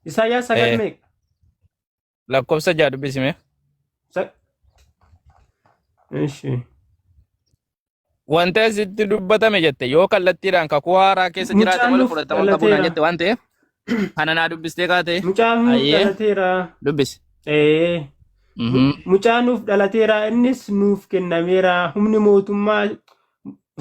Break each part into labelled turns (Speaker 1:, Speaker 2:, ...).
Speaker 1: Isaayyaas 9
Speaker 2: Eh.
Speaker 1: meeqa?
Speaker 2: Lakkoofsa 6 dubbisime.
Speaker 1: Ishi.
Speaker 2: Wanta asitti dubbatame jette yoo kallattiidhaan kakuu haaraa keessa jiraate
Speaker 1: Mucaan
Speaker 2: malee
Speaker 1: nuuf
Speaker 2: fudhatama hin qabu naan
Speaker 1: dhalateera.
Speaker 2: jette waan ta'eef kana naa dubbistee kaate.
Speaker 1: Mucaan nuuf
Speaker 2: Ayyee.
Speaker 1: dhalateera.
Speaker 2: Dubbisi.
Speaker 1: Ee. Mucaan nuuf dhalateera, innis nuuf kennameera.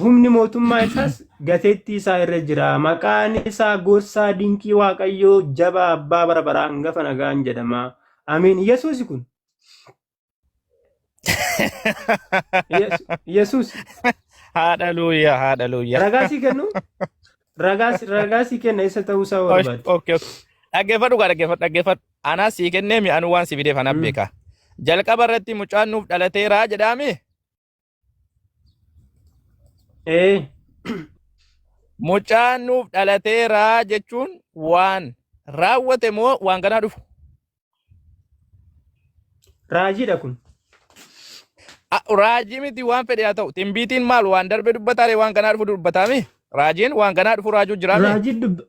Speaker 1: Humni mootummaa isaas gateettii isaa irra jira. Maqaan isaa Gorsaa Dinqii, Waaqayyoo Jabaa, Abbaa Bara Baraa, Hangafa Nagaan jedhama. Amiin. Yesuus kun. Yesuus.
Speaker 2: Haadha luuyyaa, haadha luuyyaa.
Speaker 1: Ragaa sii kennu? Ragaa sii kenna isa ta'uu isaa barbaade.
Speaker 2: Okay. Dhaggeeffadhu gaa, dhaggeeffadhu, dhaggeeffadhu. Anaa sii kennee mi anu waan si fideef anaaf beeka. Jalqaba irratti mucaan nuuf dhalateeraa jedhaami.
Speaker 1: Ee.
Speaker 2: Mucaan nuuf dhalateeraa jechuun waan raawwate moo waan ganaa dhufu?
Speaker 1: Raajiidha kun.
Speaker 2: Raajii miti, waan fedhe haa ta'u. Timbiitiin maal, waan darbe dubbataare waan ganaa dhufu dubbataami? Raajiin waan ganaa dhufu raajuu jiraami?
Speaker 1: Raajii dubba.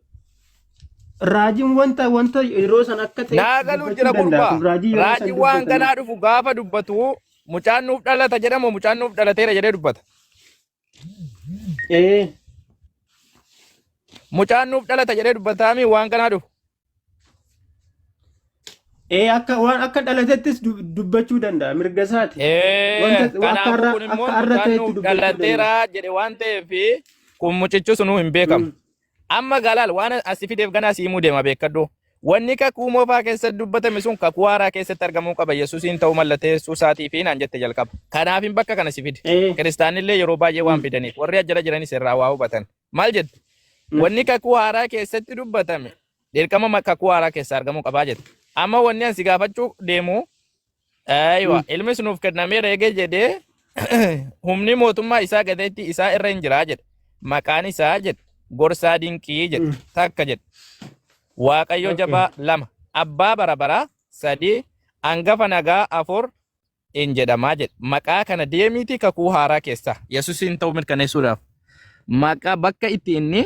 Speaker 1: Raajiin wanta yeroo san akka ta'e
Speaker 2: Naa galuu
Speaker 1: dubbachuu
Speaker 2: jira
Speaker 1: danda'a.
Speaker 2: gurbaa.
Speaker 1: Kun raajii yeroo san
Speaker 2: Raajiin waan
Speaker 1: dubbatame.
Speaker 2: ganaa dhufu gaafa dubbatu mucaan nuuf dhalata jedhamu mucaan nuuf dhalateera jedhee dubbata.
Speaker 1: Ee.
Speaker 2: Mucaan nuuf dhalata jedhee dubbataami waan ganaa dhufu?
Speaker 1: Ee, akka waan akka dhalatettis dubbachuu danda'a, mirga isaati.
Speaker 2: Ee,
Speaker 1: Wanta akka
Speaker 2: kanaafuu
Speaker 1: har'a
Speaker 2: kun immoo
Speaker 1: akka har'a
Speaker 2: mucaan
Speaker 1: ta'etti
Speaker 2: nuuf
Speaker 1: dubbachuu danda'a.
Speaker 2: dhalateera jedhe waan ta'eef kun mucichi sunuu hin beekamu. Amma galaal waan asi fideef ganaa si himuu deema, beekadhu. Wanni kakuu moofaa keessatti dubbatame sun kakuu haaraa keessatti argamuu qaba. Yesuusiin ta'uu mallatteessuu isaatii fi naan jette jalqaba. Kanaafin bakka kana si fide. Kiristaanillee yeroo baay'ee waan fidaniif warri ajjala jiranis irraa waa hubatan. Maal jette? Wanni kakuu haaraa keessatti dubbatame dirqama kakuu haaraa keessa argamuu qabaa jette. Amma wanni ani si gaafachuu deemu, aywa, ilmis nuuf kennameera eegee jedhee, humni mootummaa isaa gateetti isaa irra hin jiraa jedhe. Maqaan isaa jedhe Gorsaa Dinqii jedhe takka jedhe. Waaqayyo Jabaa lama. Abbaa Bara Baraa sadii. Hangafa Nagaa afur in jedhamaa jedhe. Maqaa kana deemiitii kakuu haaraa keessaa Yesuusiin ta'uu mirkaneessuudhaaf maqaa bakka itti inni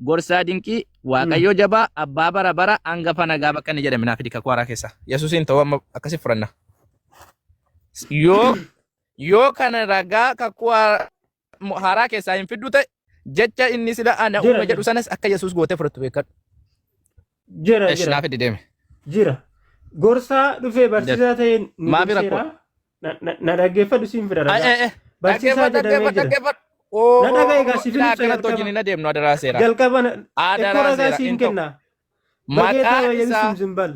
Speaker 2: Gorsaa Dinqii, Waaqayyoo Jabaa, Abbaa Bara Bara, Hangafa Nagaa bakka inni jedhame naa fidi kakuu haaraa keessaa. Yesuusiin ta'uu amma akkasi fudhanna. Yoo kana ragaa kakuu haaraa keessaa hin fiddu ta'e, jecha inni sila ana
Speaker 1: Jira
Speaker 2: uume jedhu
Speaker 1: jira.
Speaker 2: sanas akka Yesuus gootee fudhattu beekadhu.
Speaker 1: Jira
Speaker 2: Esh
Speaker 1: jira.
Speaker 2: naa fidi, deeme.
Speaker 1: Jira. Gorsaa dhufee barsiisaa ta'ee nu
Speaker 2: Maafi
Speaker 1: gorseera.
Speaker 2: rakkoo?
Speaker 1: Na dhaggeeffadhu, siin fida
Speaker 2: Ay,
Speaker 1: ragaa.
Speaker 2: eh, eh.
Speaker 1: Barsiisaa
Speaker 2: Dhaggeeffadhu,
Speaker 1: jedhamee
Speaker 2: dhaggeeffadhu,
Speaker 1: jira.
Speaker 2: dhaggeeffadhu.
Speaker 1: Na dhaga'i egaa,
Speaker 2: Oo,
Speaker 1: si
Speaker 2: ilaa
Speaker 1: ibsa
Speaker 2: akkanatti
Speaker 1: jalqaba.
Speaker 2: wajjin hin adeemnu, adaraa seera.
Speaker 1: Jalqaba ekkoo
Speaker 2: Adaraa
Speaker 1: ragaa
Speaker 2: seera
Speaker 1: siin
Speaker 2: hin ta'u.
Speaker 1: kenna. Bageetaa
Speaker 2: Maqaan
Speaker 1: wayyabi
Speaker 2: isaa
Speaker 1: simsimbal.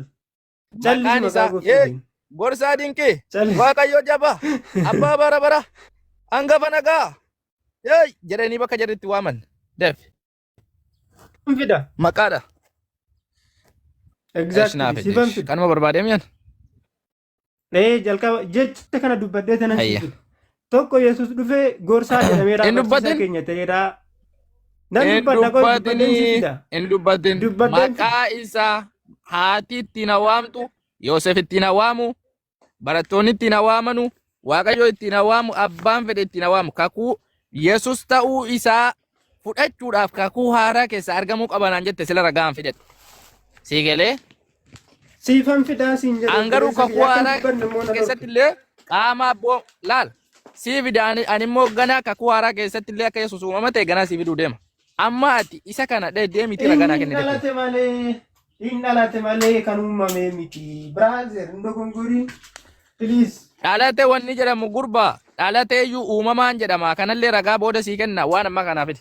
Speaker 1: Callisi
Speaker 2: maqaan
Speaker 1: maqaa
Speaker 2: isaa yee
Speaker 1: gooftaatiin.
Speaker 2: Gorsaa Dinqii,
Speaker 1: Calli.
Speaker 2: Waaqayyo Jabaa, Abbaa Bara Bara, Hangafa Nagaa yee jedhanii bakka jedhetti waaman. Def
Speaker 1: Fida.
Speaker 2: maqaadha. Esh
Speaker 1: Exactly.
Speaker 2: naaf
Speaker 1: Sifan
Speaker 2: ejesh.
Speaker 1: fida.
Speaker 2: Kanuma barbaadee mi'an.
Speaker 1: Ee, jalqaba jecha kana dubbadhee tanan
Speaker 2: Hayya.
Speaker 1: siif fida. Tokko, Yesuus dhufee gorsaa jedhameera,
Speaker 2: Hin
Speaker 1: barsiisaa
Speaker 2: dubbatin.
Speaker 1: keenya ta'eera. Nan
Speaker 2: Hin
Speaker 1: dubbadha, qoy, dubbadheen si
Speaker 2: dubbatini.
Speaker 1: fida.
Speaker 2: Hin dubbatin.
Speaker 1: Dubbadheen fida.
Speaker 2: Maqaa isaa haati ittiin waamu, Yoosef ittiin waamu, barattoonni ittiin waamanu, Waaqayyo ittiin waamu, abbaan fedhe ittiin waamu. Kakuu Yesus ta'uu isaa fudhachuudhaaf kakuu haaraa keessa argamuu qaba naan jette sila ragaan fidadhe. Sii galee?
Speaker 1: Siifan fidaa siin jedhe,
Speaker 2: An garuu
Speaker 1: obboleessa
Speaker 2: kakuu
Speaker 1: kiyya, akka
Speaker 2: haaraa
Speaker 1: dubbanne immoo na
Speaker 2: keessatti
Speaker 1: dhorke.
Speaker 2: illee qaama abboo laal sii fida, ani immoo ganaa kakuu haaraa keessatti illee akka Yesuus uumama ta'e ganaa sii fiduu deema. Amma ati isa kana dhee deemiti ragaa naa
Speaker 1: Inni
Speaker 2: kenni dafee.
Speaker 1: dhalate malee, hin dhalate malee kan uumame miti. Brother, hin dogongorin. Please.
Speaker 2: Dhalate wanni jedhamu gurbaa dhalate iyyuu uumamaan jedhama, kanallee ragaa booda sii kenna, waan ammaa kanaa fidi.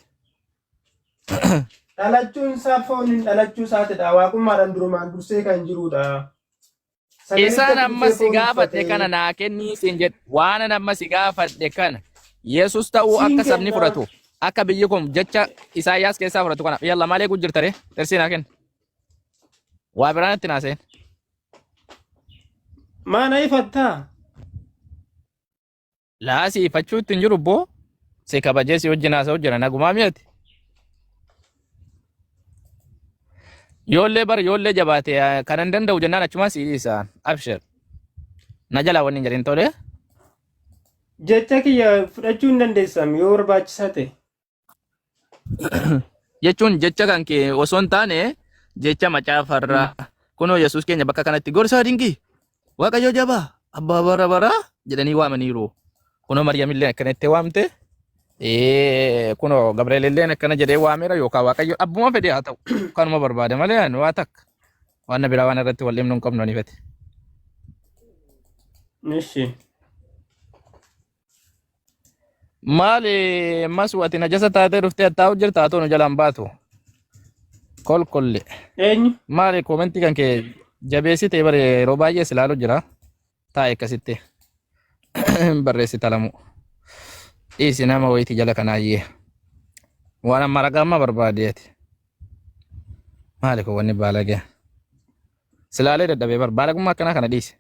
Speaker 1: Dhalachuun isaa fooniin dhalachuu isaatidha. Waaqummaadhaan durumaan dursee kan jirudha. Sagalicha
Speaker 2: Isaan amma
Speaker 1: dhufee
Speaker 2: si
Speaker 1: foon
Speaker 2: gaafadhe
Speaker 1: uffatee.
Speaker 2: kana naa kennii siin jedhe, waan ani amma si gaafadhe kana Yesus ta'uu
Speaker 1: Siin
Speaker 2: akka sabni
Speaker 1: kenna.
Speaker 2: fudhatu, akka biyyi kun jecha Isaayyaas keessaa fudhatu kana yalla malee gujjirta ree xirsii naa kenni, waa biraan itti naa seen.
Speaker 1: Maa na ifattaa?
Speaker 2: Laa, si ifachuu itti hin jiru boo, si kabajee si wajjin haasa'u jira, nagumaa mi'ati. Yoollee bar yoollee jabaate kanan danda'u jennaan achumaan si dhiisa. Abshir. Na jalaa wanni hin jedhin tole.
Speaker 1: Jecha kiyya fudhachuu hin dandeessam yoo barbaachisaa ta'e.
Speaker 2: Jechuun jecha kan kee osoo hin taane Jecha macaafarraa kunoo Yesuus keenya bakka kanatti gorsaa dinqii Waaqayyo jabaa abbaa bara baraa jedhanii waamaniiru. Kunoo Maryamillee akkana itti waamte. Kunoo Gabri'eelillee akkana jedhee waameera yookaan Waaqayyo abbuma fedhe haa ta'u kanuma barbaada malee ani waa takka waan na biraa waan irratti wal dhimnu hin qabnu ani fete.
Speaker 1: Ishi.
Speaker 2: Maali masu ati najasa taatee dhuftee attaa'u jirta haa ta'u nu jalaan baatu. Kolkolle.
Speaker 1: Eenyu?
Speaker 2: Maali koomentii kan kee jabeessitee bare yeroo baay'ee si ilaalu jira. Taa'e akkasitti barreessita lamu. Dhiisi nama wayiiti jala kanaayyee. Waan amma ragaa amma barbaadeeti. Maali kun wanni baalagee. Silaalee dadhabee bar baalagummaa akkanaa kana dhiisi.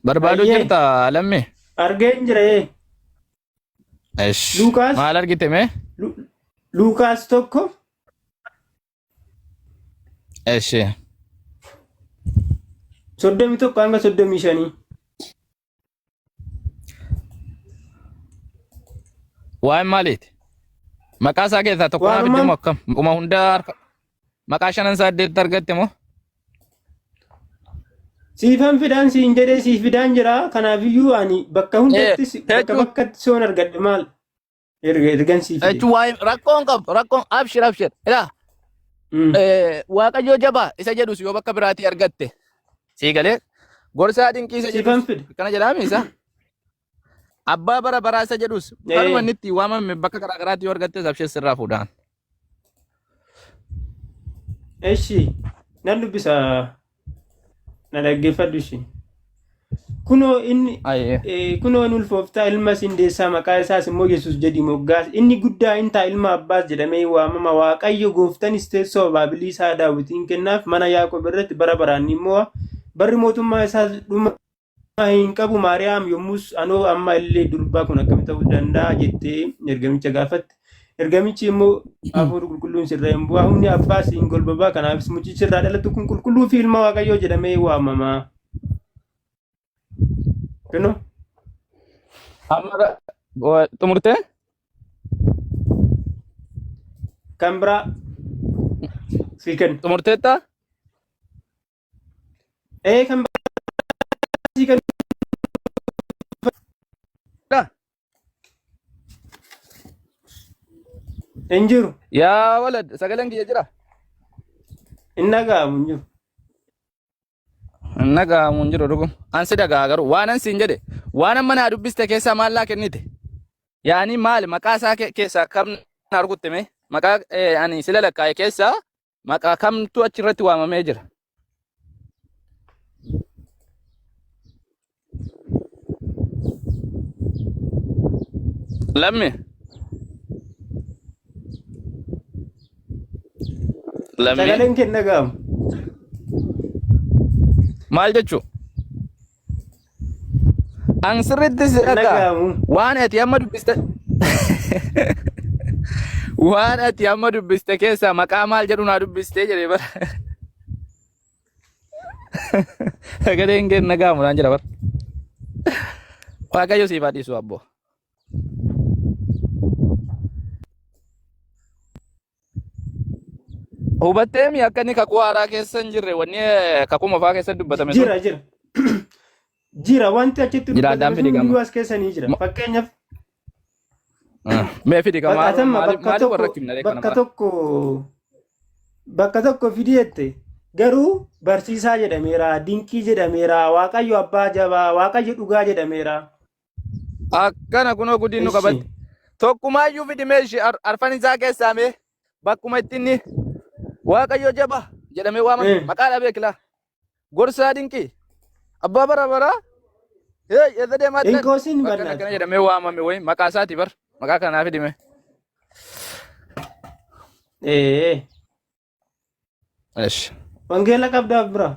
Speaker 2: Barbaaduu
Speaker 1: Ayyee.
Speaker 2: jirta lammii?
Speaker 1: Argeen jira ee.
Speaker 2: Esh.
Speaker 1: Luukaas
Speaker 2: Maal argite mee?
Speaker 1: Luukaas 1
Speaker 2: Eshi.
Speaker 1: 31 hanga 35.
Speaker 2: Waa'een maaliiti? Maqaa isaa keessaa tokko naa fidde
Speaker 1: Waanuma
Speaker 2: moo akkam? Maquma hundaa harka maqaa shanan saddeet argatte moo?
Speaker 1: Siifan fidaan siin jedhee siif fidaan jira. Kanaafiyyuu ani bakka hundatti bakka
Speaker 2: Jechuun
Speaker 1: bakkatti soon argadhe maal ergan siif fide.
Speaker 2: Jechuun waa'ee rakkoon qabu rakkoon abshir abshir. Ilaa Waaqayyoo jabaa isa jedhus yoo bakka biraatii argatte sii galee gorsaa dinqii isa
Speaker 1: Siifan
Speaker 2: jedhus
Speaker 1: fide.
Speaker 2: akkana jedhaami isa abbaa bara baraa isa jedhus kanuma inni itti waamame bakka garaa garaatti yoo argattes abshir sirraa fuudhaan.
Speaker 1: Eshi nan dubbisa na dhaggeeffadhu ishi. Kunoo inni
Speaker 2: Ayyee.
Speaker 1: kunoo inni ulfooftaa ilma siin deessaa maqaa isaas immoo Yesuus jedhi moggaas inni guddaa in ta'a ilma abbaas jedhamee waamama Waaqayyo gooftanis teessoo abaabilii isaa Daawitiin kennaaf mana Yaaqoob irratti bara baraan ni mo'a barri mootummaa isaas dhuma hin qabu Maariyaam yommus anoo amma illee durbaa kun akkamitti ta'uu danda'a jettee ergamicha gaafatte. Ergamichi immoo hafuurri qulqulluun sirra hin bu'a humni abbaas hin golbabaa kanaafis mucichi irraa dhalatu kun qulqulluu fi ilma Waaqayyoo jedhamee waamama. Kunoo
Speaker 2: Amma xumurtee?
Speaker 1: kan biraa sii kenna.
Speaker 2: Xumurteetta?
Speaker 1: Ee kan biraa sii kenna. Hin jiru.
Speaker 2: Yaa walad sagaleen kiyya jira?
Speaker 1: Hin dhaga'amu hin jiru.
Speaker 2: Hin dhaga'amu hin jiru dhugum. An si dhaga'a garuu waan an siin jedhe waan amma naa dubbiste keessaa maal laa kennite? Yaani maali maqaa isaa keessaa kam na argutte mee? Maqaa ani sila lakkaa'e keessaa maqaa kamtu achirratti waamamee jira? Lammi. Lammi.
Speaker 1: Sagaleen kee hin dhaga'amu.
Speaker 2: Maal jechuu? An sirriitti si
Speaker 1: Hin
Speaker 2: dhaga'a.
Speaker 1: dhaga'amu.
Speaker 2: Waan ati amma dubbiste waan ati amma dubbiste keessaa maqaa maal jedhu naa dubbistee jedhee bara. Sagaleen kee hin dhaga'amu naan jedha bara. Waaqayyo siif haa dhiisu abboo. Hubatteemi akka inni kakuu haaraa keessa hin jirre wanni kakuu moofaa keessa dubbatame sun.
Speaker 1: Jira jira. Jira wanti achitti
Speaker 2: Jira
Speaker 1: dubbatame
Speaker 2: addaan
Speaker 1: sun
Speaker 2: fidi gama.
Speaker 1: hunduu as keessa ni jira. Fakkeenyaaf
Speaker 2: Mee fidi gama
Speaker 1: Baqatamma bakka
Speaker 2: maaliif warra
Speaker 1: tokko
Speaker 2: kimna kana
Speaker 1: bakka
Speaker 2: mara.
Speaker 1: tokko bakka tokko fidi jette garuu barsiisaa jedhameera, dinqii jedhameera, waaqayyo abbaa jabaa, waaqayyo dhugaa jedhameera.
Speaker 2: Akkana kunoo gudiin nu
Speaker 1: Ishi.
Speaker 2: qabatte. Tokkumaayyuu fidi mee ishee arfan isaa keessaa mee bakkuma itti inni waaqayyo jabaa jedhamee waamame maqaa dhabee kilaa. Gorsaa dinqii. Abbaa bara baraa. Hey, eessa deemaa jirtan?
Speaker 1: Inkoosiin
Speaker 2: Bakka
Speaker 1: bannaati.
Speaker 2: akkana jedhamee waamame wayi maqaa isaati bar. Maqaa kanaa fidime.
Speaker 1: Ee.
Speaker 2: Esh.
Speaker 1: Wangeela qabdaaf bira.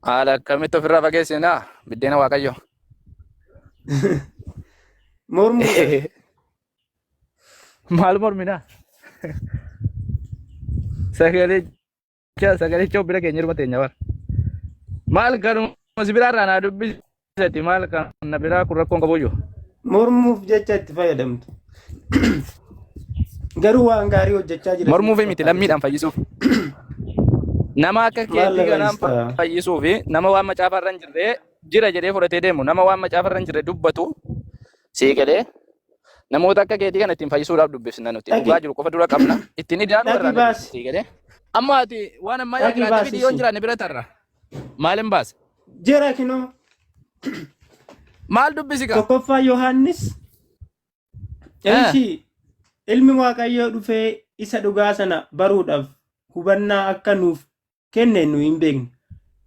Speaker 2: Haala akkamitti ofirraa fageessinaa? Biddeena Waaqayyo.
Speaker 1: Mormuudha.
Speaker 2: Maal morminaa? Sagalicha sagalicha bira keenya irma teenya bar. Maal kanuma si biraa irraa naa dubbisati maal kan na biraa kun rakkoon qabu iyyuu.
Speaker 1: Mormuuf jecha itti fayyadamtu. Garuu waan gaarii hojjechaa jira
Speaker 2: Mormuuf
Speaker 1: sitti
Speaker 2: miti
Speaker 1: fakkaate.
Speaker 2: lammiidhaan fayyisuuf. Nama akka
Speaker 1: Maal
Speaker 2: keetii kanaan
Speaker 1: lafa
Speaker 2: fayyisuu fi nama waan macaafa irra hin jirre jira jedhee fudhatee deemu nama waan macaafa irra hin jirre dubbatu sii galee namoota akka keetii kana ittiin fayyisuudhaaf dubbisna nuti.
Speaker 1: Dhaqi
Speaker 2: Dhugaa jiru qofa dura qabna. Ittiin idaanu
Speaker 1: dhaqi
Speaker 2: irraa ni
Speaker 1: baasi.
Speaker 2: sii galee. Amma ati waan ammaa yoo
Speaker 1: Dhaqi
Speaker 2: jiraate
Speaker 1: baasi
Speaker 2: fidi yoo hin
Speaker 1: ishii.
Speaker 2: jiraanne bira tarra. Maalin baasa?
Speaker 1: Jira kinoo
Speaker 2: Maal dubbisi kaa?
Speaker 1: tokkoffaa Yohaannis ishii ilmi Waaqayyoo dhufee isa dhugaa sana baruudhaaf hubannaa akka nuuf kenne nu hin beekne.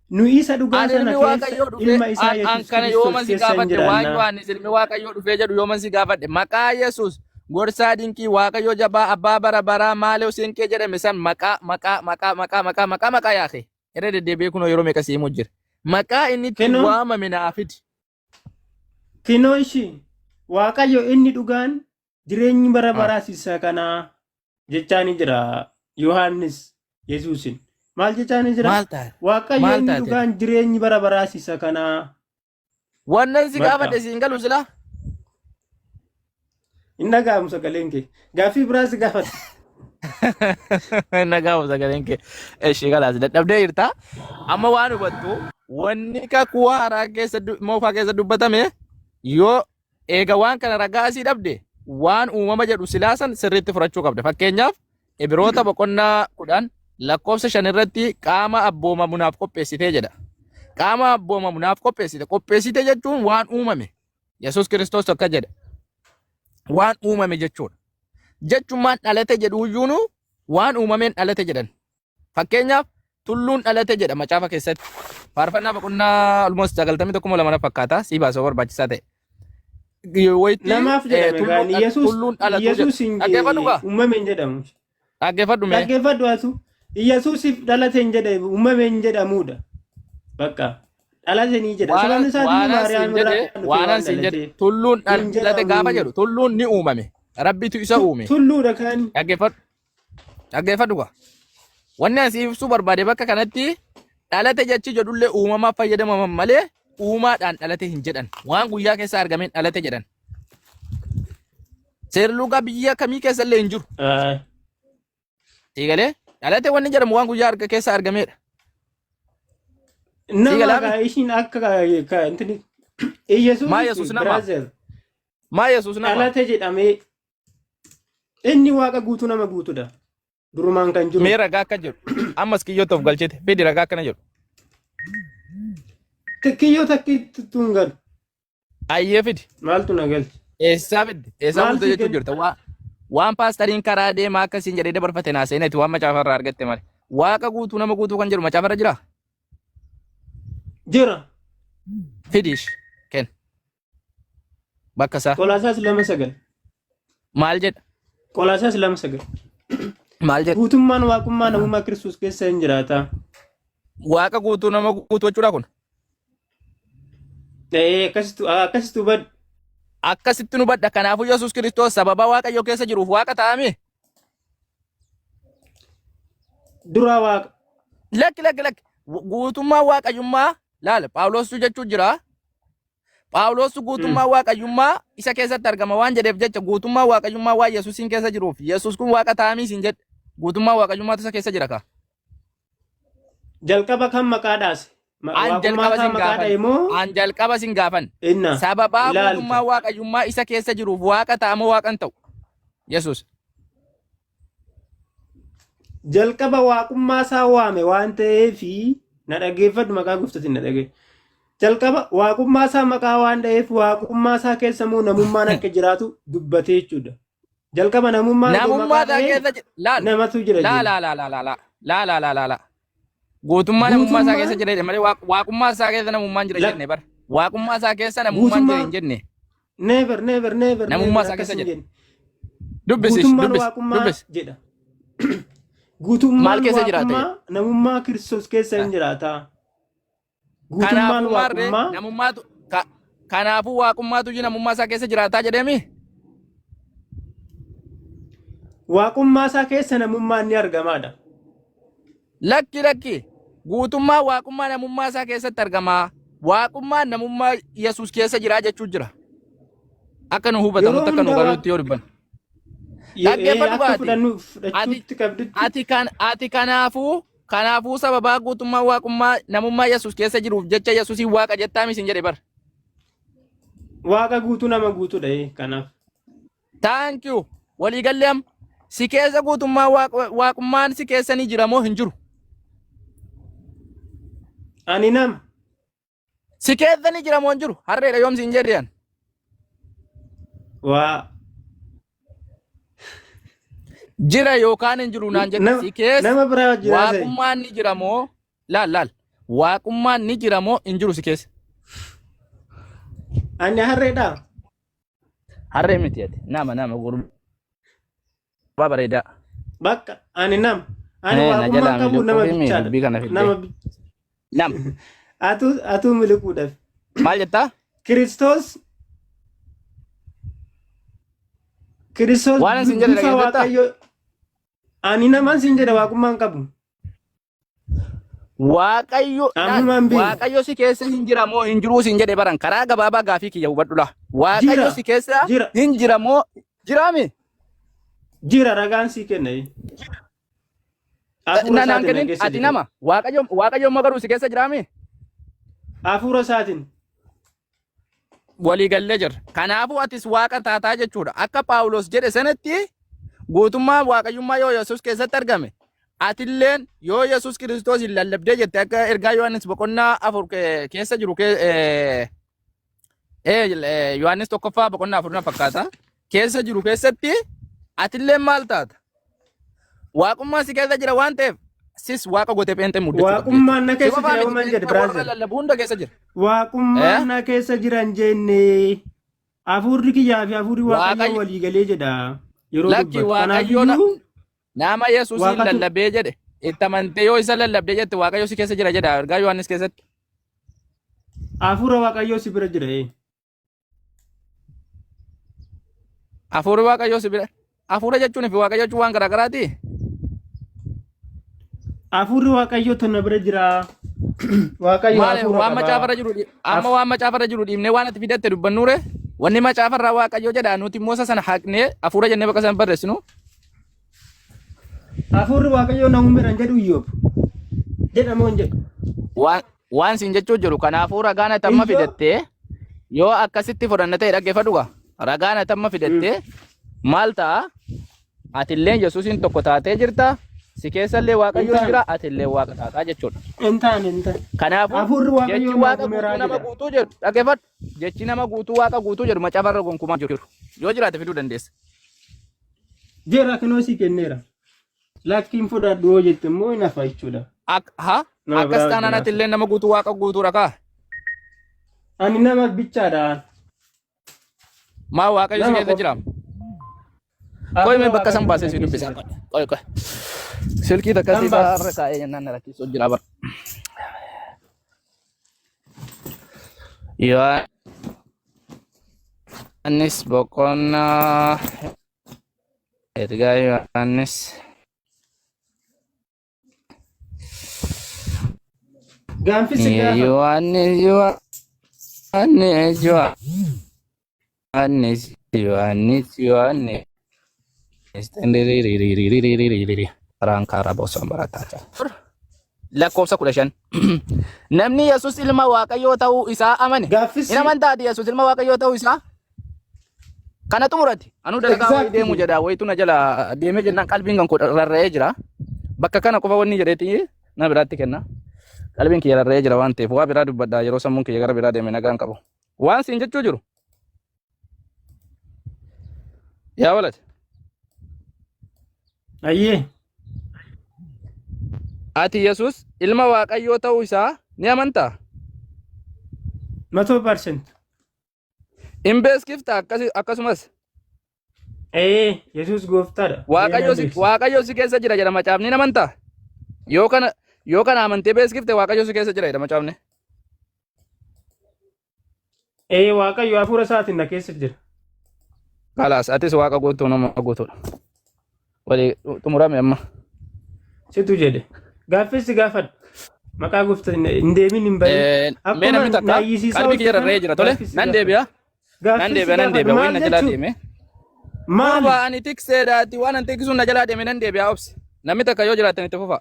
Speaker 1: Nu isa dhugaa
Speaker 2: An
Speaker 1: sana
Speaker 2: ilmi
Speaker 1: keessa
Speaker 2: Waaqayyoo dhufee
Speaker 1: ilma isaa
Speaker 2: an an
Speaker 1: Yesuus
Speaker 2: kana
Speaker 1: Kiristoos
Speaker 2: yooman si
Speaker 1: keessa hin
Speaker 2: gaafadhe waan
Speaker 1: jiraannaa.
Speaker 2: Yohaannis ilmi Waaqayyoo dhufee jedhu yooman si gaafadhe maqaa Yesuus gorsaa dinqii Waaqayyoo jabaa abbaa bara baraa maalee siinqee jedhame san maqaa maqaa maqaa maqaa maqaa maqaa maqaa yaake irra deddeebi'ee kunoo yeroo meeqa si himu jira maqaa inni ittiin
Speaker 1: Kinoo
Speaker 2: waamame naa fidi.
Speaker 1: kinoo ishii Waaqayyo inni dhugaan jireenyi bara baraas isa kanaa jechaa ni jira Yohaannis Yesuusin. Maal jechaa ni jira?
Speaker 2: Maal taate?
Speaker 1: Waaqayyo
Speaker 2: Maal
Speaker 1: inni
Speaker 2: taate?
Speaker 1: dhugaan jireenyi bara baraas isa kanaa.
Speaker 2: Wannan si
Speaker 1: Bakka
Speaker 2: gaafadhe siin galu silaa?
Speaker 1: hin dhaga'amu sagaleen kee. Gaaffii biraas si gaafadha.
Speaker 2: Nagaa sagaleen kee. Eshi kalaas dadhabdee jirta. Amma waan hubattu wanni kakuu haaraa keessa moofaa keessa dubbatame yoo eega waan kana ragaa asii dhabde waan uumama jedhu silaa san sirriitti fudhachuu qabda. Fakkeenyaaf Ibiroota boqonnaa 10 lakkoofsa 5 irratti qaama abboomamu naaf qopheessitee jedha. Qaama abboomamu naaf qopheessite. Qopheessite jechuun waan uumame. Yesuus Kiristoos akka jedhe waan uumame jechuudha. Jechumaan dhalate jedhuuyyuunu waan uumameen dhalate jedhan. Fakkeenyaaf tulluun dhalate jedha macaafa keessatti. Faarfannaa boqonnaa almost 91 lama na fakkaata. Sii baasoo barbaachisaa ta'e. Wayitii
Speaker 1: Namaaf jedhame
Speaker 2: tulluun
Speaker 1: gaani Yesuus
Speaker 2: tulluun dhalatu jedha.
Speaker 1: Yesuus hin
Speaker 2: Dhaggeeffadhu gaa.
Speaker 1: uumame hin jedhamu.
Speaker 2: Dhaggeeffadhu mee.
Speaker 1: Dhaggeeffadhu atu Yesuusiif dhalate hin jedhamu uumame hin jedhamudha. Bakka dhalate ni jedha.
Speaker 2: Waanan
Speaker 1: Sababni isaas immoo
Speaker 2: waanan siin
Speaker 1: Maariyaam irraa
Speaker 2: jedhe
Speaker 1: dhufee
Speaker 2: waanan
Speaker 1: waan
Speaker 2: siin jedhe
Speaker 1: dhalateef
Speaker 2: tulluun
Speaker 1: hin
Speaker 2: dhalate gaafa
Speaker 1: jedhamu.
Speaker 2: jedhu tulluun ni uumame. Rabbitu isa uume.
Speaker 1: Tulluudha kan
Speaker 2: Dhaggeeffadhu. Dhaggeeffadhu gaa. Wanni asi ibsuu barbaade bakka kanatti dhalate jechi jedhullee uumamaaf fayyadamaman malee uumaadhaan dhalate hin jedhan. Waan guyyaa keessa argameen dhalate jedhan. Seerlugaa biyya kamii keessa illee hin jiru. Sii galee dhalate wanni jedhamu waan guyyaa arga keessa argameedha. Sii
Speaker 1: Nama
Speaker 2: galaami?
Speaker 1: kaa ishiin akka ka intini
Speaker 2: Maa
Speaker 1: Yesuusis
Speaker 2: Yesuus nama?
Speaker 1: brother
Speaker 2: Maa Yesuus nama?
Speaker 1: dhalate jedhamee inni waaqa guutuu nama guutuudha. Durumaan kan jiru.
Speaker 2: Mee ragaa akka jedhu. Ammas kiyyootti of galchite. Fidi ragaa akkana jedhu.
Speaker 1: Kiyyoo takkiitti tun galu.
Speaker 2: Ayyee fidi.
Speaker 1: Maaltu na galche?
Speaker 2: Eessaa fidde? Eessaa
Speaker 1: Maal
Speaker 2: fuute
Speaker 1: si
Speaker 2: jechuu
Speaker 1: kenna?
Speaker 2: jirta? Waan paastariin karaa deemaa akkasiin jedhee dabarfate naa seeneeti waan macaafa irraa argatte malee. Waaqa guutuu nama guutuu kan jedhu macaafa irra jiraa?
Speaker 1: Jira.
Speaker 2: Fidiish kenn. Bakka isaa.
Speaker 1: Qolaasaas 2:9.
Speaker 2: Maal jedha?
Speaker 1: Qolaasaas 2:9.
Speaker 2: Maal jedha?
Speaker 1: Guutummaan waaqummaa namummaa Kiristoos keessa hin jiraata.
Speaker 2: Waaqa guutuu nama guutuu jechuudha kun.
Speaker 1: Ee akkasitti akkasitti hubadhu.
Speaker 2: Akkasitti nu hubadha. Kanaafuu Yesuus Kiristoos sababa Waaqayyo keessa jiruuf Waaqa ta'ame.
Speaker 1: Duraa Waaqa.
Speaker 2: Lakki lakki lakki. Guutummaa Waaqayyummaa laala Phaawuloostu jechuu jira. Phaawulos guutummaa Waaqayyummaa isa keessatti argama waan jedheef jecha guutummaa Waaqayyummaa waan Yesuusiin keessa jiruuf Yesuus kun Waaqa ta'amii siin jedhe guutummaa Waaqayyummaatu isa keessa jira kaa.
Speaker 1: Jalqaba kan maqaa dhaase.
Speaker 2: An
Speaker 1: Waaqummaa
Speaker 2: jalqaba
Speaker 1: isaa
Speaker 2: sin
Speaker 1: maqaa
Speaker 2: gaafan.
Speaker 1: dha'e moo
Speaker 2: An jalqaba sin gaafan.
Speaker 1: inna
Speaker 2: Sababaa
Speaker 1: ilaalta.
Speaker 2: guutummaa Waaqayyummaa isa keessa jiruuf Waaqa ta'amoo Waaqa hin ta'u. Yesuus.
Speaker 1: Jalqaba waaqummaa isaa waame waan ta'eefi na dhaggeeffadhu maqaa gooftatiin na dhaggeeffadhu. Jalqaba waaqummaa isaa maqaa waan dha'eef waaqummaa isaa keessa immoo namummaan akka jiraatu dubbatee jechuudha. Jalqaba namummaan otoo
Speaker 2: Namummaa
Speaker 1: maqaa
Speaker 2: isaa
Speaker 1: dha'ee
Speaker 2: keessa laal.
Speaker 1: namatu jira
Speaker 2: Laa
Speaker 1: jedhe.
Speaker 2: laa laa laa laa laa laa laa laa laa laa. Guutummaa namummaa isaa keessa
Speaker 1: Guutummaan
Speaker 2: jira jedhe malee waaqummaa isaa keessa namummaan jira
Speaker 1: la
Speaker 2: jenne bara. Waaqummaa isaa keessa namummaan jira
Speaker 1: guutummaa
Speaker 2: hin jenne.
Speaker 1: never never never
Speaker 2: Namummaa
Speaker 1: never
Speaker 2: isaa
Speaker 1: akkas
Speaker 2: keessa
Speaker 1: hin
Speaker 2: jedhe.
Speaker 1: jenne.
Speaker 2: Dubbisi
Speaker 1: Guutummaan
Speaker 2: dubbisi
Speaker 1: waaqummaa
Speaker 2: dubbisi.
Speaker 1: jedha.
Speaker 2: Maal
Speaker 1: Guutummaan
Speaker 2: keessa jiraata jedhe?
Speaker 1: waaqummaa namummaa Kiristoos keessa hin jiraata. Guutummaan
Speaker 2: Kanaafuu maarree
Speaker 1: waaqummaa
Speaker 2: namummaatu kanaafuu waaqummaatu iyyuu namummaa isaa keessa jiraataa jedheemi?
Speaker 1: Waaqummaa isaa keessa namummaan ni argamaadha.
Speaker 2: Lakki lakki guutummaa waaqummaa namummaa isaa keessatti argama. Waaqummaan namummaa Yesuus keessa jiraa jechuu jira. Akka nu
Speaker 1: Yeroo
Speaker 2: hubatamutti akka nu
Speaker 1: hunda
Speaker 2: galuutti yoo dubbanne. Dhaggeeffadhu
Speaker 1: Akka
Speaker 2: baati.
Speaker 1: fudhannu
Speaker 2: Ati
Speaker 1: fudhachuutti qabdutti
Speaker 2: ati kan ati kanaafuu sababaa guutummaa waaqummaa namummaa Yesuus keessa jiruuf jecha Yesuusiin waaqa jettaa miti jedhe bar.
Speaker 1: Waaqa guutuu nama guutuudha kanaaf.
Speaker 2: Thank you. Waliigallee amma si keessa guutummaa waaqummaan si keessa ni jira moo hin jiru?
Speaker 1: Ani nama.
Speaker 2: Si keessa ni jira moo hin jiru? Harreedha yoom siin jedhe an.
Speaker 1: Waa.
Speaker 2: Jira yookaan hin jiru naan jette
Speaker 1: Nama
Speaker 2: si keessa
Speaker 1: nama biraa jiraa se'e.
Speaker 2: waaqummaan ni jira moo laal laal waaqummaan ni jira moo hin jiru si keessa?
Speaker 1: Ani harreedha.
Speaker 2: Harree miti ati nama nama gurbaa bareedaa.
Speaker 1: Bakka ani nama. Ani
Speaker 2: Na
Speaker 1: waaqummaa
Speaker 2: jalaa
Speaker 1: qabu nama
Speaker 2: miliquufi
Speaker 1: bichaadha.
Speaker 2: dubbii kana fiddee.
Speaker 1: Nama
Speaker 2: Nama
Speaker 1: atuu miliquudhaaf.
Speaker 2: maal jettaa?
Speaker 1: Kiristoos
Speaker 2: Waan isin jedhe
Speaker 1: bifa
Speaker 2: dhaggeeffattaa?
Speaker 1: Waaqayyo ani naman sin jedhe waaqummaa hin qabu.
Speaker 2: Waaqayyo laal
Speaker 1: Ammumaan beeku.
Speaker 2: Waaqayyo si keessa hin jira moo hin jiruu sin jedhe baran karaa gabaabaa gaafii kiyya hubadhu laa. Waaqayyo
Speaker 1: Jira
Speaker 2: si keessa
Speaker 1: jira
Speaker 2: hin jira moo jiraami?
Speaker 1: jira ragaan sii kenna. Hafuura
Speaker 2: Na naan
Speaker 1: isaatiin na
Speaker 2: kennin
Speaker 1: keessa
Speaker 2: ati
Speaker 1: jira.
Speaker 2: nama Waaqayyo Waaqayyo immoo garuu si keessa jiraami?
Speaker 1: Hafuura isaatiin.
Speaker 2: Walii gallee jirra. Kanaafuu atis waaqa taataa jechuudha. Akka Phaawulos jedhe sanatti guutummaa waaqayyummaa yoo Yesuus keessatti argame atilleen yoo Yesuus Kiristoos hin lallabdee jette akka ergaa Yohaannis boqonnaa 4 keessa jiru Yohaannis 1ffaa boqonnaa 4 na fakkaata keessa jiru keessatti atilleen maal taata? Waaqummaan si keessa jira waan ta'eef sis waaqa gootee pheenxee muddachuu qabdi jechuudha.
Speaker 1: Waaqummaan na
Speaker 2: Si
Speaker 1: keessa
Speaker 2: qofaa
Speaker 1: jira
Speaker 2: miti
Speaker 1: uuman jedhe
Speaker 2: pheenxee warra
Speaker 1: brother.
Speaker 2: lallabu hunda keessa jira.
Speaker 1: Waaqummaan
Speaker 2: Eh?
Speaker 1: na keessa jira hin jenne. Hafuurri kiyyaa fi hafuurri Waaqayyoo
Speaker 2: Waaqayyo
Speaker 1: walii galee jedha yeroo
Speaker 2: lakki
Speaker 1: dubbatu.
Speaker 2: Waaqayyo
Speaker 1: Kanaafiyyuu
Speaker 2: nama Yesuusiin
Speaker 1: waaqatu
Speaker 2: lallabee jedhe itti amantee yoo isa lallabdee jette Waaqayyo si keessa jira jedha ergaa Yohaannis keessatti.
Speaker 1: Hafuura Waaqayyoo si bira jira.
Speaker 2: Hafuurri Waaqayyoo si bira. Hafuura jechuun fi Waaqayyo jechuun waan garaagaraati.
Speaker 1: Hafuurri Waaqayyoo tana bira jira. Waaqayyo
Speaker 2: Maal
Speaker 1: hafuura
Speaker 2: waan
Speaker 1: qaba.
Speaker 2: macaafarra jiru amma waan macaafarra jiru dhiibnee waan ati fidatte dubbannuure wanni macaafarraa Waaqayyo jedha nuti immoo isa sana haqnee hafuura jennee bakka sana barreessinu.
Speaker 1: Hafuurri Waaqayyoo na uumeera hin jedhu Iyyoob. Jedha moo hin jedhu?
Speaker 2: Waan waan siin jechuu jiru kanaafuu ragaan ati amma
Speaker 1: Iyyoob
Speaker 2: fidatte yoo akkasitti fudhanna ta'e dhaggeeffadhu gaa ragaan ati amma fidatte maal ta'a atilleen Yesuusiin tokko taatee jirta si keessallee
Speaker 1: Hin
Speaker 2: Waaqayyoon
Speaker 1: taane.
Speaker 2: jira atillee Waaqa taataa jechuudha.
Speaker 1: Hin taane hin taane.
Speaker 2: Kanaafuu
Speaker 1: Hafuurri
Speaker 2: jechi
Speaker 1: Waaqayyoo na
Speaker 2: Waaqa guutuu
Speaker 1: uumeeraa
Speaker 2: nama
Speaker 1: jedha.
Speaker 2: guutuu jedhu dhaggeeffadhu jechi nama guutuu Waaqa guutuu jedhu macaafarra gonkumaa jiru yoo jiraate fiduu dandeessa.
Speaker 1: Jira kinoo sii kenneera. Lakkiin fudhadhu yoo jette immoo hin hafa jechuudha.
Speaker 2: Ha
Speaker 1: Nama
Speaker 2: akkas
Speaker 1: biraa wajjin
Speaker 2: taanaan
Speaker 1: haasa.
Speaker 2: atillee nama guutuu Waaqa guutuudha kaa.
Speaker 1: Ani nama bichaadha.
Speaker 2: Maa Waaqayyo si
Speaker 1: Nama
Speaker 2: keessa
Speaker 1: qofa.
Speaker 2: jira. Qoy
Speaker 1: Hafuura
Speaker 2: mee bakka san
Speaker 1: Waaqayyootu
Speaker 2: baasee
Speaker 1: na
Speaker 2: si
Speaker 1: keessa
Speaker 2: dubbisa.
Speaker 1: jira.
Speaker 2: Qoy qoy. Silkii takka
Speaker 1: Kan
Speaker 2: si
Speaker 1: baas.
Speaker 2: irra kaa'ee jennaan na rakkisuu jira bara. Yohaannis boqonnaa ergaa Yohaannis
Speaker 1: Gaanfisi gaafa.
Speaker 2: Yohaannis Yohaannis Yohaannis Yohaannis Yohaannis Karaan karaa bosona barataa. Lakkoofsa 15. Namni Yesus ilma Waaqayyoo ta'uu isaa amane.
Speaker 1: Gaaffisi.
Speaker 2: Hin amantaa ati Yesus ilma Waaqayyoo ta'uu isaa? Kana xumurati. Anuu dalagaa wayii deemu
Speaker 1: Exactly.
Speaker 2: jedha. Wayitu na jala deemee jennaan qalbiin kan koo rarra'ee jira. Bakka kana qofa wanni jedheeti na biraatti kenna. Qalbiin kiyya rarra'ee jira waan ta'eef waa biraa dubbadha yeroo sammuun kiyya gara biraa deeme nagaan qabu. Waan siin jechuu jiru. Yaa walad.
Speaker 1: Ayyee.
Speaker 2: Ati Yesus ilma Waaqayyoo ta'uu isaa ni amantaa?
Speaker 1: 100%.
Speaker 2: Hin beeskifta akkasumas
Speaker 1: Ee, Yesuus gooftaadha.
Speaker 2: Waaqayyo si
Speaker 1: Beeksisa.
Speaker 2: Waaqayyo si keessa jira jedha macaafni ni amantaa? Yoo kana amantee beeskifte Waaqayyo si keessa jira jedha macaafni.
Speaker 1: Ee, Waaqayyo hafuura isaatiin na keessa jira.
Speaker 2: Kalaas atis Waaqa guutuu nama guutuudha. Walii xumurame amma.
Speaker 1: Situ jedhe. Gaaffis si gaafadha. Maqaa gooftaan hin deemin hin bahin.
Speaker 2: Mee namni
Speaker 1: Akkuma
Speaker 2: takka
Speaker 1: naayyisiisaa
Speaker 2: qalbii kiyya
Speaker 1: oolche
Speaker 2: rarra'ee
Speaker 1: kana
Speaker 2: jira tole
Speaker 1: gaaffis si
Speaker 2: nan
Speaker 1: gaafadha.
Speaker 2: deebi'a nan
Speaker 1: Gaaffis si
Speaker 2: deebi'a nan
Speaker 1: gaafadha.
Speaker 2: deebi'a wayin
Speaker 1: Maal
Speaker 2: na jalaa
Speaker 1: jechuun?
Speaker 2: deeme.
Speaker 1: Maali?
Speaker 2: Gurbaa ani tikseedhaati waan an tiksuu na jalaa deeme nan deebi'aa obsi. Namni takka yoo jiraatan itti fufa.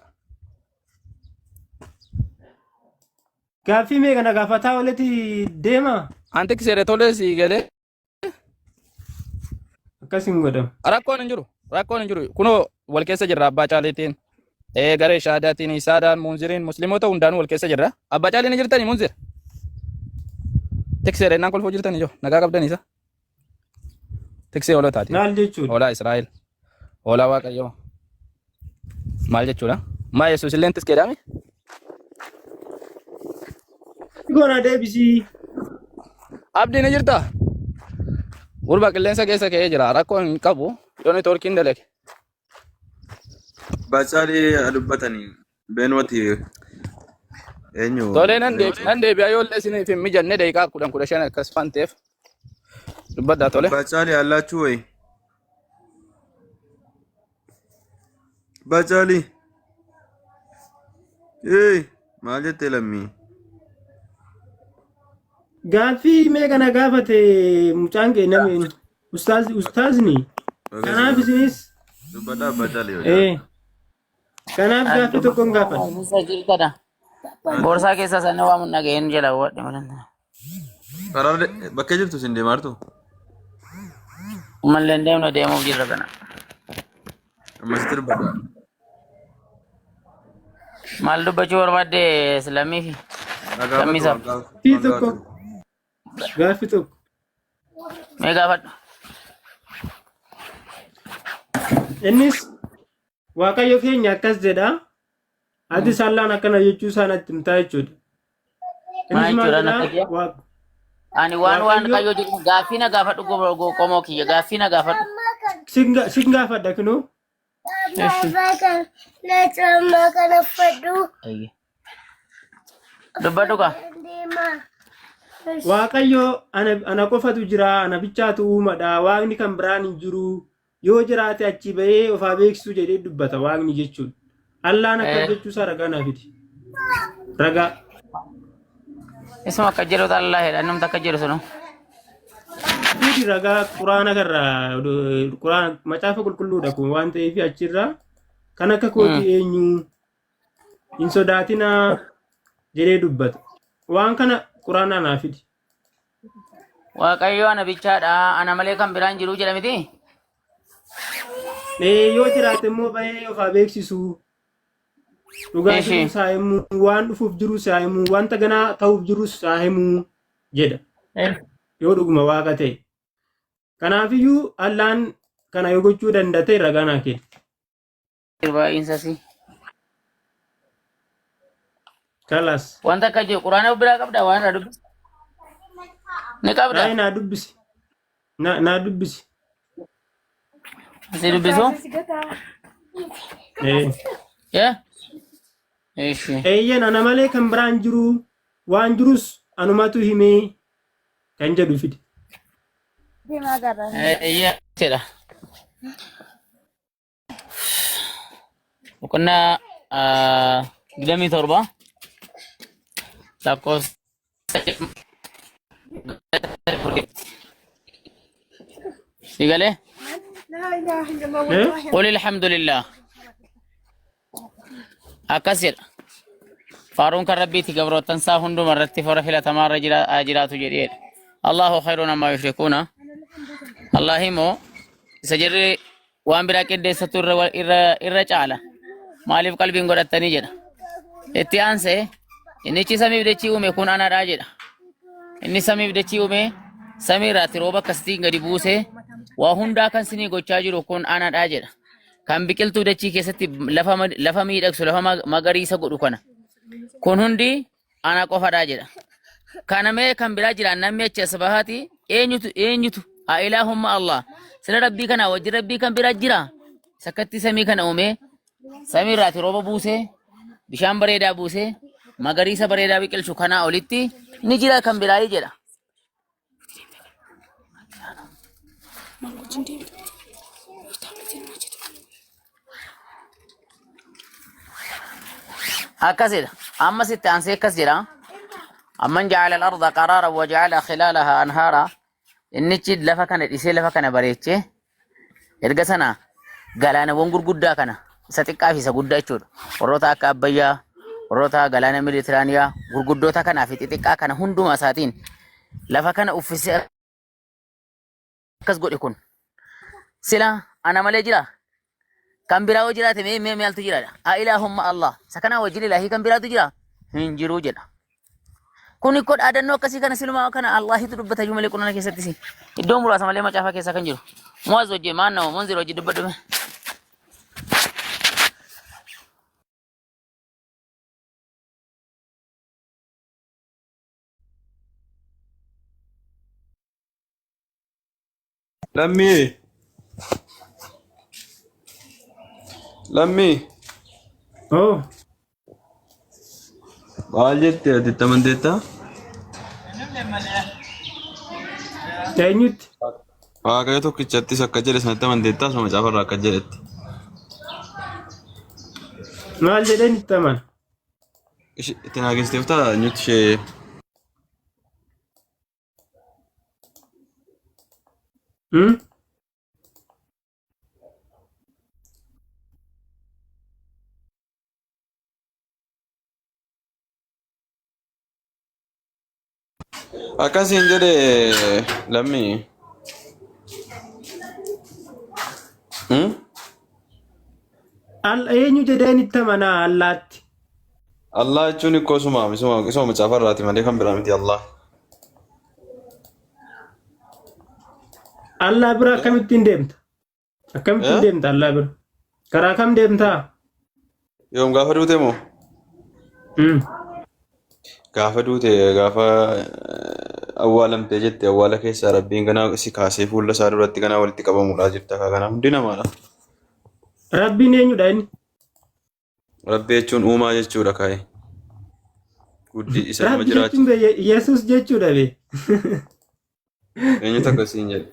Speaker 1: Gaaffii meeqa na gaafataa olitti deema?
Speaker 2: An tikseedha tolee sii galee.
Speaker 1: Akkas hin godhamu.
Speaker 2: Rakkoon hin jiru. Rakkoon hin jiru. Kunoo wal keessa jirra abbaa caaliitiin. Ee garee shahaadaatiin, isaadhaan, munziriin, musliimota hundaanuu wal keessa jirra. Abbaa caalii ni jirtanii munzir? Tikseedha innaan kolfuu jirtanii joo. Nagaa qabdanii isa. Tiksee hoolotaati.
Speaker 1: Maal jechuudha?
Speaker 2: Hoolaa Israa'el. Hoolaa Waaqayyoo. Maal jechuudha? Maa Yesuus illeen tiskeedhaami?
Speaker 1: Goona deebisii.
Speaker 2: Abdii ni jirtaa? Gurbaa qilleensa keessa ka'ee jira. Rakkoo hin qabu. Yoo neetwoorkiin dalage.
Speaker 3: Bacaalii dubbatanii beenwati eenyu
Speaker 2: Tolee nan deebi nan deebi'a yoo illee isiniif hin mijanne daqiiqaa 10 15 akkas waan ta'eef dubbadhaa tole.
Speaker 3: Bacaalii allaachuu wayi. Bacaalii. Ee maal jettee lammii?
Speaker 1: Gaaffii meeqa na gaafate mucaan kee namni ustaaz ustaazni. Kanaaf isinis
Speaker 3: Dubbadhaa Bacaalii yoo
Speaker 1: ee kanaaf gaaffii tokko hin gaafadha.
Speaker 4: Isa jirtadha. Boorsaa keessaa sana waamu dhaga'een jala wadhe malee.
Speaker 3: Karaa bakkee jirtu isin deemaa jirtu?
Speaker 4: Umallee deemna deemuuf jirra kana.
Speaker 3: Ammasitti dubbadhaa.
Speaker 4: Maal dubbachuu barbaadde lammii fi
Speaker 3: Nagaa
Speaker 4: lammii
Speaker 3: gaafatu
Speaker 4: isaaf.
Speaker 3: waan gaafatu.
Speaker 1: Gaaffii
Speaker 3: Waan
Speaker 1: tokko
Speaker 3: gaafatu.
Speaker 1: gaaffii tokko.
Speaker 4: Mee gaafadhu.
Speaker 1: Innis Waaqayyo keenya akkas jedha. Ati sallaan akkana jechuu isaa natti himtaa jechuudha.
Speaker 4: Maal
Speaker 1: Innis maal
Speaker 4: jechuudha
Speaker 1: jedha?
Speaker 4: natti kiyya? Ani waan waan
Speaker 1: Waaqayyo
Speaker 4: qayyoo jedhu gaaffii na gaafadhu qomoo kiyya gaaffii na gaafadhu.
Speaker 1: sin gaafadha kunoo.
Speaker 4: Eshi. Ayye. Dubbadhu kaa.
Speaker 1: Waaqayyo ana qofatu jira, ana bichaatu uumadha, waaqni kan biraan hin jiru. Yoo jiraate achii bahee of haa beeksisu jedhee dubbata waaqni jechuudha. Allaan akkas jechuu isaa ragaa naa fidi. Ragaa.
Speaker 4: Isuma akka jedhu Allah jedha innumti akka jedhu sunu.
Speaker 1: Fidi ragaa quraana karraa quraana macaafa qulqulluudha kun waan ta'eef achirraa kan akka kootii eenyu hin sodaatinaa jedhee dubbata. Waan kana quraanaa naa fidi.
Speaker 4: Waaqayyo ana bichaadha ana malee kan biraan jiru jedha miti.
Speaker 1: Yoo jiraate immoo bahee of haa beeksisu. Dhugaa
Speaker 4: Eshi.
Speaker 1: jiru isaa himuu, waan dhufuuf jiru isaa himuu, wanta ganaa ta'uuf jiru isaa himuu jedha. Yoo dhuguma waaqa ta'e. Kanaafiyyuu Allaan kana yoo gochuu danda'a ta'e ragaa naa kenna.
Speaker 4: Baay'insasi.
Speaker 1: Kalas.
Speaker 4: Wanta akka jiru quraana of biraa qabda waan irraa dubbisi. Ni qabda.
Speaker 1: Raayii naa dubbisi. Naa dubbisi.
Speaker 4: Si dubbisu?
Speaker 1: Ee.
Speaker 4: Yee? Ishi.
Speaker 1: Eeyyan ana malee kan biraan jiru waan jirus anumatu himee kan jedhu fidi.
Speaker 4: Eeyyee jedha. Boqonnaa 27 lakkoofsa si galee
Speaker 1: Eh?
Speaker 4: qul alhamdulillah akkas jedha faaruun kan rabbiiti gabroottan isaa hunduma irratti fora filatamaa irra haa jiraatu jedheedha Allahu khayrun ammaa yushrikuuna Allah immoo isa jarri waan biraa qindeessatu irra caala. Maaliif qalbiin godhattanii jedha. Itti aansee innichi samiif dachii uume kun anadhaa jedha. Inni samiif dachii uume samii irraatti rooba akkasitiin gadi buusee waa hundaa kan sinii gochaa jiru kun anadhaa jedha. Kan biqiltuu dachii keessatti lafa miidhagsu lafa magariisa godhu kana. Kun hundi ana qofadha jedha. Kana mee kan biraa jira namni achi as bahaati eenyutu eenyutu haa ilaahumma Allah sila rabbii kana wajji rabbii kan biraa jira sakkatti samii kana uumee samii irraati rooba buusee bishaan bareedaa buusee magariisa bareedaa biqilchu kanaa olitti ni jira kan biraa jedha. Akkasidha. Ammas itti aansee akkas jedha. Amman ja'ala al-arda qaraara wa ja'ala khilaalaha anhaara. Innichi lafa kana dhisee lafa kana bareechee Erga sana galaanawwan gurguddaa kana isa xiqqaa fi isa guddaa jechuudha. Warroota akka Abbayyaa, warroota galaana Meditiraaniyaa gurguddoota kanaa fi xixiqqaa kana hundumaa isaatiin lafa kana uffisee akkas godhe kun sila ana malee jira. Kan biraa yoo jiraate mee mee maaltu jira? A ilaahumma Allah. Isa kanaa wajjin ilaahii kan biraatu jira? Hin jiru jedha. Kun ikkoo dhaadannoo akkasii kana silumaa kana Allahitu dubbata iyyuu malee qur'aana keessattis iddoo muraasa malee macaafa keessa kan jiru. Mu'az hojii maan nama munzir hojii dubbadhu mee.
Speaker 3: Lammii. Lammii.
Speaker 1: Oh,
Speaker 3: Maal jette ati itti amanteetta?
Speaker 1: Eenyutti?
Speaker 3: Waaqayyo tokkichattis akka jedhe sanatti amanteettaa osoo macaafa irraa akka jedhetti.
Speaker 1: Maal jedheen itti amana?
Speaker 3: Itti naageessiteef ta'a eenyutti ishee
Speaker 1: Hmm?
Speaker 3: Akkasiin jedhe lammii. Hmm?
Speaker 1: Eenyu jedheen itti amanaa Allaatti?
Speaker 3: Allah jechuun ikkoo isuma isuma isuma macaafa irraati malee kan biraa miti Allah.
Speaker 1: Allah bira akkamittiin deemta? Akkamittiin
Speaker 3: Eh?
Speaker 1: deemta Allah bira? Karaa kam deemtaa?
Speaker 3: Yoom gaafa duute moo?
Speaker 1: Hmm.
Speaker 3: Gaafa duute gaafa awwaalamtee jette awwaala keessaa rabbiin ganaa si kaasee fuula isaa duratti ganaa walitti qabamuudhaa jirta kaa kanaa hundi namaadha.
Speaker 1: Rabbiin eenyudha inni?
Speaker 3: Rabbi jechuun uumaa jechuudha kaa'e. Guddi isa nama
Speaker 1: Rabbi jechuun
Speaker 3: jiraachisu.
Speaker 1: be Yesuus jechuudha be.
Speaker 3: Eenyutu akkasiin jedhe?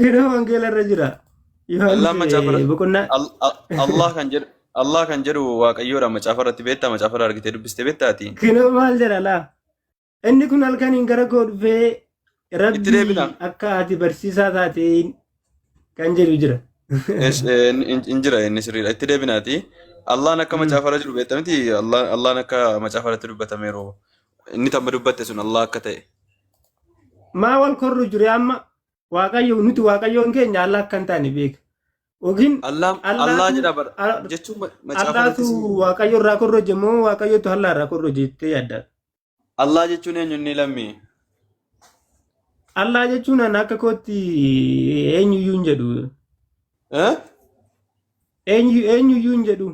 Speaker 1: Yeroo wangeela irra jira.
Speaker 3: Allah
Speaker 1: Yohaannis
Speaker 3: macaafa irra-
Speaker 1: boqonnaa
Speaker 3: Allah kan jedhu Allah kan jedhu waaqayyoodha macaafa irratti beektaa macaafa irra argitee dubbistee beektaati.
Speaker 1: Kinoo maal jedha laa? Inni kun halkaniin gara koo dhufee
Speaker 3: Itti
Speaker 1: Rabbii
Speaker 3: deebina.
Speaker 1: akka ati barsiisaa taateen kan jedhu jira.
Speaker 3: In jira inni sirriidha. Itti deebinaati. Allahn akka macaafa irra jiru beekta miti Allahn akka macaafa irratti dubbatameeru. Inni tamma dubbatte sun Allah akka ta'e.
Speaker 1: Maa wal korru jire amma Waaqayyo nuti Waaqayyoon keenya Allah akka hin taane beeka. Yookiin
Speaker 3: Allah Allah
Speaker 1: Allaatu
Speaker 3: jedha bara jechuun macaafa irratti
Speaker 1: Allaatu Waaqayyo irraa korroje moo Waaqayyotu Allah irraa korroje jettee yaadda?
Speaker 3: Allah jechuun eenyu inni lammii?
Speaker 1: Allah jechuun ana akka kootti eenyuyyuu hin jedhu.
Speaker 3: Eh?
Speaker 1: Eenyu eenyuyyuu hin jedhu.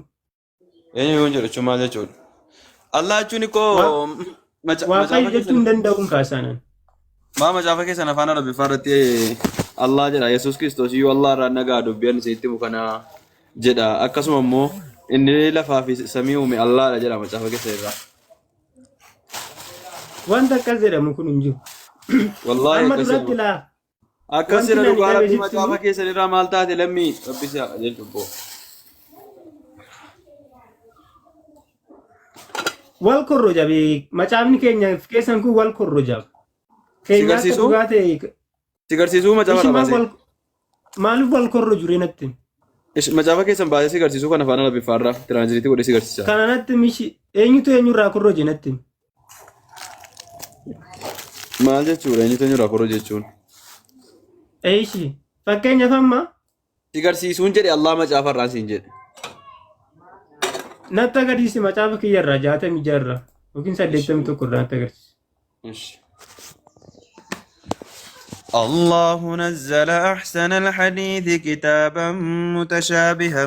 Speaker 3: Eenyu hin jedhu jechuun maal jechuudha? Allah jechuun ikkoo
Speaker 1: Waaqayyo
Speaker 3: macaafa
Speaker 1: jechuu
Speaker 3: keessan
Speaker 1: hin danda'uun kaasaanan.
Speaker 3: maa macaafa keessan afaan Arabiffaa irratti Allah jedha. Yesuus Kiristoos iyyuu Allah irraa nagaa dubbii ani isinitti himu kana jedha. Akkasuma immoo inni lafaa fi samii uume Allahadha jedha macaafa keessan irraa.
Speaker 1: Wanta akkas jedhamu kun hin jiru.
Speaker 3: Wallaahi
Speaker 1: Amma
Speaker 3: akkas
Speaker 1: duratti
Speaker 3: jedhama.
Speaker 1: laa
Speaker 3: Akkas
Speaker 1: wanti
Speaker 3: jedha
Speaker 1: nani
Speaker 3: dhugaa
Speaker 1: dhabe
Speaker 3: rabbi
Speaker 1: sitti
Speaker 3: macaafa
Speaker 1: himu
Speaker 3: keessan irraa maal taate lammii rabbi si haa qajeelchu boo.
Speaker 1: Wal korroja bee macaafni keenya keessan kun wal korroja.
Speaker 3: Si
Speaker 1: Keenya akka
Speaker 3: garsiisuu?
Speaker 1: dhugaa ta'e
Speaker 3: Si garsiisuu macaafa
Speaker 1: ishi
Speaker 3: irraa
Speaker 1: maaf
Speaker 3: baasee?
Speaker 1: wal maaliif wal korroju ree natti?
Speaker 3: Ish macaafa keessan baasee si garsiisuu kan afaan Arabiffaa irraa tiraanziliitii godhee si garsiisa.
Speaker 1: Kana natti mishi eenyutu eenyurraa korroje natti?
Speaker 3: Maal jechuudha eenyutu eenyurraa korroje jechuun?
Speaker 1: Eishi fakkeenyaaf amma
Speaker 3: Si garsiisuun jedhe Allah macaafa irraan siin jedhe.
Speaker 1: Natti agarsiisi macaafa kiyya irraa 66 irraa yookiin 81 irraa natti agarsiisi.
Speaker 3: Ishi. الله نزل أحسن الحديث كتابا متشابها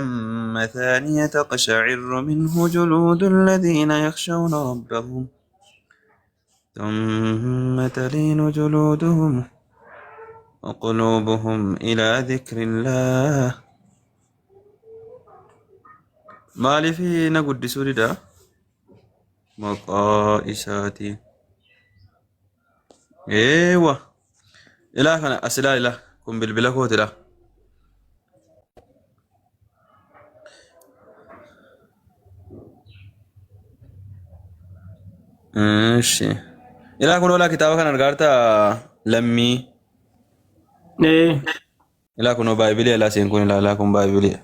Speaker 3: مثانية تقشعر منه جلود الذين يخشون ربهم ثم تلين جلودهم وقلوبهم إلى ذكر الله maaliif na guddisuu dida maqaa isaatiin eewa ilaa kana as ilaa ilaa kun bilbila kootidha Eshi. Ilaa kun olaa kitaaba kana argaarta lammii.
Speaker 1: Ee.
Speaker 3: Ilaa kunoo baay'ibilee ilaa seen kun ilaa ilaa kun baay'ibilee.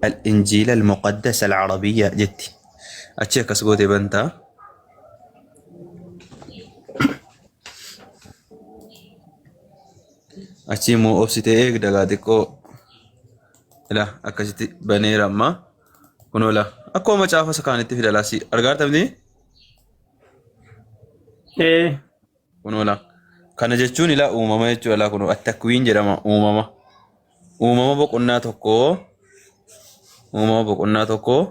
Speaker 3: Al-Injiila al-Muqaddas al-Arabiyya jetti. Achi akkas gootee bantaa. Achi immoo obsitee eegda gaa xiqqoo. Ilaa akkasitti baneera amma. Kunoo ilaa akkuma macaafa isa kaanitti fida laasii argaa jirta miti?
Speaker 1: Ee.
Speaker 3: Kunoo ilaa. Kana jechuun ilaa uumama jechuudha ilaa kunoo attakwiin jedhama uumama. Uumama boqonnaa tokkoo. Uumama boqonnaa tokkoo.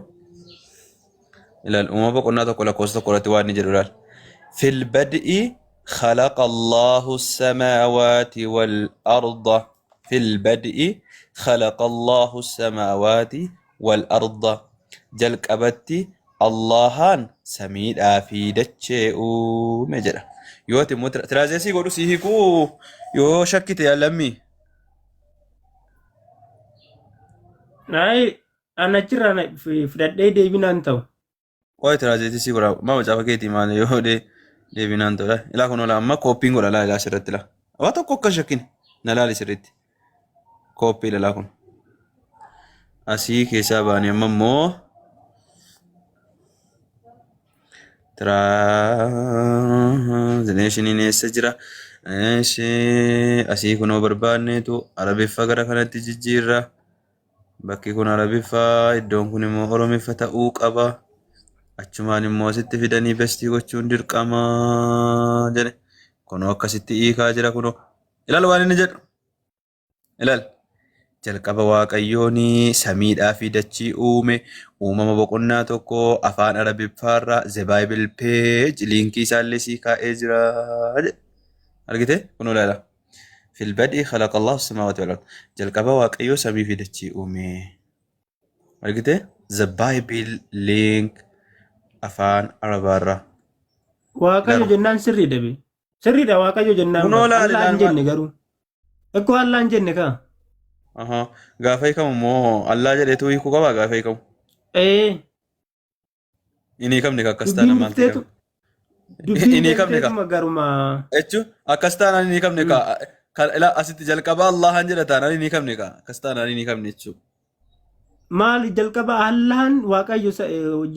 Speaker 3: Ilaal uumama boqonnaa 1 lakkoofsa 1 irratti waan inni jedhu ilaal. Fil bad'i khalaqa Allahu samaawaati wal arda. Fil bad'i khalaqa Allahu samaawaati wal arda. Jalqabatti Allahaan samiidhaa fi dachee uume jedha. Yoo ati immoo tiraazeesii godhu si hiikuu yoo shakkite yaa lammii.
Speaker 1: Ay, an achirraa fudhadhee deebinaan ta'u.
Speaker 3: Qoy tiraazeetii sii godha. Maa macaafa keetii maal yoo deebinaan ta'udha. Ilaa kun ola amma kooppiin godha laa ilaa sirriitti laa. Waa tokko akka hin shakkin na laali sirriitti. Kooppii lalaa kun. Asii keessaa baanee amma immoo tiraazileeshiniin eessa jira? Asii kunoo barbaanneetu Arabiffa gara kanatti jijjiirra. Bakki kun Arabiffa, iddoon kun immoo Oromiffa ta'uu qaba. Achumaan immoo asitti fidanii bestii gochuun dirqama jedhe. Kunoo akkasitti hiikaa jira kunoo. Ilaal waan inni jedhu. Ilaal. Jalqaba Waaqayyoon samiidhaa fi dachii uume. Uumama boqonnaa 1 afaan Arabiffaarraa The Bible page liinkii isaallee sii kaa'ee jira jedhe. Argitee? Kunoo ilaala. Fil bad'i khalaqa Allahu samaawaati wal ard. Jalqaba Waaqayyoo samii fi dachii uume. Argitee? The Bible link afaan Arabaarraa.
Speaker 1: Waaqayyo
Speaker 3: Ilaala.
Speaker 1: jennaan sirriidha be. Sirriidha Waaqayyo jennaan
Speaker 3: Kunoo
Speaker 1: bar.
Speaker 3: laali
Speaker 1: Allaa hin
Speaker 3: laal maal.
Speaker 1: jenne garuu. Ekkoo Allaa hin jenne kaa.
Speaker 3: Ahaa. Gaafa hiikamu immoo Allaa jedheetu hiikuu qabaa gaafa hiikamu.
Speaker 1: Ee.
Speaker 3: Hin hiikamne ka akkas
Speaker 1: Dubbiin
Speaker 3: taanaan maaltu
Speaker 1: dhufteetu
Speaker 3: hiikame?
Speaker 1: dubbiin
Speaker 3: Hin hiikamne ka.
Speaker 1: deebiteetuma garuma
Speaker 3: Jechuun akkas taanaan hin hiikamne ka. Kan ilaa asitti jalqaba Allahan jedha taanaan hin hiikamne ka. Akkas taanaan hin hiikamne jechuudha.
Speaker 1: Maali jalqaba Allahan Waaqayyo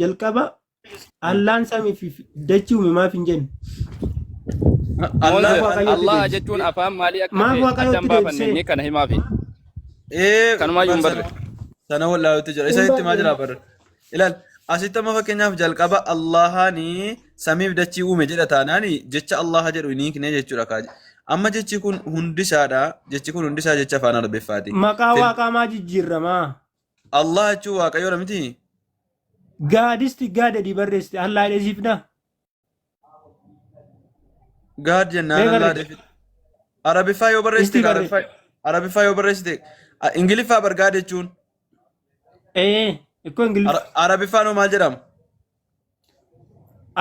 Speaker 1: jalqaba Allaan samii fi dachii uume maaf hin jenne?
Speaker 3: Allah
Speaker 2: Moonzer,
Speaker 1: Maaf Waaqayyotti
Speaker 2: Allah
Speaker 1: deebise?
Speaker 2: jechuun afaan maalii akka
Speaker 1: Maaf
Speaker 2: ta'e adda hin
Speaker 1: Waaqayyotti
Speaker 2: baafanne
Speaker 1: deebisee?
Speaker 2: inni kana himaafi.
Speaker 3: Ee
Speaker 2: Kanumaayyuu
Speaker 3: bar
Speaker 2: hin barre.
Speaker 3: sana wallaalutti jira. Isa
Speaker 1: Hin
Speaker 3: itti maa
Speaker 1: barre.
Speaker 3: jira bar. Ilaal asitti amma fakkeenyaaf jalqaba Allahaani samiif dachii uume jedha taanaani jecha Allaha jedhu hin hiikne jechuudha kaaji. Amma jechi kun hundisaadha. Jechi kun hundisaa jecha afaan Arabiffaati.
Speaker 1: Maqaa
Speaker 3: Fil
Speaker 1: Waaqaa maa jijjiirramaa?
Speaker 3: Allah jechuun Waaqayyoodha miti?
Speaker 1: Gaadisti gaadadii barreessite Allah jedhee
Speaker 3: Gaad jennaan
Speaker 1: Mee
Speaker 3: Allah
Speaker 1: barreessi.
Speaker 3: deebi. Arabiffaa yoo barreessite
Speaker 1: Istii
Speaker 3: ka
Speaker 1: barreessi.
Speaker 3: Arabiffaa yoo barreessite Ingiliffaa bar gaad jechuun
Speaker 1: Ee, ikkoo Ingiliffa.
Speaker 3: Arabiffaan hoo maal jedhama?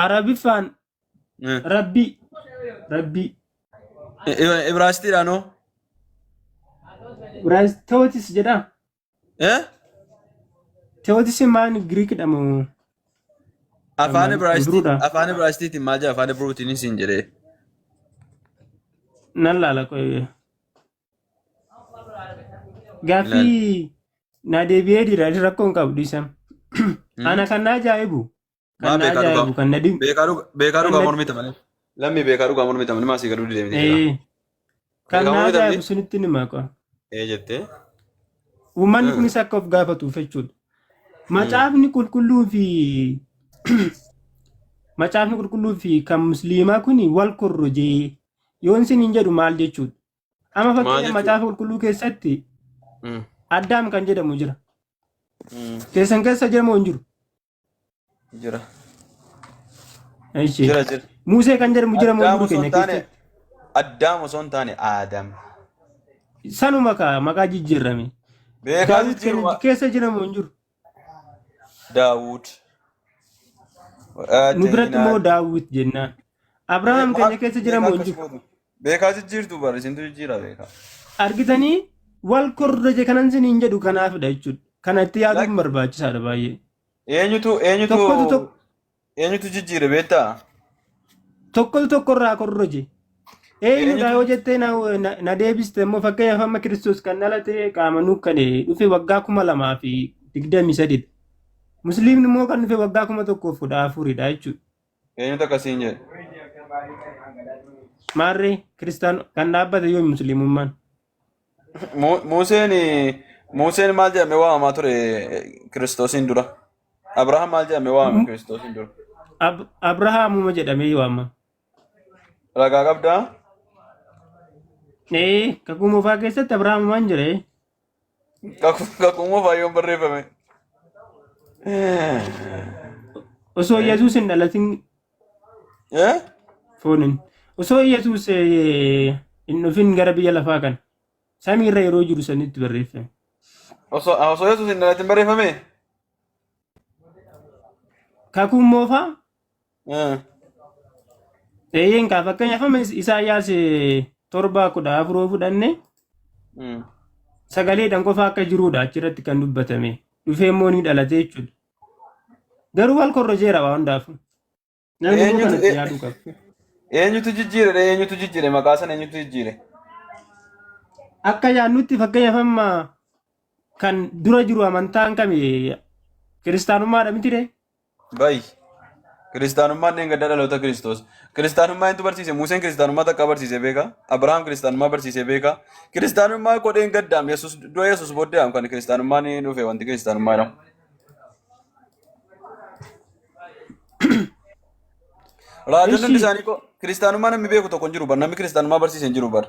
Speaker 1: Arabiffaan Rabbii. Rabbii.
Speaker 3: Ibraastiidhaan hoo?
Speaker 1: Ibraayistootis jedha.
Speaker 3: Eh?
Speaker 1: Teewotisi maan Giriikidha moo?
Speaker 3: Afaan
Speaker 1: Maal?
Speaker 3: Ibraayistii
Speaker 1: Ibruudha.
Speaker 3: afaan Ibraayistiitiin maal jedha afaan Ibruutiin siin jedhee.
Speaker 1: Nan laala qoy. Gaaffii na deebi'ee jira rakkoo hin qabdu isa. Ana kan na ajaa'ibu.
Speaker 3: Maa
Speaker 1: Kan na
Speaker 3: beekaa dhugaa
Speaker 1: ajaa'ibu kan na dinqu.
Speaker 3: beekaa dhugaa beekaa
Speaker 1: Kan
Speaker 3: dhugaa
Speaker 1: na
Speaker 3: mormita malee. Lammii beekaa dhugaa mormita malee maasii galuu didee miti beekaa.
Speaker 1: ee, kan
Speaker 3: Beekaa
Speaker 1: na
Speaker 3: mormita
Speaker 1: ajaa'ibu
Speaker 3: miti.
Speaker 1: sinitti nima qoy.
Speaker 3: Ee jettee.
Speaker 1: Uummanni kunis akka of gaafatuuf jechuudha. Macaafni qulqulluu fi macaafni qulqulluu fi kan musliimaa kun wal korrojee yoon isin hin jedhu maal jechuudha. Amma
Speaker 3: Maal
Speaker 1: fakkeenya
Speaker 3: jechuudha?
Speaker 1: macaafa qulqulluu keessatti Addaam kan jedhamu jira. Keessan keessa jira moo hin jiru?
Speaker 3: Jira.
Speaker 1: Ishee.
Speaker 3: Jira jira.
Speaker 1: Musee kan jedhamu jira moo hin
Speaker 3: Addaam
Speaker 1: jiru
Speaker 3: osoo
Speaker 1: keenya
Speaker 3: hin taane
Speaker 1: keessatti?
Speaker 3: Addaam osoo hin taane Aadam.
Speaker 1: Sanuma kaa maqaa jijjiirame.
Speaker 3: Beekaa
Speaker 1: Daawit
Speaker 3: jijjiiruma.
Speaker 1: keenya keessa jira moo hin jiru?
Speaker 3: Daawud.
Speaker 1: Nu biratti immoo
Speaker 3: Aateenaa.
Speaker 1: Daawit jennaan. Abrahaam keenya keessa jira
Speaker 3: Beekaa
Speaker 1: moo hin
Speaker 3: akkas
Speaker 1: jiru?
Speaker 3: gootu. Beekaa jijjiirtu bara isintu jijjiira beekaa.
Speaker 1: Argitanii wal korroje kanan isiniin jedhu kanaafidha jechuudha. Kana itti yaaduun
Speaker 3: Lak
Speaker 1: barbaachisaadha baay'ee.
Speaker 3: eenyutu eenyutu
Speaker 1: Tokkotu tokko
Speaker 3: eenyutu jijjiire beektaa?
Speaker 1: tokkotu tokkorraa korroje. Eenyudha
Speaker 3: Eenyutu
Speaker 1: yoo jettee na deebiste immoo, fakkeenyaaf amma Kiristoos kan dhalate qaama nuuf kan dhufe waggaa 2023dha. Musliimni immoo kan dhufe waggaa 1014dha jechuudha.
Speaker 3: Eenyutu akkasiin jedhe?
Speaker 1: Maarree, kiristaan kan dhaabbate yoo musliimummaan?
Speaker 3: Museen maal jedhamee waamamaa ture Kiristoosiin dura? Abrahaam maal jedhamee waamame Kiristoosiin dura?
Speaker 1: Abrahaamuma jedhamee waamama.
Speaker 3: Ragaa qabdaa?
Speaker 1: Ee, kakuu moofaa keessatti Abrahaamumaan jira.
Speaker 3: Kakuu moofaa yoom barreeffame?
Speaker 1: Osoo Yesuus hin dhalatin
Speaker 3: Eh?
Speaker 1: fooniin. Osoo Yesuus hin dhufin gara biyya lafaa kana samiirra yeroo jiru sanitti barreeffame.
Speaker 3: Osoo Yesuus hin dhalatin barreeffame?
Speaker 1: Kakuun moofaa eeyyeen kaa, fakkeenyaaf amma Isaayyaas 7:14 yoo fudhanne, sagaleedhaan qofa akka jirudha achirratti kan dubbatame. Dhufee immoo ni dhalate jechuudha. Garuu wal korrojeera waa hundaafuu. Namni immoo
Speaker 3: Eenyutu
Speaker 1: kanatti yaaduu qaba.
Speaker 3: Eenyutu jijjiire? Eenyutu jijjiire? Maqaa sana eenyutu jijjiire?
Speaker 1: Akka yaadnutti, fakkeenyaaf amma kan dura jiru amantaan kami? Kiristaanummaadha miti ree?
Speaker 3: Bayi. Kiristaanummaan dheengaddaa dhaloota Kiristoos. Kiristaanummaa eenyutu barsiise? Museen kiristaanummaa takka barsiise beeka? Abrahaam kiristaanummaa barsiise beeka? Kiristaanummaa koo dheengaddaam Yesuus du'a Yesuus booddeedhaam kan kiristaanummaan dhufe, wanti kiristaanummaa jedhamu. Raajonni hundi isaanii koo kiristaanummaa namni beeku tokko hin jiru bar, namni kiristaanummaa barsiise hin jiru bar.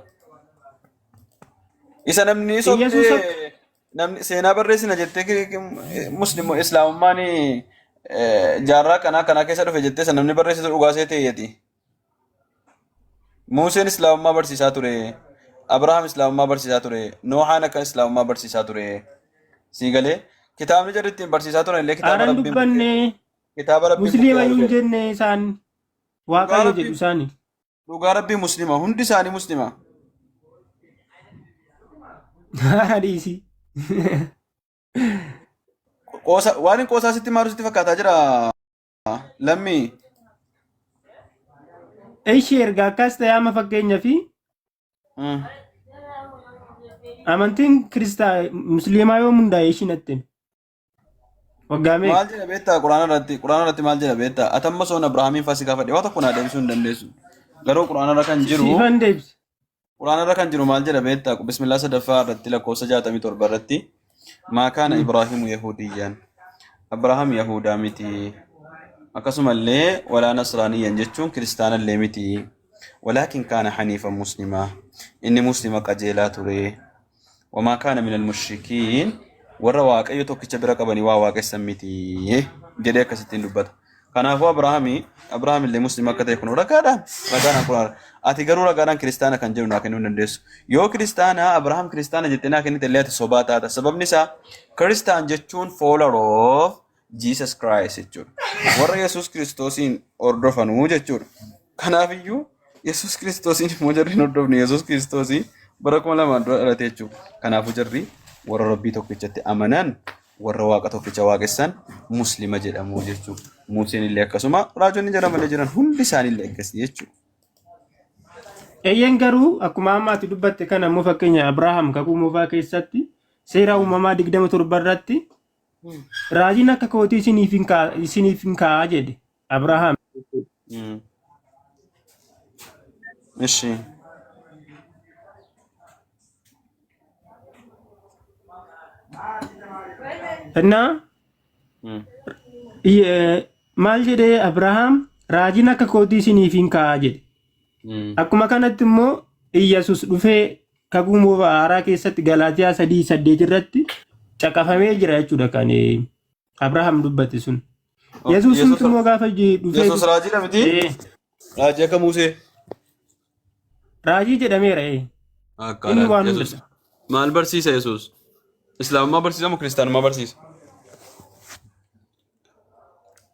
Speaker 3: Isa namni
Speaker 1: Yesuus
Speaker 3: sobdee namni seenaa barreessina jettee muslimu islaamummaan jaarraa kanaa kanaa keessa dhufe jettee isa namni barreessitu dhugaa see ta'eeti. Museen islaamummaa barsiisaa ture. Abrahaam islaamummaa barsiisaa ture. Noohaan akka islaamummaa barsiisaa ture. Sii galee, kitaabni jarri ittiin barsiisaa turan illee kitaaba
Speaker 1: Haaraan
Speaker 3: Rabbiin bukkee
Speaker 1: dubbanne
Speaker 3: kitaaba Rabbiin bukkee
Speaker 1: musliima iyyuu hin
Speaker 3: argate.
Speaker 1: jenne isaan,
Speaker 3: Dhugaa
Speaker 1: Waaqayyo
Speaker 3: Rabbii
Speaker 1: jedhu isaani.
Speaker 3: Dhugaa Rabbii muslima, hundi isaanii muslima.
Speaker 1: Haara dhiisi.
Speaker 3: Qoosa waan hin qoosaa sitti maaru sitti fakkaataa jira lammii.
Speaker 1: Ishee erga akkas ta'e, amma fakkeenya fi amantiin kiristaa musliimaa yoo hundaa'e ishii natti himi. Waggaa
Speaker 3: Maal
Speaker 1: meeqa?
Speaker 3: jedha beektaa Quraana irratti? Quraana irratti maal jedha beektaa? Atamma soon Abrahaamiin fasi gaafadhe, waa tokko naa deebisuu hin dandeessu. Garuu Quraana irra kan jiru
Speaker 1: Siifan deebise.
Speaker 3: Quraana irra kan jiru maal jedha beektaa? Bismillaa sadaffaa irratti lakkoofsa 67 irratti, maa kaana Ibraahimu Yahudiyyaan. Abrahaam Yahudaa miti. Akkasumallee walaa Nasraaniyyan jechuun kiristaanallee miti. Walaakin kaana haniifan muslimaa. Inni muslima qajeelaa ture. Wamaa kaana minal mushrikiin, warra Waaqayyo tokkicha bira qabanii waa waaqessan miti jedhee akkasittiin dubbata. Kanaafuu Abrahaami Abrahaam illee muslima akka ta'e kun ragaadhaan kun, ati garuu ragaadhaan kiristaana kan jedhu naa kennuu hin dandeessu. Yoo kiristaana Abrahaam kiristaana jettee naa kennite illee ati sobaa taata. Sababni isaa kiristaan jechuun follower of Jesus Christ jechuudha. Warra Yesuus Kiristoosiin hordofanuu jechuudha. Kanaafiyyuu Yesuus Kiristoosiin immoo jarri hin hordofne. Yesuus Kiristoosii bara 2000 dura dhalate jechuudha. Kanaafuu jarri warra Rabbii tokkichatti amanan, warra Waaqa tokkicha waaqessan muslima jedhamu jechuudha. Museen illee akkasuma, raajonni jara malee jiran hundi isaanii illee akkasii jechuudha.
Speaker 1: Eeyyeen, garuu akkuma amma ati dubbatte kana immoo, fakkeenya Abrahaam kakuu moofaa keessatti seera uumamaa 27 irratti raajiin akka kootii isiniif hin kaa'a jedhe Abrahaam.
Speaker 3: Ishi.
Speaker 1: Innaa maal jedhee Abrahaam? Raajiin akka kootii isiniif hin kaa'a jedhe. Akkuma kanatti immoo Iyyasuus dhufee kakuu moofaa haaraa keessatti Galaatiyaa 3:8 irratti caqafamee jira jechuudha kan Abrahaam dubbate sun. Yesuus
Speaker 3: Yesuus
Speaker 1: immoo gaafa dhufee
Speaker 3: Yesuus raajiidha miti? Raajii akka Musee.
Speaker 1: Raajii jedhameera.
Speaker 3: Akka
Speaker 1: Inni waan
Speaker 3: Yesuus
Speaker 1: hunda.
Speaker 3: maal barsiisa Yesuus? Islaamummaa barsiisa moo kiristaanummaa barsiisa?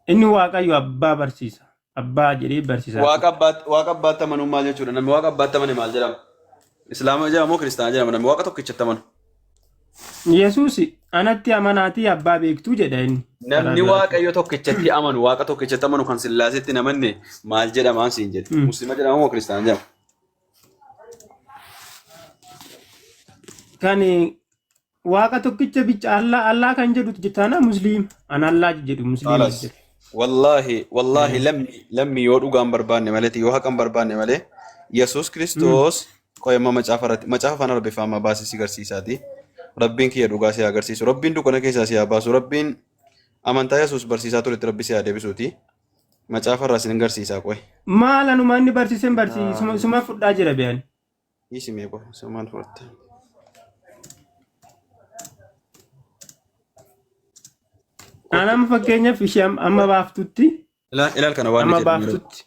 Speaker 1: Inni Waaqayyo abbaa barsiisa. Abbaa jedhee barsiisaa ture.
Speaker 3: Waaqa abbaatti amanuun maal jechuudha? Namni Waaqa abbaatti amane maal jedhama? Islaama jedhama moo kiristaana jedhama? Namni Waaqa tokkichatti amanu.
Speaker 1: Yesuus anatti amanaatii abbaa beektuu jedha inni. Karaa
Speaker 3: Namni
Speaker 1: biraatiin.
Speaker 3: Waaqayyo tokkichatti amanu, Waaqa tokkichatti amanu kan Sillaaseetti hin amanne maal jedhamaan siin jedhe? Muslima jedhama moo kiristaana jedhama?
Speaker 1: Kan waaqa tokkicha bicha Allah Allah kan jedhutu jettaana musliim an Allah jedhu musliima
Speaker 3: Khalas.
Speaker 1: jedhu.
Speaker 3: Wallaahi wallaahi lammi lammi yoo dhugaan barbaanne malee yoo haqan barbaanne malee Yesuus Kiristoos qoyama macaafa irratti macaafa afaan Arabiffaa amma baasee si garsiisaati. Rabbiin kiyya dhugaa si haa agarsiisu. Rabbiin dukkana keessaa si haa baasu. Rabbiin amantaa Yesuus barsiisaa turetti Rabbi si haa deebisuuti. Macaafa irraa sin garsiisaa qoy.
Speaker 1: Maal anuma inni barsiisen barsiisuma suma fudhaa jira beeyani.
Speaker 3: Dhiisi mee qoy maal fudhatte.
Speaker 1: An amma fakkeenyaaf ishee amma baaftutti
Speaker 3: Ilaal ilaal kana waan
Speaker 1: amma
Speaker 3: jedhu.
Speaker 1: baaftutti.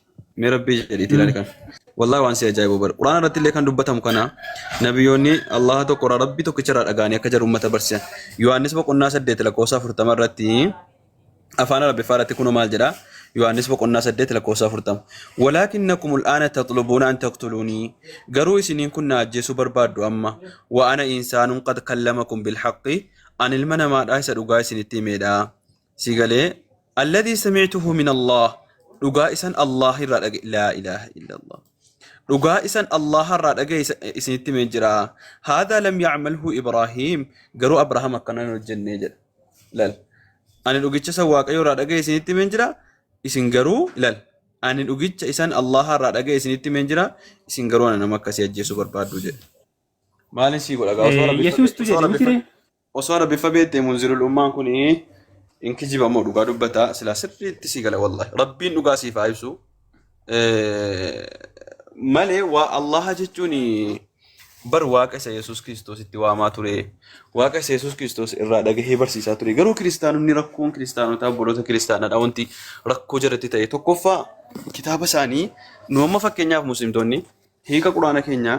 Speaker 3: Mee rabbii jedhiiti ilaali kana. Wallahi waan si ajaa'ibu bara. Quraana irratti illee kan dubbatamu kana nabiyyoonni Allah tokko irraa rabbii tokkicha irraa dhaga'anii akka jiru uummata barsiisan. Yohaannis boqonnaa 8 lakkoofsa 40 irratti afaan Arabiffaa irratti kunoo maal jedha? Yohaannis boqonnaa 8 lakkoofsa 40. Walaakinnakum ul'aana taxlubuuna an taqtuluunii. Garuu isiniin kun na ajjeesuu barbaaddu amma. Wa ana insaanun qad kallamakum bilhaqqi. An ilma namaadhaa isa dhugaa isinitti himeedha. Si galee alladhii sami'tuhu min Allah. Dhugaa isan Allah irraa dhage. Laa ilaaha illallah. Dhugaa isan Allah irraa dhage isinitti himee jira. Haadhaa lam yacmalhu Ibraahiim. Garuu Abrahaam akkana hin hojjennee jedha. Lal. Ani dhugicha isan Waaqayyo irraa dhaga'e isinitti himeen jira. Isin garuu lal. Ani dhugicha isan Allah irraa dhaga'e isinitti himeen jira. Isin garuu ana nama akkasii ajjeesuu barbaaddu jedhe. Maalin sii godha gaa osoo Arabiffa
Speaker 1: Yesuustu
Speaker 3: osoo
Speaker 1: jedhe
Speaker 3: Arabiffa
Speaker 1: miti ree?
Speaker 3: osoo Arabiffa beektee munzirul ummaan kun hin kijiba moo dhugaa dubbata silaa sirriitti sii gala wallahi rabbiin dhugaa siif haa ibsu. Malee waa Allaha jechuun bar waaqa isa Yesuus Kiristoos itti waamaa ture waaqa isa Yesuus Kiristoos irraa dhagahee barsiisaa ture garuu kiristaanonni rakkoon kiristaanotaa obboloota kiristaanaadha wanti rakkoo jalatti ta'e tokkoffaa kitaaba isaanii nu amma fakkeenyaaf muslimtoonni hiika quraana keenyaa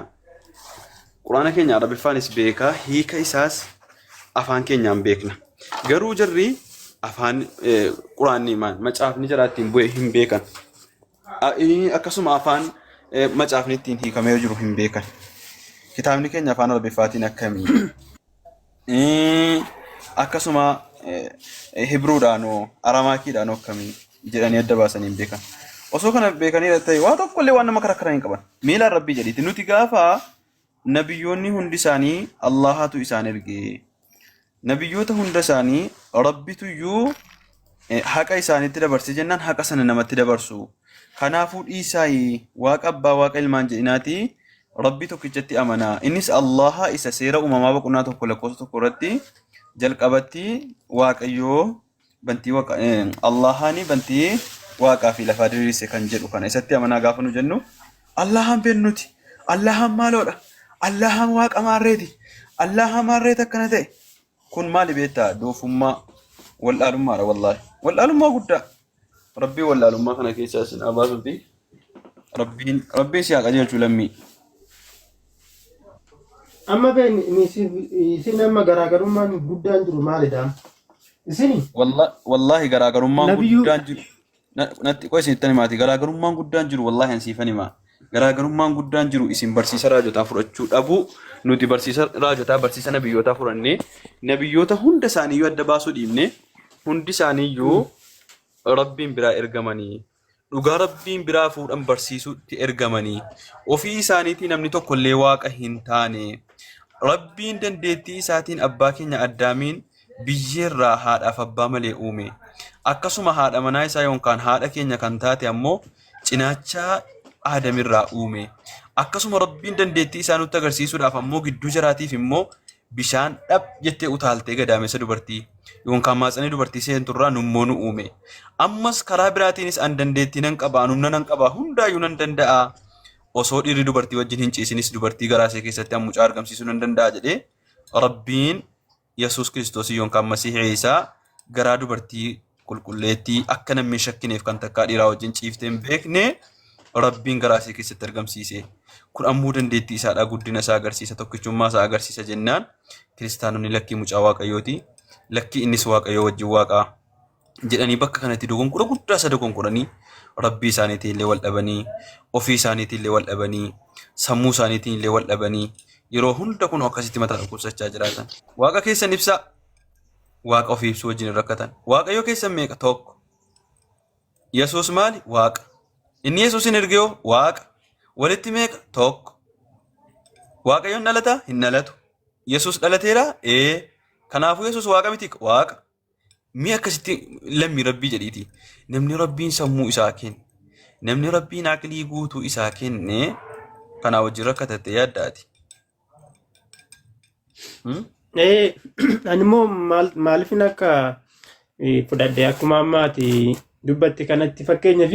Speaker 3: quraana keenya arabiffaanis beekaa hiika isaas afaan keenyaan beekna garuu jarri afaan quraanni maal macaafni jaraa ittiin bu'e hin beekan. Akkasuma afaan macaafni ittiin hiikamee jiru hin beekan. Kitaabni keenya afaan Arabiffaatiin akkamii? Akkasuma Hibruudhaanoo Aramaakiidhaanoo akkamii jedhanii adda baasanii hin beekan. Osoo kana beekanii ta'e waa tokkollee waan nama karakkaran hin qaban. Miilaan Rabbii jedhiiti. Nuti gaafa nabiyyoonni hundi isaanii Allahatu isaan erge. Nabiyyoota hunda isaanii Rabbituyyuu haqa isaanitti dabarsee jennaan haqa sana namatti dabarsu. Kanaafuu dhiisaayi waaqa abbaa waaqa ilmaan jedhinaatii Rabbii tokkichatti amanaa. Innis Allaha isa seera uumamaa boqonnaa 1 lakkoofsa 1 irratti jalqabatti Waaqayyoo bantii waqa Allahaani bantii waaqaa fi lafaa diriirse kan jedhu kana isatti amanaa gaafa nu jennu Allahaan beeknu nuti Allahaan maaloodha Allahaan waaqa maarreeti Allahaan maarreeti akkana ta'e kun maali beektaa doofummaa wallaalummaadha wallaahi wallaalummaa guddaa rabbii wallaalummaa kana keessaa isin haa baasuuti rabbiin rabbiin si haa qajeelchu lammii.
Speaker 1: Amma been isin amma garaagarummaan guddaan jiru maalidha? Isini
Speaker 3: Wallaahi garaagarummaan
Speaker 1: nabiyyuu
Speaker 3: guddaan jiru natti qoy isinittan himaati garaagarummaan guddaan jiru wallaahi an siifan himaa garaagarummaan guddaan jiru isin barsiisa raajotaa fudhachuu dhabuu nuti barsiisa raajotaa barsiisa nabiyyootaa fudhannee nabiyyoota hunda isaaniiyyuu adda baasuu dhiibne hundi isaaniiyyuu rabbiin biraa ergamanii dhugaa rabbiin biraa fuudhan barsiisuutti ergamanii ofii isaaniitii namni tokko illee waaqa hin taane rabbiin dandeettii isaatiin abbaa keenya addaamiin biyyeerraa haadhaaf abbaa malee uume akkasuma haadha manaa isaa yookaan haadha keenya kan taate ammoo cinaachaa aadamirraa uume akkasuma rabbiin dandeettii isaa nutti agarsiisuudhaaf ammoo gidduu jaraatiif immoo bishaan dhab jettee utaaltee gadaamessa dubartii yookaan maatsanii dubartii seenturraa nummoo nu uume. Ammas karaa biraatiinis an dandeettii nan qaba, an humna nan qaba, hundaayyuu nan danda'a. Osoo dhiirri dubartii wajjin hin ciisinis dubartii garaa ishee keessatti an mucaa argamsiisuu nan danda'a jedhee Rabbiin Yesuus Kiristoos yookaan Masiih Iisaa garaa dubartii qulqulleettii akka namni hin shakkineef kan takkaa dhiiraa wajjin ciiftee hin beekne Rabbiin garaa ishee keessatti argamsiise. Kun ammoo dandeettii isaadhaa guddina isaa agarsiisa tokkichummaa isaa agarsiisa jennaan kiristaanonni lakkii mucaa waaqayyooti lakkii innis waaqayyoo wajjin waaqaa jedhanii bakka kanatti dogongora guddaa isa dogongoranii rabbii isaaniitiin illee wal dhabanii ofii isaaniitiin illee wal dhabanii sammuu isaaniitiin illee wal dhabanii yeroo hunda kun akkasitti mataa dhukkubsachaa jiraatan. Waaqa keessan ibsaa. Waaqa ofii ibsuu wajjin hin rakkatan. Waaqayyo keessan meeqa? Tokko. Yesuus maali? Waaqa. Inni Yesuusin erge hoo? Waaqa. Walitti meeqa? Tokko. Waaqayyoon dhalataa? Hin dhalatu. Yesuus dhalateera? Ee. Kanaafuu Yesuus waaqa miti? Waaqa. Mee akkasitti lammii rabbii jedhiiti. Namni rabbiin sammuu isaa kenne, namni rabbiin aqlii guutuu isaa kenne kanaa wajjin rakkatatte yaaddaati. Hmm?
Speaker 1: Ani immoo maaliifin akka fudhadhe akkuma ammaati dubbatte kanatti fakkeenyaaf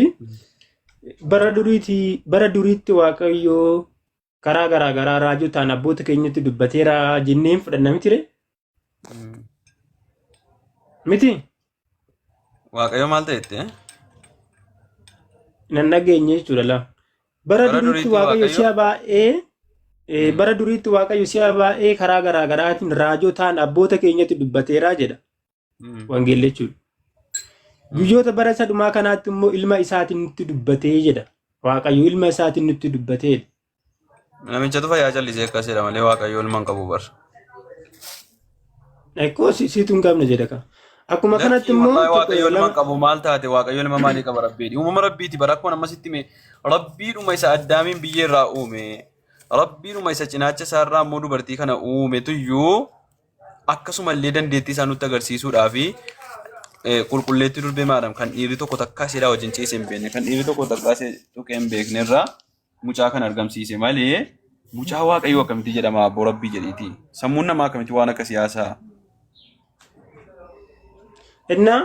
Speaker 1: bara duriitti Waaqayyoo karaa garaa garaa raajotaan abboota keenyatti dubbateera jenneen fudhanna miti ree? Miti?
Speaker 3: Waaqayyo maal ta'e jette?
Speaker 1: Nan dhageenye jechuudha laa. Bara
Speaker 3: Bara
Speaker 1: duriitti
Speaker 3: duriitti
Speaker 1: Waaqayyo
Speaker 3: Waaqayyo
Speaker 1: si'a baay'ee bara duriitti Waaqayyo si'a baay'ee karaa garaa garaatiin raajotaan abboota keenyatti dubbateera jedha wangeelli jechuudha. Guyyoota bara isa dhumaa kanaatti immoo ilma isaatiin nutti dubbatee jedha. Waaqayyo ilma isaatiin nutti dubbatee.
Speaker 3: Namichatu fayyaa callisee akkas jedha malee Waaqayyo ilma hin qabu bar.
Speaker 1: Ekkoo situ hin qabne jedha ka. Akkuma kanatti
Speaker 3: Lakkii
Speaker 1: immoo
Speaker 3: wallaahi
Speaker 1: tokko
Speaker 3: Waaqayyo ilma hin
Speaker 1: lama
Speaker 3: qabu maal taate Waaqayyo ilma maalii qaba rabbiidhi. Uumama rabbiiti bara akkuma amma sitti hime rabbiidhuma isa addaamiin biyyee irraa uume rabbiidhuma isa cinaacha isaarraa immoo dubartii kana uumetuyyuu akkasumallee dandeettii isaa nutti agarsiisuudhaa fi qulqulleettii durbee Maariyaam kan dhiirri tokko takkaa isheedhaa wajjin ciise hin beekne kan dhiirri tokko takkaa ishee tuqee hin beekne irraa mucaa kan argamsiise malee mucaa waaqayyoo akkamitti jedhama abboo rabbii jedhiiti. Sammuun namaa akkamitti waan akka siyaasaa.
Speaker 1: Innaa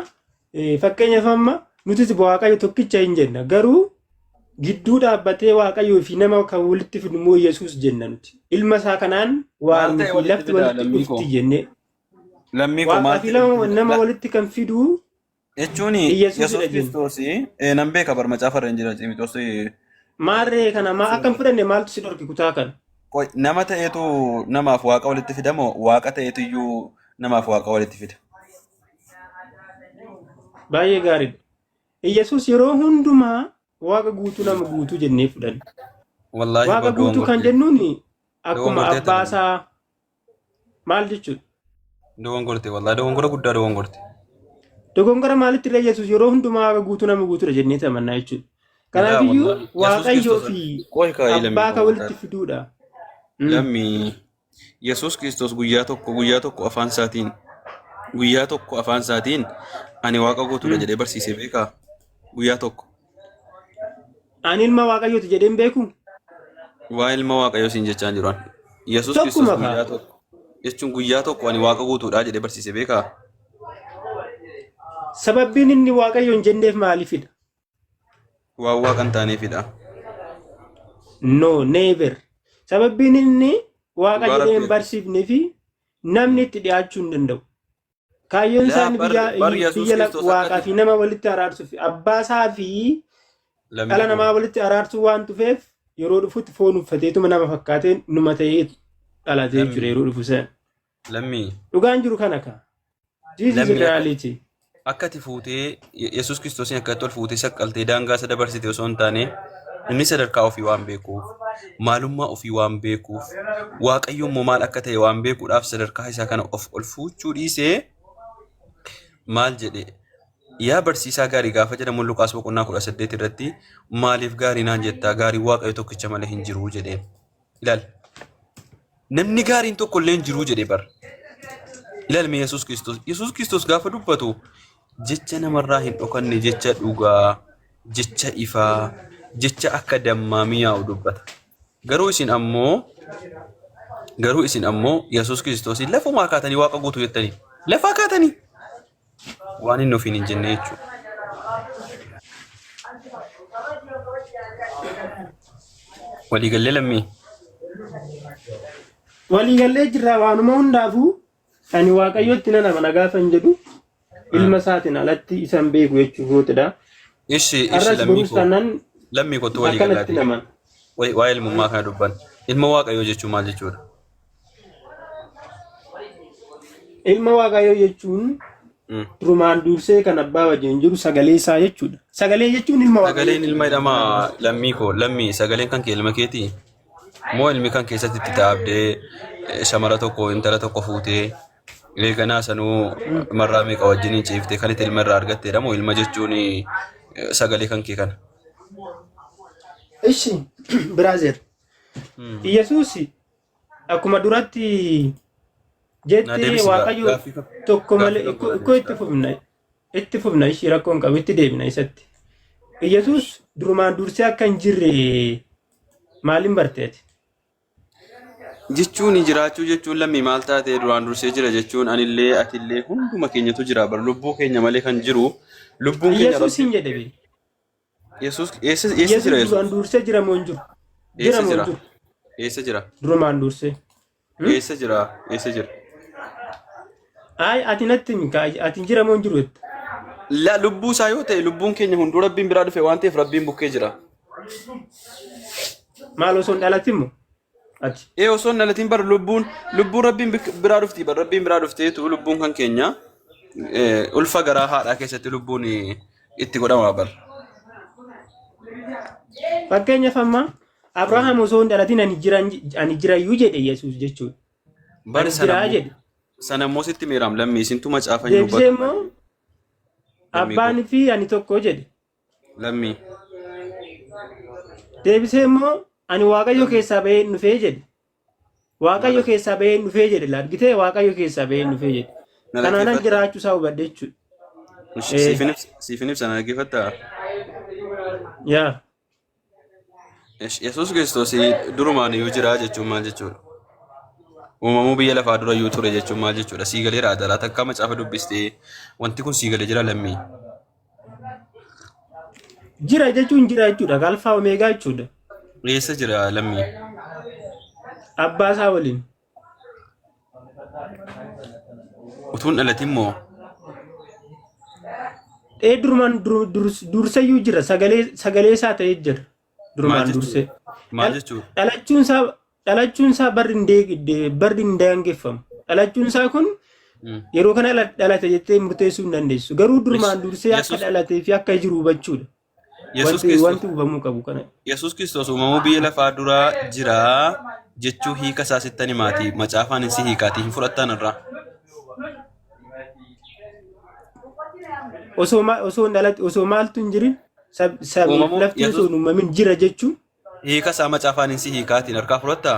Speaker 1: fakkeenyaaf amma nutis Waaqayyo tokkicha hin jenna garuu gidduu dhaabbatee Waaqayyoo fi nama kan walitti fidu immoo Yesuus jenna nuti. Ilma isaa kanaan
Speaker 3: Maal
Speaker 1: waaqni
Speaker 3: ta'e
Speaker 1: fi
Speaker 3: walitti
Speaker 1: lafti
Speaker 3: fidaa
Speaker 1: walitti
Speaker 3: lammii koo?
Speaker 1: dhufti jennee.
Speaker 3: Lammii koo
Speaker 1: Waaqaa
Speaker 3: maal
Speaker 1: fi
Speaker 3: ta'e
Speaker 1: nama
Speaker 3: walitti fida?
Speaker 1: nama walitti kan fidu
Speaker 3: Jechuun
Speaker 1: Yesuusidha
Speaker 3: Yesuus
Speaker 1: jenna.
Speaker 3: Kiristoos nan beeka bar macaafa irra hin jira Cimixoos
Speaker 1: Maarree kana maa akkam fudhanne maaltu si dhorke kutaa kana?
Speaker 3: Nama ta'etu namaaf waaqa walitti fida moo waaqa ta'etu iyyuu namaaf waaqa walitti fida?
Speaker 1: Baay'ee gaariidha. Yesuus yeroo hundumaa waaqa guutuu nama guutuu jennee fudhanna.
Speaker 3: Wallaahi
Speaker 1: Waaqa
Speaker 3: bar
Speaker 1: guutuu kan
Speaker 3: dogongortee.
Speaker 1: jennuun akkuma
Speaker 3: Dogongortee
Speaker 1: abbaa
Speaker 3: tanan.
Speaker 1: isaa maal jechuudha?
Speaker 3: Dogongorte wallaahi dogongora guddaa dogongorte.
Speaker 1: Dogongora maalitti illee Yesuus yeroo hundumaa waaqa guutuu nama guutuudha jennee amannaa jechuudha.
Speaker 3: Ilaa
Speaker 1: Kanaafiyyuu
Speaker 3: wallaahi Yesuus
Speaker 1: Waaqayyoo
Speaker 3: Kiristoos
Speaker 1: fi
Speaker 3: qoy kaa'ii lammii
Speaker 1: abbaa
Speaker 3: koo
Speaker 1: kan walitti
Speaker 3: wallaahi.
Speaker 1: fiduudha.
Speaker 3: Lammii Yesuus Kiristoos guyyaa tokko afaan isaatiin ani waaqa guutuudha jedhee barsiisee beekaa? Guyyaa tokko.
Speaker 1: Ani ilma Waaqayyooti jedhee hin beeku.
Speaker 3: Waa ilma Waaqayyoo siin jechaa hin jiru ani. Yesuus Kiristoos
Speaker 1: Tokkuma kaa.
Speaker 3: guyyaa tokko jechuun guyyaa tokko ani waaqa guutuudha jedhee barsiisee beekaa?
Speaker 1: Sababbiin inni Waaqayyo hin jenneef maaliifidha?
Speaker 3: Waan waaqa hin taaneefidha.
Speaker 1: No, never. Sababbiin inni Waaqa
Speaker 3: Dhugaa
Speaker 1: jedhee hin
Speaker 3: Rabbii.
Speaker 1: barsiifnee fi namni itti dhiyaachuu hin danda'u. Kaayyoon
Speaker 3: Laa
Speaker 1: isaa inni
Speaker 3: bar
Speaker 1: biyya
Speaker 3: bar Yesuus
Speaker 1: biyya
Speaker 3: Kiristoos
Speaker 1: waaqaa
Speaker 3: akkati
Speaker 1: fi nama walitti araarsuuf abbaa isaa fi
Speaker 3: lammii
Speaker 1: dhala
Speaker 3: koo
Speaker 1: namaa walitti araarsuu waan dhufeef yeroo dhufutti foon uffateetuma nama fakkaatee numa ta'ee dhalate jechuudha
Speaker 3: lammii
Speaker 1: yeroo dhufu sana.
Speaker 3: lammii
Speaker 1: Dhugaan jiru kana ka. This is
Speaker 3: lammii akka
Speaker 1: reality.
Speaker 3: akka ati fuutee Yesuus Kiristoosiin akkatti ol fuutee saqqaltee daangaa isa dabarsite osoo hin taane inni sadarkaa ofii waan beekuuf maalummaa ofii waan beekuuf Waaqayyo immoo maal akka ta'e waan beekuudhaaf sadarkaa isaa kana of ol fuuchuu dhiisee maal jedhe yaa barsiisaa gaarii gaafa jedhamu Luqaas boqonnaa 18 irratti maaliif gaarii naan jettaa gaarii Waaqayyo tokkicha malee hin jiru jedheen. Ilaali. Namni gaariin tokko illee hin jiru jedhe bar. Ilaali mee Yesuus Kiristoos. Yesuus Kiristoos gaafa dubbatu jecha namarraa hin dhokanne jecha dhugaa, jecha ifaa, jecha akka dammaa mi'aawu dubbata. Garuu isin ammoo Yesuus Kiristoosiin lafumaa kaatanii waaqa guutuu jettanii lafaa kaatanii waan inni ofiin hin jenne jechuudha. Waliigallee lammii.
Speaker 1: Waliigallee jirra waanuma hundaafuu ani waaqayyotti nan amana gaafa hin jedhu ilma isaatiin alatti isa hin beeku jechuu kootidha.
Speaker 3: Ishi ishi
Speaker 1: Har'as
Speaker 3: lammii
Speaker 1: borus
Speaker 3: koo
Speaker 1: taanaan
Speaker 3: lammii kootu
Speaker 1: akkanatti
Speaker 3: waliigalaati.
Speaker 1: naman.
Speaker 3: Waa'ee ilmummaa kana dubban. Ilma waaqayyoo jechuun maal jechuudha?
Speaker 1: Ilma Waaqayyoo jechuun durumaan dursee kan abbaa wajjin jiru sagalee isaa jechuudha. Sagalee jechuun ilma Waaqayyoo
Speaker 3: Sagaleen ilma
Speaker 1: jechuudha.
Speaker 3: jedhama lammii koo lammii sagaleen kan kee ilma keetii moo ilmi kan keessatti itti dhaabdee shamara tokko intala tokko fuutee eeganaa sanuu marraa meeqa wajjiniin ciiftee kan itti ilma irraa argatteedha moo ilma jechuun sagalee kan kee kana.
Speaker 1: Ishi brother. Yesuus akkuma duratti
Speaker 3: Naa
Speaker 1: Jettee
Speaker 3: deebisi gaa
Speaker 1: Waaqayyo
Speaker 3: gaaffii kam
Speaker 1: tokko
Speaker 3: gaaffii
Speaker 1: malee
Speaker 3: tokko naa
Speaker 1: ikkoo
Speaker 3: deebisi
Speaker 1: itti
Speaker 3: gaa.
Speaker 1: fufna itti fufna ishii rakkoo hin qabu itti deebina isatti. Yesuus durumaan dursee akka hin jirre maaliin barte ati?
Speaker 3: Jechuun jiraachuu jechuun lammii maal taate duraan dursee jira jechuun anillee atillee hunduma keenyatu jira bar lubbuu keenya malee kan jiru lubbuun keenya
Speaker 1: Yesuus
Speaker 3: rabbi
Speaker 1: hin jedhe bee.
Speaker 3: Yesuus eessa eessa jira
Speaker 1: Yesuus duraan
Speaker 3: Yesuus
Speaker 1: dursee jira moo hin jiru? Jira
Speaker 3: eessa
Speaker 1: moo hin
Speaker 3: jira
Speaker 1: jiru?
Speaker 3: eessa jira
Speaker 1: Durumaan dursee. Hmm?
Speaker 3: eessa jira eessa jira
Speaker 1: Ay ati natti himi kaa ati jira moo hin jiru jetta?
Speaker 3: La lubbuu isaa yoo ta'e lubbuun keenya hunduu rabbiin biraa dhufe waan ta'eef rabbiin bukkee jira.
Speaker 1: Maal osoo hin dhalatin moo? Ati.
Speaker 3: Ee osoo hin dhalatin bar lubbuun lubbuun rabbiin biraa dhufti bar rabbiin biraa dhufteetu lubbuun kan keenya ulfa garaa haadhaa keessatti lubbuun itti godhama bar.
Speaker 1: Fakkeenyaaf amma Abrahaam osoo hin dhalatin ani jira ani jirayyuu jedhe Yesuus jechuudha.
Speaker 3: Bar
Speaker 1: Ani
Speaker 3: sana
Speaker 1: jiraa
Speaker 3: immoo
Speaker 1: jedhe.
Speaker 3: sana immoo sitti miiraam lammii isintu macaafa hin
Speaker 1: Deebisee
Speaker 3: dubbatu
Speaker 1: immoo
Speaker 3: lammii koo
Speaker 1: abbaan fi ani tokko jedhe.
Speaker 3: lammii
Speaker 1: Deebisee immoo ani Waaqayyo
Speaker 3: lammii
Speaker 1: keessaa bahee hin dhufee jedhe. Waaqayyo
Speaker 3: na
Speaker 1: keessaa bahee hin dhufee jedhe. La argitee Waaqayyo keessaa bahee hin dhufee jedhe.
Speaker 3: na
Speaker 1: Kanaanan
Speaker 3: dhaggeeffatta
Speaker 1: jiraachuu isaa hubadhe jechuudha. Ee,
Speaker 3: siifin ibsa siifin ibsa na dhaggeeffattaa.
Speaker 1: Yaa.
Speaker 3: Yesuus Kiristoos durumaan iyyuu jira jechuun maal jechuudha? Uumamuu biyya lafaa dura iyyuu ture jechuun maal jechuudha? Sii galeera adaraa takka macaafa dubbistee wanti kun sii galee jira lammii.
Speaker 1: Jira jechuun jira jechuudha. Alfaa omeegaa jechuudha.
Speaker 3: Eessa jira lammii?
Speaker 1: Abbaa isaa waliin.
Speaker 3: Utuun dhalatin moo?
Speaker 1: Ee durumaan durseyyuu jira. Sagalee sagalee isaa ta'ee jira.
Speaker 3: Maal
Speaker 1: Durumaan
Speaker 3: jechuudha?
Speaker 1: dursee.
Speaker 3: Maal jechuudha?
Speaker 1: Dhalachuun isaa dhalachuun isaa barri hin barri hin daangeffamu. Dhalachuun isaa kun yeroo kana dhalate jettee murteessuu hin dandeessu. Garuu durumaan dursee akka dhalatee fi akka jiru hubachuudha.
Speaker 3: Yesuus
Speaker 1: Wanti
Speaker 3: Kiristoos
Speaker 1: wanti hubamuu qabu kana.
Speaker 3: Yesuus Kiristoos uumamuu biyya lafaa duraa jira jechuu hiika isaa sittan himaati. Macaafaan hin si hiikaati hin fudhattan irraa.
Speaker 1: Osoo osoo hin dhalate osoo maaltu hin jirin samiif
Speaker 3: Uumamuu
Speaker 1: lafti osoo
Speaker 3: Yesuus
Speaker 1: hin uumamin jira jechuun
Speaker 3: hiika isaa macaafaan hin si hiikaatiin harkaa fudhattaa?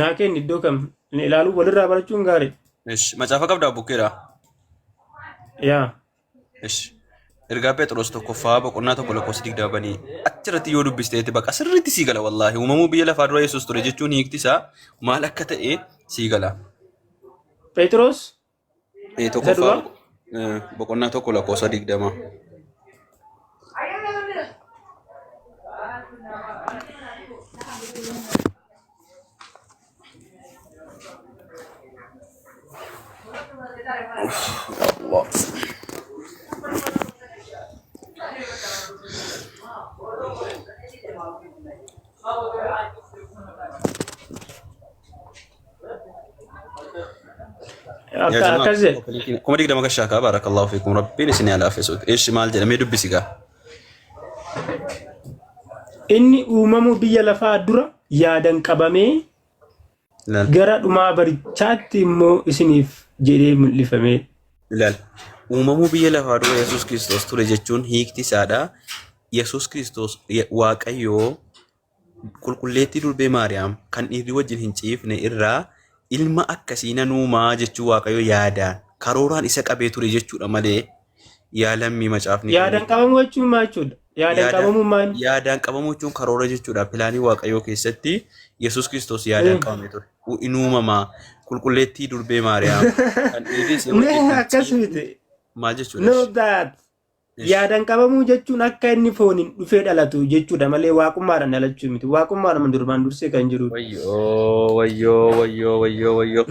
Speaker 1: naa kenni iddoo kam inni ilaaluu walirraa barachuun gaariidha.
Speaker 3: Ish, macaafa qabdaa bukkeedha.
Speaker 1: Yaa.
Speaker 3: Ish. Ergaa Phexros tokkoffaa boqonnaa 1 lakkoofsa 20 banii achirratti yoo dubbisteetti baqa sirriitti sii gala wallaahi uumamuu biyya lafaa dura Yesuus ture jechuun hiikti isaa maal akka ta'e sii gala.
Speaker 1: Phexros isa
Speaker 3: Tokkoffaa
Speaker 1: duraa
Speaker 3: boqonnaa 1 lakkoofsa 20. Allah. Yaa
Speaker 1: akka
Speaker 3: jamaa
Speaker 1: akkas jedhe.
Speaker 3: 20,000 gashaa kaa baarakallahu fiikum rabbiin isin haa laaffisu. Ishi maal jedhamee dubbisi gaa.
Speaker 1: Inni uumamuu biyya lafaa dura yaadan qabamee
Speaker 3: Ilaal.
Speaker 1: gara dhumaa barichaatti immoo isiniif jedhee mul'ifame.
Speaker 3: Ilaal. Uumamuu biyya lafaa dura Yesuus Kiristoos ture jechuun hiikti isaadha. Yesuus Kiristoos Waaqayyoo qulqulleettii durbee Maariyaam kan dhiirri wajjin hin ciifne irraa ilma akkasii nan uumaa jechuu Waaqayyo yaadaan karooraan isa qabee ture jechuudha malee yaa lammii macaafni kun
Speaker 1: Yaadaan qabamuu jechuun maal jechuudha? Yaadaan qabamuun maal?
Speaker 3: Yaadaan qabamuu jechuun karoora jechuudha. Pilaanii Waaqayyoo keessatti Yesuus Kiristoos yaadaan qabamee ture. In uumamaa qulqulleettii durbee Maariyaam kan dhiirri isee
Speaker 1: Mee
Speaker 3: wajjin hin
Speaker 1: akkas
Speaker 3: ciifne
Speaker 1: miti.
Speaker 3: maal jechuudha?
Speaker 1: No that.
Speaker 3: Ish.
Speaker 1: Yaadaan qabamuu jechuun akka inni fooniin dhufee dhalatu jechuudha malee waaqummaadhaan dhalachuu miti. Waaqummaadhaan durmaan dursee kan jirudha.
Speaker 3: Wayyoo, wayyoo, wayyoo, wayyoo, wayyoo.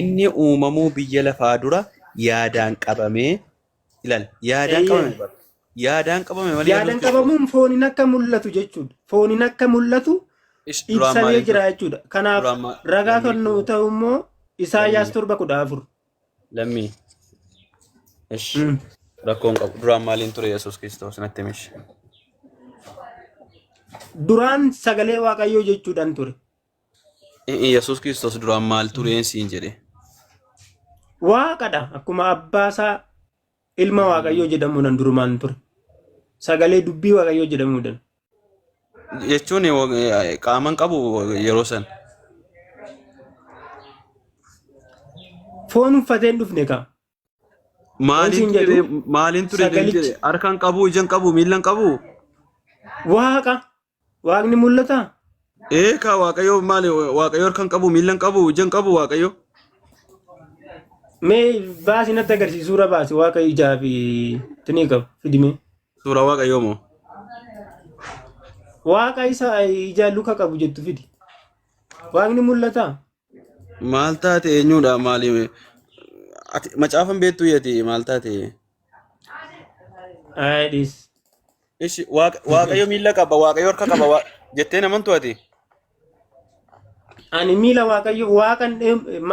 Speaker 3: Inni uumamuu biyya lafaa dura yaadaan qabamee ilaal. Yaadaan qabame
Speaker 1: Eeyyee.
Speaker 3: bara. Yaadaan qabame malee
Speaker 1: Yaadaan
Speaker 3: Yesuus Kiristoos.
Speaker 1: qabamuun fooniin akka mul'atu jechuudha. Fooniin akka mul'atu
Speaker 3: Ish duraan
Speaker 1: ibsamee
Speaker 3: maaliin
Speaker 1: jira
Speaker 3: ture?
Speaker 1: jechuudha. Kanaaf
Speaker 3: Duraan maa
Speaker 1: ragaa
Speaker 3: lammii
Speaker 1: kan nuu ta'u immoo Isaayyaas
Speaker 3: lammii
Speaker 1: 7:14.
Speaker 3: lammii. Ish rakkoon qabu. Duraan maaliin ture Yesuus Kiristoos natti himish.
Speaker 1: Duraan sagalee Waaqayyoo jechuudhaan ture.
Speaker 3: Yesuus Kiristoos duraan maal tureen siin jedhe.
Speaker 1: Waaqadha akkuma abbaasaa ilma Waaqayyoo jedhamuudhaan durumaan ture. Sagalee dubbii Waaqayyoo jedhamuudhaan.
Speaker 3: Jechuun qaaman qabu yeroo san.
Speaker 1: Foon uffatee hin dhufne kaa. Waan
Speaker 3: Maaliin
Speaker 1: siin
Speaker 3: ture
Speaker 1: jedhu
Speaker 3: maaliin ture
Speaker 1: sagalichi
Speaker 3: jedhe harka hin qabu ija hin qabu miila hin qabu.
Speaker 1: Waaqa. Waaqni mul'ataa?
Speaker 3: Ee kaa Waaqayyo maali Waaqayyo harka hin qabu miila hin qabu ija hin qabu Waaqayyo.
Speaker 1: Mee baasi natti agarsiisi suura baasi waaqa ijaa fi tinii qabu fidimee.
Speaker 3: Suuraa Waaqayyoo moo?
Speaker 1: Waaqa isa ija luka qabu jettu fidi. Waaqni mul'ataa?
Speaker 3: Maal taate eenyudha maali? Ati macaafa hin beektuu ati maal taate?
Speaker 1: Ayi dhiis.
Speaker 3: Ishi Waaqayyo miila qaba Waaqayyo harka qaba jettee namantu ati?
Speaker 1: Ani miila Waaqayyo waaqan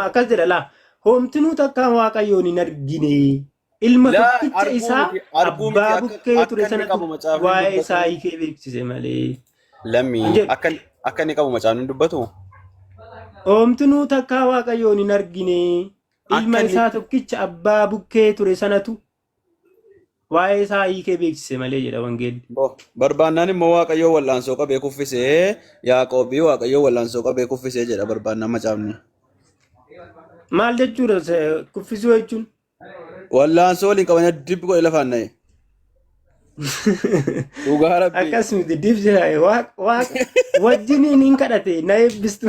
Speaker 1: akkas jedha laa. Homtinuu takkaa Waaqayyoon hin argine. Ilma
Speaker 3: Laa
Speaker 1: tokkicha
Speaker 3: arguu
Speaker 1: isaa
Speaker 3: miti arguu miti
Speaker 1: abbaa
Speaker 3: akka
Speaker 1: bukkee
Speaker 3: akka
Speaker 1: ture
Speaker 3: inni
Speaker 1: sanatu
Speaker 3: qabu macaafni
Speaker 1: waa'ee
Speaker 3: dubbatu.
Speaker 1: isaa hiikee beeksise malee. Hin
Speaker 3: Lammii
Speaker 1: jedhu.
Speaker 3: akka inni qabu macaafni dubbatu.
Speaker 1: Homtinuu takkaa Waaqayyoon hin argine.
Speaker 3: Akka
Speaker 1: Ilma
Speaker 3: inni
Speaker 1: isaa tokkicha abbaa bukkee ture sanatu waa'ee isaa hiikee beeksise malee jedha wangeelli.
Speaker 3: Bo, barbaannaan immoo Waaqayyoo wal'aansoo qabee kuffisee Yaaqoobii Waaqayyoo wal'aansoo qabee kuffisee jedha barbaannaan macaafni.
Speaker 1: Maal jechuudha kuffisuu jechuun?
Speaker 3: Wal'aansoo waliin qabanii dibbi godhe lafaan na'e. Dhugaa rabbii.
Speaker 1: Akkas miti dib jedha waaq wajjiniin hin kadhate na eebbistu.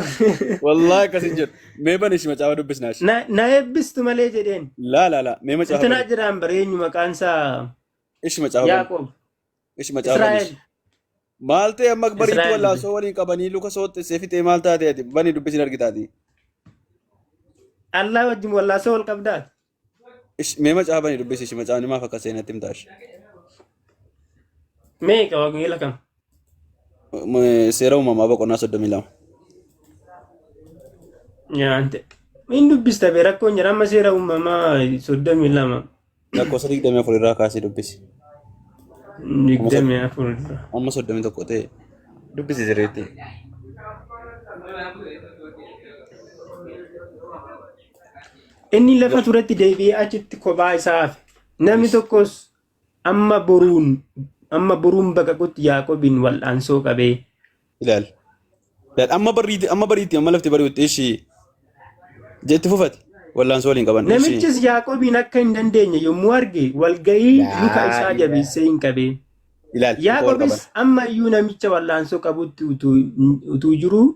Speaker 3: Wallaahi akkas hin jedhu. Mee bani ishi macaafa dubbisnaa ishi.
Speaker 1: Na eebbistu malee jedheen.
Speaker 3: Laa laa laa mee macaafa
Speaker 1: Intinaa
Speaker 3: bani.
Speaker 1: jedhaan bare eenyu maqaan isaa
Speaker 3: Ishi macaafa bani.
Speaker 1: Yaaqoob.
Speaker 3: Ishi macaafa bani
Speaker 1: Israa'el.
Speaker 3: ishi. Maal ta'e amma bariitti
Speaker 1: Israa'el.
Speaker 3: wallaansoo waliin qabanii luka sooxxisee fixee maal taate ati bani dubbisin argitaati.
Speaker 1: Allah wajjin wallaansoo wal qabdaa.
Speaker 3: Mee macaafa bani dubbisi ishi macaafni maaf akka seenatti himtaa ishi.
Speaker 1: Meeqa wangeela kam?
Speaker 3: Seera uumamaa boqonnaa 32.
Speaker 1: Nyaante. Min dubbista bee rakkoon jira amma seera uumamaa 32.
Speaker 3: Lakkoofsa 24 irraa kaasee dubbisi.
Speaker 1: 24 irraa.
Speaker 3: Amma 31 ta'e dubbisi sirriitti.
Speaker 1: Inni lafa turetti deebi'ee achitti kophaa isaa hafe. Namni tokkos amma boruun amma boruun baqaqutti Yaaqobiin wal'aansoo qabee.
Speaker 3: Ilaali. Ilaali. Amma bariitti amma bariitti amma lafti bari'utti ishii jetti fufate. Wallaansoo waliin qaban. Ishii.
Speaker 1: Namichis Yaaqobiin akka hin dandeenye yommuu arge walga'ii luka
Speaker 3: Laa
Speaker 1: isaa
Speaker 3: ilaaha.
Speaker 1: jabeessee hin qabee.
Speaker 3: Ilaali. Luka wal
Speaker 1: Yaaqobis
Speaker 3: qaban.
Speaker 1: amma iyyuu namicha wal'aansoo qabutti utuu jiruu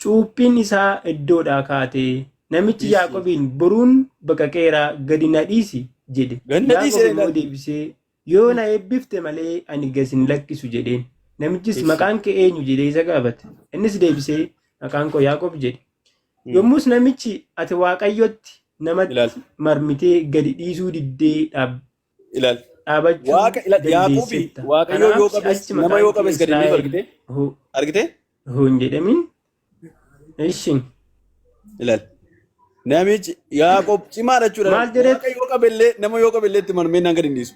Speaker 1: Cuuphiin isaa iddoodhaa kaate. Namichi
Speaker 3: Dhiisi.
Speaker 1: Yaaqobiin, Boruun baqaqeera, gadi na dhiisi jedhe.
Speaker 3: Gad na dhiisi
Speaker 1: Yaaqob
Speaker 3: jedhe
Speaker 1: immoo
Speaker 3: ilaali.
Speaker 1: deebisee, Yoo na eebbifte malee ani gad sin lakkisu jedheen. Namichis,
Speaker 3: Dhiisi.
Speaker 1: Maqaan kee eenyu jedhee isa gaafate. Innis deebisee, Maqaan koo Yaaqoob jedhe. Yommus namichi, Ati Waaqayyotti namatti
Speaker 3: Ilaali.
Speaker 1: marmitee gadi dhiisuu diddee
Speaker 3: Ilaali.
Speaker 1: dhaabachuu
Speaker 3: Waaqa ilaali. Yaaqoobi
Speaker 1: dandeesseetta.
Speaker 3: Waaqayyoo yoo
Speaker 1: Kanaaf
Speaker 3: qabes
Speaker 1: si'achi
Speaker 3: nama
Speaker 1: maqaan
Speaker 3: yoo
Speaker 1: kee
Speaker 3: qabes gadi hin dhiisu
Speaker 1: Israa'el
Speaker 3: argite?
Speaker 1: hoo
Speaker 3: Argite?
Speaker 1: hoo hin jedhamin. Ishi
Speaker 3: Ilaali. Namichi Yaaqoob cimaadha jechuudha.
Speaker 1: maal jedheet
Speaker 3: Waaqa yoo qabellee nama yoo qabellee itti marmee naan gadi hin dhiisu.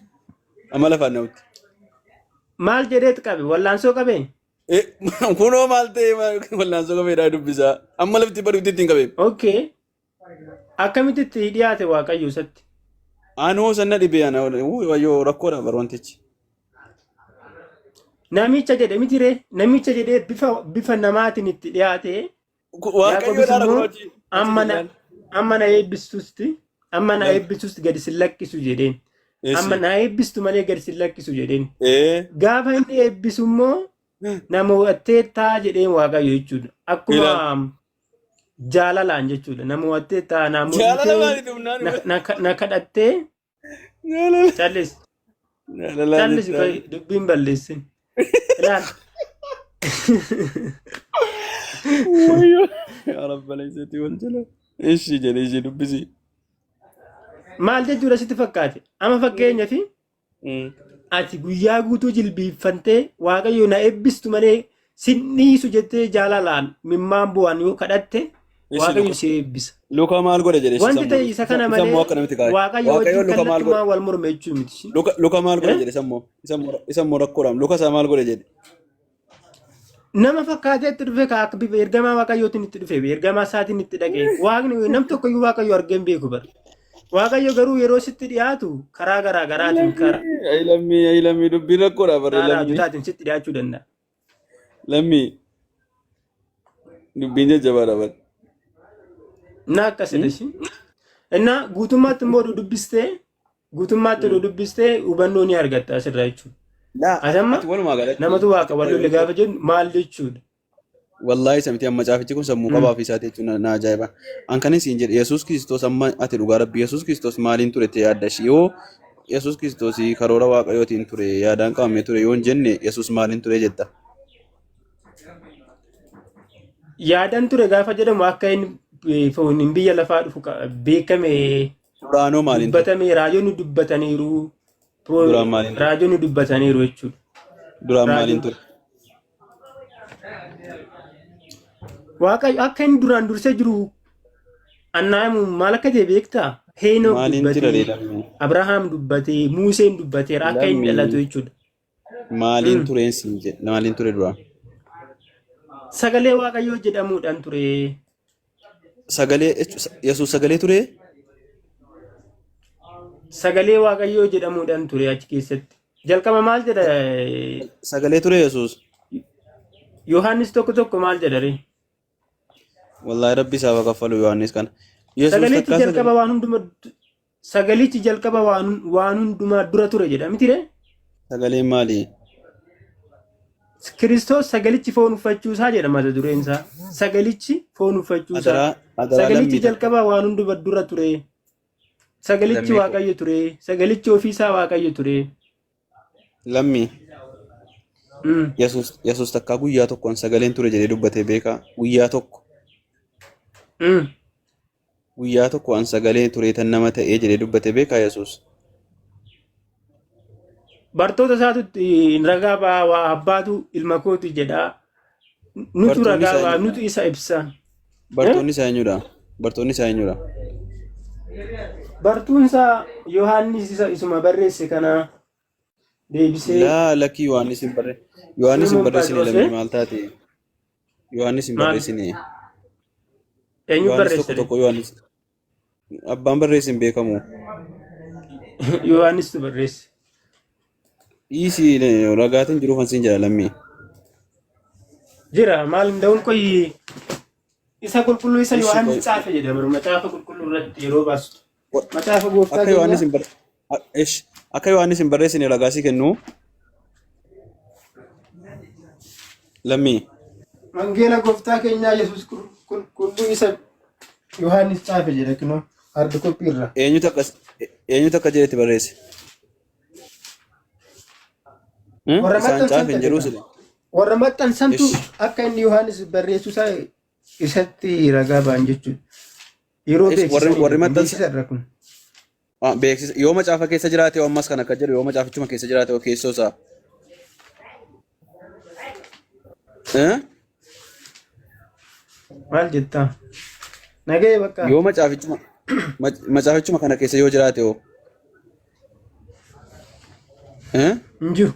Speaker 3: Amma lafaan na'utti.
Speaker 1: maal jedheet qabe wallaansoo qabee?
Speaker 3: Kunoo maal ta'e wallaansoo qabeedhaa dubbisaa. Amma lafti bari'utti ittiin qabee.
Speaker 1: Okay. Akkamitti itti dhiyaate Waaqayyo isatti?
Speaker 3: Anoo sanna dhibee ana wayyoo rakkoodha bar wantichi.
Speaker 1: Namicha jedhe miti ree namicha jedhee bifa namaatiin itti dhiyaate
Speaker 3: Waaqayyo
Speaker 1: Yaaqobis
Speaker 3: dhaara
Speaker 1: immoo
Speaker 3: kunoo achi
Speaker 1: amma na
Speaker 3: ilaali.
Speaker 1: amma na eebbistusti amma na
Speaker 3: Ilaali.
Speaker 1: eebbistusti gadi sin lakkisu jedheen. Amma
Speaker 3: Eessi.
Speaker 1: na eebbistu malee gadi sin lakkisu jedheen.
Speaker 3: Ee.
Speaker 1: Gaafa inni eebbisu immoo na mo'atteettaa jedheen Waaqayyo jechuudha. Akkuma
Speaker 3: Ilaali.
Speaker 1: jaalalaan jechuudha. Na mo'attee taa na
Speaker 3: Jaalala
Speaker 1: mormitee
Speaker 3: maaliif humnaan
Speaker 1: na kadhattee
Speaker 3: jaalala
Speaker 1: callis
Speaker 3: jaalala
Speaker 1: callis
Speaker 3: jettaa.
Speaker 1: dubbiin balleessin. Ilaal.
Speaker 3: Wayyoo. Yaa Rabbal izzati wal jalal. Ishi jedhe ishi dubbisi.
Speaker 1: Maal jechuudha sitti fakkaate? Amma fakkeenyaaf ati guyyaa guutuu jilbiiffantee Waaqayyo na eebbistu malee sin dhiisu jettee jaalalaan mimmaan bu'aan yoo kadhatte
Speaker 3: Ishi
Speaker 1: Waaqayyo
Speaker 3: luka
Speaker 1: si eebbisa.
Speaker 3: luka maal godhe jedhe ishi
Speaker 1: Wanti
Speaker 3: sammuu
Speaker 1: ta'e isa kana
Speaker 3: isa immoo
Speaker 1: malee
Speaker 3: akka namitti kaa'e.
Speaker 1: Waaqayyo
Speaker 3: Waaqayyo
Speaker 1: wajjin
Speaker 3: luka maal godhe
Speaker 1: kallattumaan wal morme jechuu miti.
Speaker 3: luka maal godhe
Speaker 1: Eh?
Speaker 3: jedhe sammoo isa immoo rakkoodhaam luka isaa maal godhe jedhe.
Speaker 1: Nama fakkaatee itti dhufe ka akka bifa ergamaa Waaqayyootiin itti dhufe ergamaa isaatiin itti dhaqe waaqni nam tokko iyyuu Waaqayyo argee hin beeku bara. Waaqayyo garuu yeroo sitti dhiyaatu karaa garaa garaatiin karaa
Speaker 3: Ay lammii ay lammii dubbiin rakkoodha barre lammii
Speaker 1: raajotaatiin sitti dhiyaachuu danda'a.
Speaker 3: lammii dubbiin jajjabaadha barre.
Speaker 1: Na akkasidha ishii. Innaa guutummaatti immoo oduu dubbistee guutummaatti oduu dubbistee hubannoo ni argatta asirraa jechuudha.
Speaker 3: Laa
Speaker 1: Asamma
Speaker 3: ati walumaa galatti
Speaker 1: namatu waaqa wal lole gaafa jennu maal jechuudha?
Speaker 3: Wallaahi isa miti amma caafichi kun sammuu qabaa fi isaati jechuun na ajaa'iba. An kan isin jedhe Yesuus Kiristoos amma ati dhugaa rabbi Yesuus Kiristoos maaliin ture ta'e yaadda ishii yoo Yesuus Kiristoos karoora waaqayyootiin ture yaadaan qabamee ture yoo hin jenne Yesuus maaliin ture jetta.
Speaker 1: Yaadaan ture gaafa jedhamu akka inni fooniin biyya lafaa dhufu beekame
Speaker 3: Duraanoo maaliin ture?
Speaker 1: dubbatame raajonni dubbataniiru.
Speaker 3: Duraan maaliin ture?
Speaker 1: Raajonni dubbataniiru jechuudha.
Speaker 3: Duraan maaliin
Speaker 1: Raajonni
Speaker 3: ture?
Speaker 1: Waaqayyo akka inni duraan dursee jiru annaamu maal akka ta'e beektaa? Heenook
Speaker 3: Maaliin jira
Speaker 1: dubbatee,
Speaker 3: ree lammii?
Speaker 1: Abrahaam dubbatee, Museen dubbateera akka inni dhalatu
Speaker 3: Lammii
Speaker 1: jechuudha.
Speaker 3: maaliin
Speaker 1: Mm.
Speaker 3: tureen siin jedhe maaliin ture duraan?
Speaker 1: Sagalee Waaqayyoo jedhamuudhaan ture.
Speaker 3: Sagalee Yesuus sagalee turee?
Speaker 1: Sagalee Waaqayyoo jedhamuudhaan ture achi keessatti. Jalqaba maal jedha?
Speaker 3: Sagalee ture Yesuus.
Speaker 1: Yohaannis 1:1 maal jedha ree?
Speaker 3: Wallaahi rabbi isaaf haa kaffalu Yohaannis kana. Yesuus
Speaker 1: Sagalichi
Speaker 3: takkaa
Speaker 1: jalqaba
Speaker 3: sagalee
Speaker 1: waan hunduma sagalichi jalqaba waan hundumaa dura ture jedha miti ree?
Speaker 3: Sagaleen maali?
Speaker 1: Kiristoos sagalichi foon uffachuu isaa jedha mata dureen isaa. Sagalichi foon uffachuu isaa.
Speaker 3: Adaraa adaraa
Speaker 1: Sagalichi
Speaker 3: lammii takka.
Speaker 1: jalqaba waan hunduma dura ture. Sagalichi
Speaker 3: Lammii koo.
Speaker 1: Waaqayyo ture. Sagalichi ofiisaa Waaqayyo ture.
Speaker 3: Lammii Yesuus takkaa guyyaa tokkoon sagaleen ture jedhee dubbatee beekaa. Guyyaa tokko guyyaa tokko an sagalee ture tan nama ta'ee jedhee dubbatee beekaa Yesuus.
Speaker 1: Bartoota isaatu ragaa ba'aa waa abbaatu ilma kooti jedha. Nutu
Speaker 3: Bartoonni
Speaker 1: ragaa
Speaker 3: isaa
Speaker 1: ba'a
Speaker 3: eenyudha?
Speaker 1: nutu isa ibsa.
Speaker 3: Bartoonni isaa eenyudha? Bartoonni isaa eenyudha?
Speaker 1: Bartuun isaa Yohaannis isa isuma barreesse kana deebisee
Speaker 3: Laa lakkii Yohaannis hin barre Yohaannis hin
Speaker 1: Simoon
Speaker 3: barreessine
Speaker 1: Phexros
Speaker 3: lammii maal taate? Yohaannis hin
Speaker 1: maal
Speaker 3: barreessine.
Speaker 1: eenyu
Speaker 3: Yohaannis
Speaker 1: barreesse
Speaker 3: tokko
Speaker 1: ree?
Speaker 3: tokko Yohaannis abbaan barreesse hin beekamu.
Speaker 1: Yohaannistu barreesse.
Speaker 3: Dhiisii ragaatiin jiruuf ansiin jedha lammii.
Speaker 1: Jira maal hin da'uun qoyi isa qulqulluu isa
Speaker 3: Ishi
Speaker 1: Yohaannis
Speaker 3: qoy
Speaker 1: caafe jedha macaafa qulqulluu irratti yeroo baasu. Macaafa gooftaa
Speaker 3: akka Yohaannis
Speaker 1: keenyaa
Speaker 3: hin barre ish akka Yohaannis hin barreessine ragaa sii kennu lammii.
Speaker 1: Wangeela gooftaa keenyaa Yesuus qulqulluu isa Yohaannis caafe jedha kunoo hard copy irra.
Speaker 3: Eenyutu akkas eenyutu akka jedhetti barreesse?
Speaker 1: Warra
Speaker 3: Isaan
Speaker 1: maxxansan
Speaker 3: caafe hin jedhuu
Speaker 1: ta'e
Speaker 3: sile.
Speaker 1: warra maxxansantu
Speaker 3: Ish
Speaker 1: akka inni Yohaannis barreessuu isaa isatti ragaa ba'an jechuudha. Yeroo
Speaker 3: Ish warri
Speaker 1: beeksisanidha
Speaker 3: warri
Speaker 1: kun
Speaker 3: maxxansa
Speaker 1: beeksisa irra kun.
Speaker 3: Ah, beeksisa yoo macaafa keessa jiraate yoo ammas kan akka jedhu yoo macaafichuma keessa jiraate yoo keessoo isaa. Eh?
Speaker 1: Maal jettaa? Nagahee bakka.
Speaker 3: Yoo macaafichuma macaafichuma kana keessa yoo jiraate hoo? Eh?
Speaker 1: Hin jiru.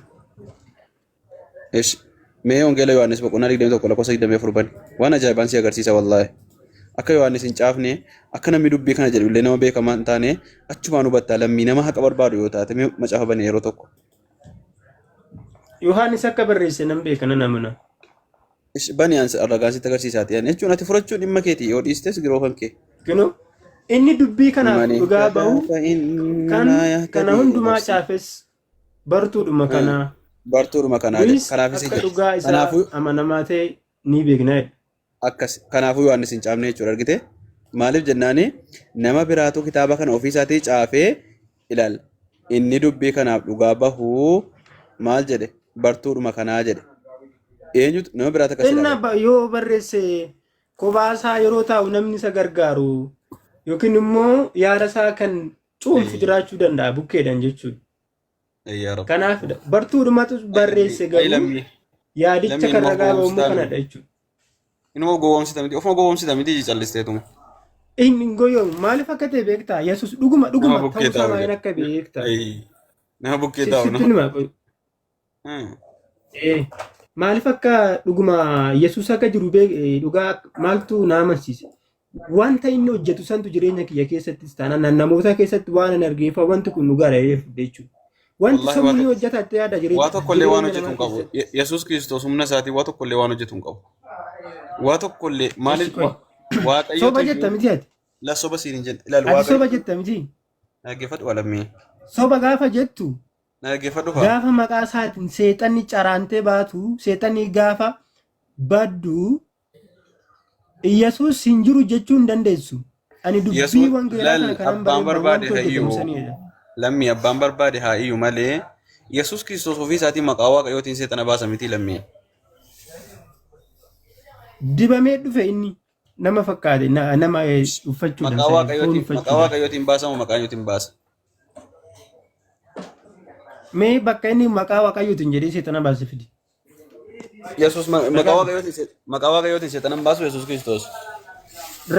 Speaker 3: Ish. Mee Wangeela Yohaannis boqonnaa 21 lakkoofsa 24 bani. Waan ajaa'ibaan si agarsiisa wallaahi. Akka Yohaannis hin caafne, akka namni dubbii kana jedhu illee nama beekamaa hin taane, achumaan hubattaa lammii nama haqa barbaadu yoo taate mee macaafa bani yeroo tokko.
Speaker 1: Yohaannis akka barreesse nan beeka nan amana.
Speaker 3: Ish bani an ragaan sitti agarsiisaati. Ani jechuun ati fudhachuun dhimma keeti yoo dhiistes giroo kan kee.
Speaker 1: Kunoo inni dubbii kanaaf
Speaker 3: Mani
Speaker 1: dhugaa ba'u
Speaker 3: kadaa
Speaker 1: kan
Speaker 3: fa'innaa
Speaker 1: kana
Speaker 3: yahtadii
Speaker 1: hundumaa
Speaker 3: nafsi.
Speaker 1: caafes bartuudhuma kanaa.
Speaker 3: Bartuudhuma kanaa jedhe.
Speaker 1: Nuyis
Speaker 3: Kanaafis
Speaker 1: akka
Speaker 3: jedhe.
Speaker 1: dhugaa isaa
Speaker 3: Kanaafuu
Speaker 1: amanamaa ta'e ni beekna jedhe.
Speaker 3: Akkas kanaafuu Yohaannis hin caafne jechuudha argite. Maaliif jennaani nama biraatu kitaaba kana ofii isaatii caafee ilaal. Inni dubbii kanaaf dhugaa bahuu maal jedhe bartuudhuma kanaa jedhe. Eenyutu nama biraatu akkas
Speaker 1: Inni
Speaker 3: jedha.
Speaker 1: yoo barreesse kophaa isaa yeroo taa'u namni isa gargaaru yookiin immoo yaada isaa kan cuunfu jiraachuu danda'a bukkeedhaan jechuudha.
Speaker 3: Yaa Rabbi.
Speaker 1: Kanaaf bartuudhumatu barreesse
Speaker 3: Ay
Speaker 1: garuu
Speaker 3: lammii.
Speaker 1: yaadicha
Speaker 3: Lammii
Speaker 1: kan
Speaker 3: inuma
Speaker 1: ragaa ba'u immoo
Speaker 3: gowwoomsitaa
Speaker 1: kanadha jechuudha.
Speaker 3: Inuma gowwoomsita miti. Ofuma gowwoomsita miti callisteetuma.
Speaker 1: Inni hin goyyoomu maaliif akka ta'e beektaa? Yesuus dhuguma
Speaker 3: Nama
Speaker 1: dhuguma
Speaker 3: bukkee
Speaker 1: ta'uu isaa
Speaker 3: taa'u
Speaker 1: maaliin
Speaker 3: jedha.
Speaker 1: akka beektaa?
Speaker 3: Ayii. Nama bukkee taa'u
Speaker 1: Sitti
Speaker 3: nama.
Speaker 1: nima qoy. Maaliif akka dhuguma Yesuus akka jiru dhugaa maaltu na amansiise? Wanta inni hojjetu santu jireenya kiyya keessattis taanaan namoota keessatti waan an argeef wanti kun dhugaadha jedhee fudhe jechuudha. Wanti
Speaker 3: Wallaahi waa
Speaker 1: sammuu ni
Speaker 3: tokko
Speaker 1: hojjeta itti yaada
Speaker 3: waa
Speaker 1: jireenya
Speaker 3: tokkollee waan
Speaker 1: jireenya
Speaker 3: hojjetu
Speaker 1: namaa
Speaker 3: hin qabu.
Speaker 1: keessatti.
Speaker 3: Yesuus Kiristoos humna isaatiin waa tokkollee waan hojjetu hin qabu. Waa tokkollee
Speaker 1: Eshi
Speaker 3: maaliif
Speaker 1: qoy.
Speaker 3: Waaqayyotu
Speaker 1: Soba jetta
Speaker 3: iyyuu
Speaker 1: miti ati.
Speaker 3: La soba siin hin jenne. Ilaali
Speaker 1: Ati
Speaker 3: Waaqayyo.
Speaker 1: soba jetta miti.
Speaker 3: Na dhaggeeffadhu waa lammii.
Speaker 1: Soba gaafa jettu
Speaker 3: Na dhaggeeffadhu kaa.
Speaker 1: gaafa maqaa isaatiin seexanni caraantee baatu seexanni gaafa baddu Iyyasuus hin jiru jechuu hin dandeessu. Ani dubbii
Speaker 3: Yesuus
Speaker 1: wangeelaa
Speaker 3: laal
Speaker 1: kana kanan
Speaker 3: abbaan
Speaker 1: baree
Speaker 3: barbaade
Speaker 1: wanti
Speaker 3: haa
Speaker 1: hojjetamu
Speaker 3: iyyuu
Speaker 1: sanidha.
Speaker 3: lammii abbaan barbaade haa iyyuu malee Yesuus Kiristoos ofii isaatiin maqaa Waaqayyootiin seexana baasa miti lammii.
Speaker 1: Dibamee dhufe inni nama fakkaate nama uffachuudhaan
Speaker 3: Maqaa
Speaker 1: foon
Speaker 3: Waaqayyootiin maqaa
Speaker 1: uffachuudhaan.
Speaker 3: Waaqayyootiin baasamu maqaa eenyuutiin baasa?
Speaker 1: Mee bakka inni maqaa Waaqayyootiin jedhee seexana baase fidi.
Speaker 3: Yesuus maqaa
Speaker 1: Ragaa fidi.
Speaker 3: Waaqayyootiin maqaa Waaqayyootiin seexana hin baasu Yesuus Kiristoos.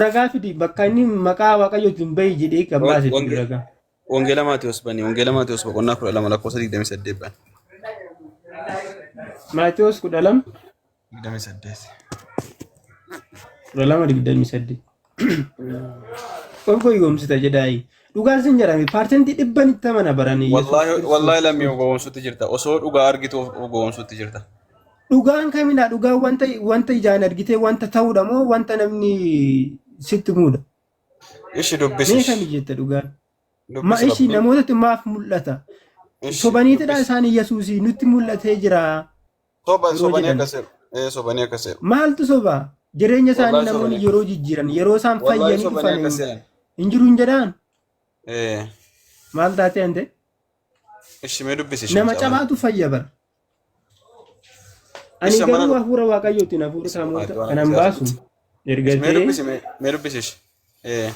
Speaker 1: Ragaa fidi bakka inni maqaa Waaqayyootiin bahi jedhee kan baase fidi ragaa.
Speaker 3: Wangeela Maatewos bani. Wangeela Maatewos boqonnaa 12 lakkoofsa 28 bani.
Speaker 1: Maatewos 12
Speaker 3: 28.
Speaker 1: 12 28. Of goyoomsita jedhaayi. Dhugaan sin jedhame paarsentii dhibban itti amana barani Yesuus
Speaker 3: Wallaahi wallaahi
Speaker 1: Kiristoos.
Speaker 3: lammii of gowwoomsutti jirta. Osoo dhugaa argitu of gowwoomsutti jirta.
Speaker 1: Dhugaan kamidha? Dhugaan wanta ijaan argitee wanta ta'uudha moo wanta namni sitti muudha?
Speaker 3: Ishi
Speaker 1: Mee
Speaker 3: dubbisi.
Speaker 1: kami jette dhugaan? Ma
Speaker 3: Dubbisi
Speaker 1: ishii
Speaker 3: rabbiin.
Speaker 1: namootatti maaf mul'ata?
Speaker 3: Ishi
Speaker 1: Sobaniitidha
Speaker 3: dubbisi.
Speaker 1: isaan Yesuusii nutti mul'atee jira
Speaker 3: Soba
Speaker 1: yeroo
Speaker 3: sobanii
Speaker 1: jedhan.
Speaker 3: akkas jedhu. Ee sobanii akkas jedhu.
Speaker 1: Maaltu soba? Jireenya isaanii
Speaker 3: Wallaahi
Speaker 1: namoonni
Speaker 3: sobanii.
Speaker 1: yeroo jijjiiran yeroo isaan
Speaker 3: Wallaahi
Speaker 1: fayyanii
Speaker 3: sobanii
Speaker 1: dhufan
Speaker 3: akkas jedhan.
Speaker 1: hin jiru hin jedhaan
Speaker 3: Ee
Speaker 1: maal taatee ante?
Speaker 3: ishi mee dubbisi ishi
Speaker 1: Nama
Speaker 3: mucaa kana.
Speaker 1: cabaatu fayya bara. Ani
Speaker 3: Ishi mana
Speaker 1: garuu hafuura Waaqayyootiin hafuura samoota
Speaker 3: waan
Speaker 1: kanan
Speaker 3: akkasii
Speaker 1: baasu
Speaker 3: haasofti. Mee
Speaker 1: ergatee
Speaker 3: dubbisi mee dubbisi ishi. Ee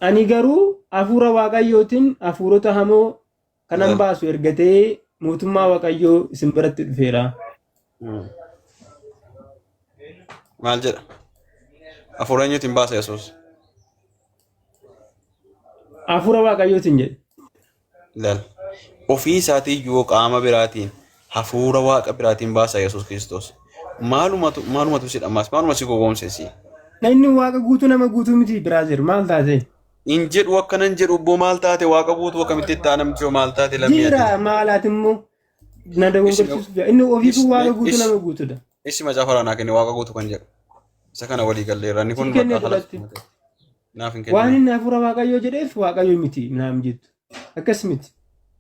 Speaker 1: ani garuu hafuura Waaqayyootiin hafuurota hamoo kanan
Speaker 3: laal.
Speaker 1: baasu ergatee mootummaa Waaqayyoo isin biratti dhufeera.
Speaker 3: Maal jedha? Hafuura eenyuutiin baasa Yesuus?
Speaker 1: Hafuura Waaqayyootiin jedhe.
Speaker 3: Laal. Ofii isaatii iyyuu qaama biraatiin hafuura waaqa biraatiin baasa Yesuus Kiristoos. Maalumatu maalumatu si dhammaas maaluma si gowwoomse si.
Speaker 1: Inni waaqa guutuu nama guutuu miti biraazer maal taate?
Speaker 3: In jedhu akkanan jedhu obboo maal taate waaqa guutuu akkamitti itti aanamti yoo maal taate lammii ati.
Speaker 1: Jira maalaati immoo na
Speaker 3: Ishi
Speaker 1: dogongorsiisuuf jira. Inni ofiifuu waaqa guutuu
Speaker 3: ishi
Speaker 1: nama guutuudha.
Speaker 3: ishi macaafa raanaa kenne waaqa guutuu kan jedhu. Isa kana walii galleerra inni
Speaker 1: Si
Speaker 3: kun
Speaker 1: kennee
Speaker 3: bakka haala
Speaker 1: duratti.
Speaker 3: naaf hin
Speaker 1: Waan
Speaker 3: kennine.
Speaker 1: inni hafuura Waaqayyoo jedheef Waaqayyo miti naam jettu. Akkas miti.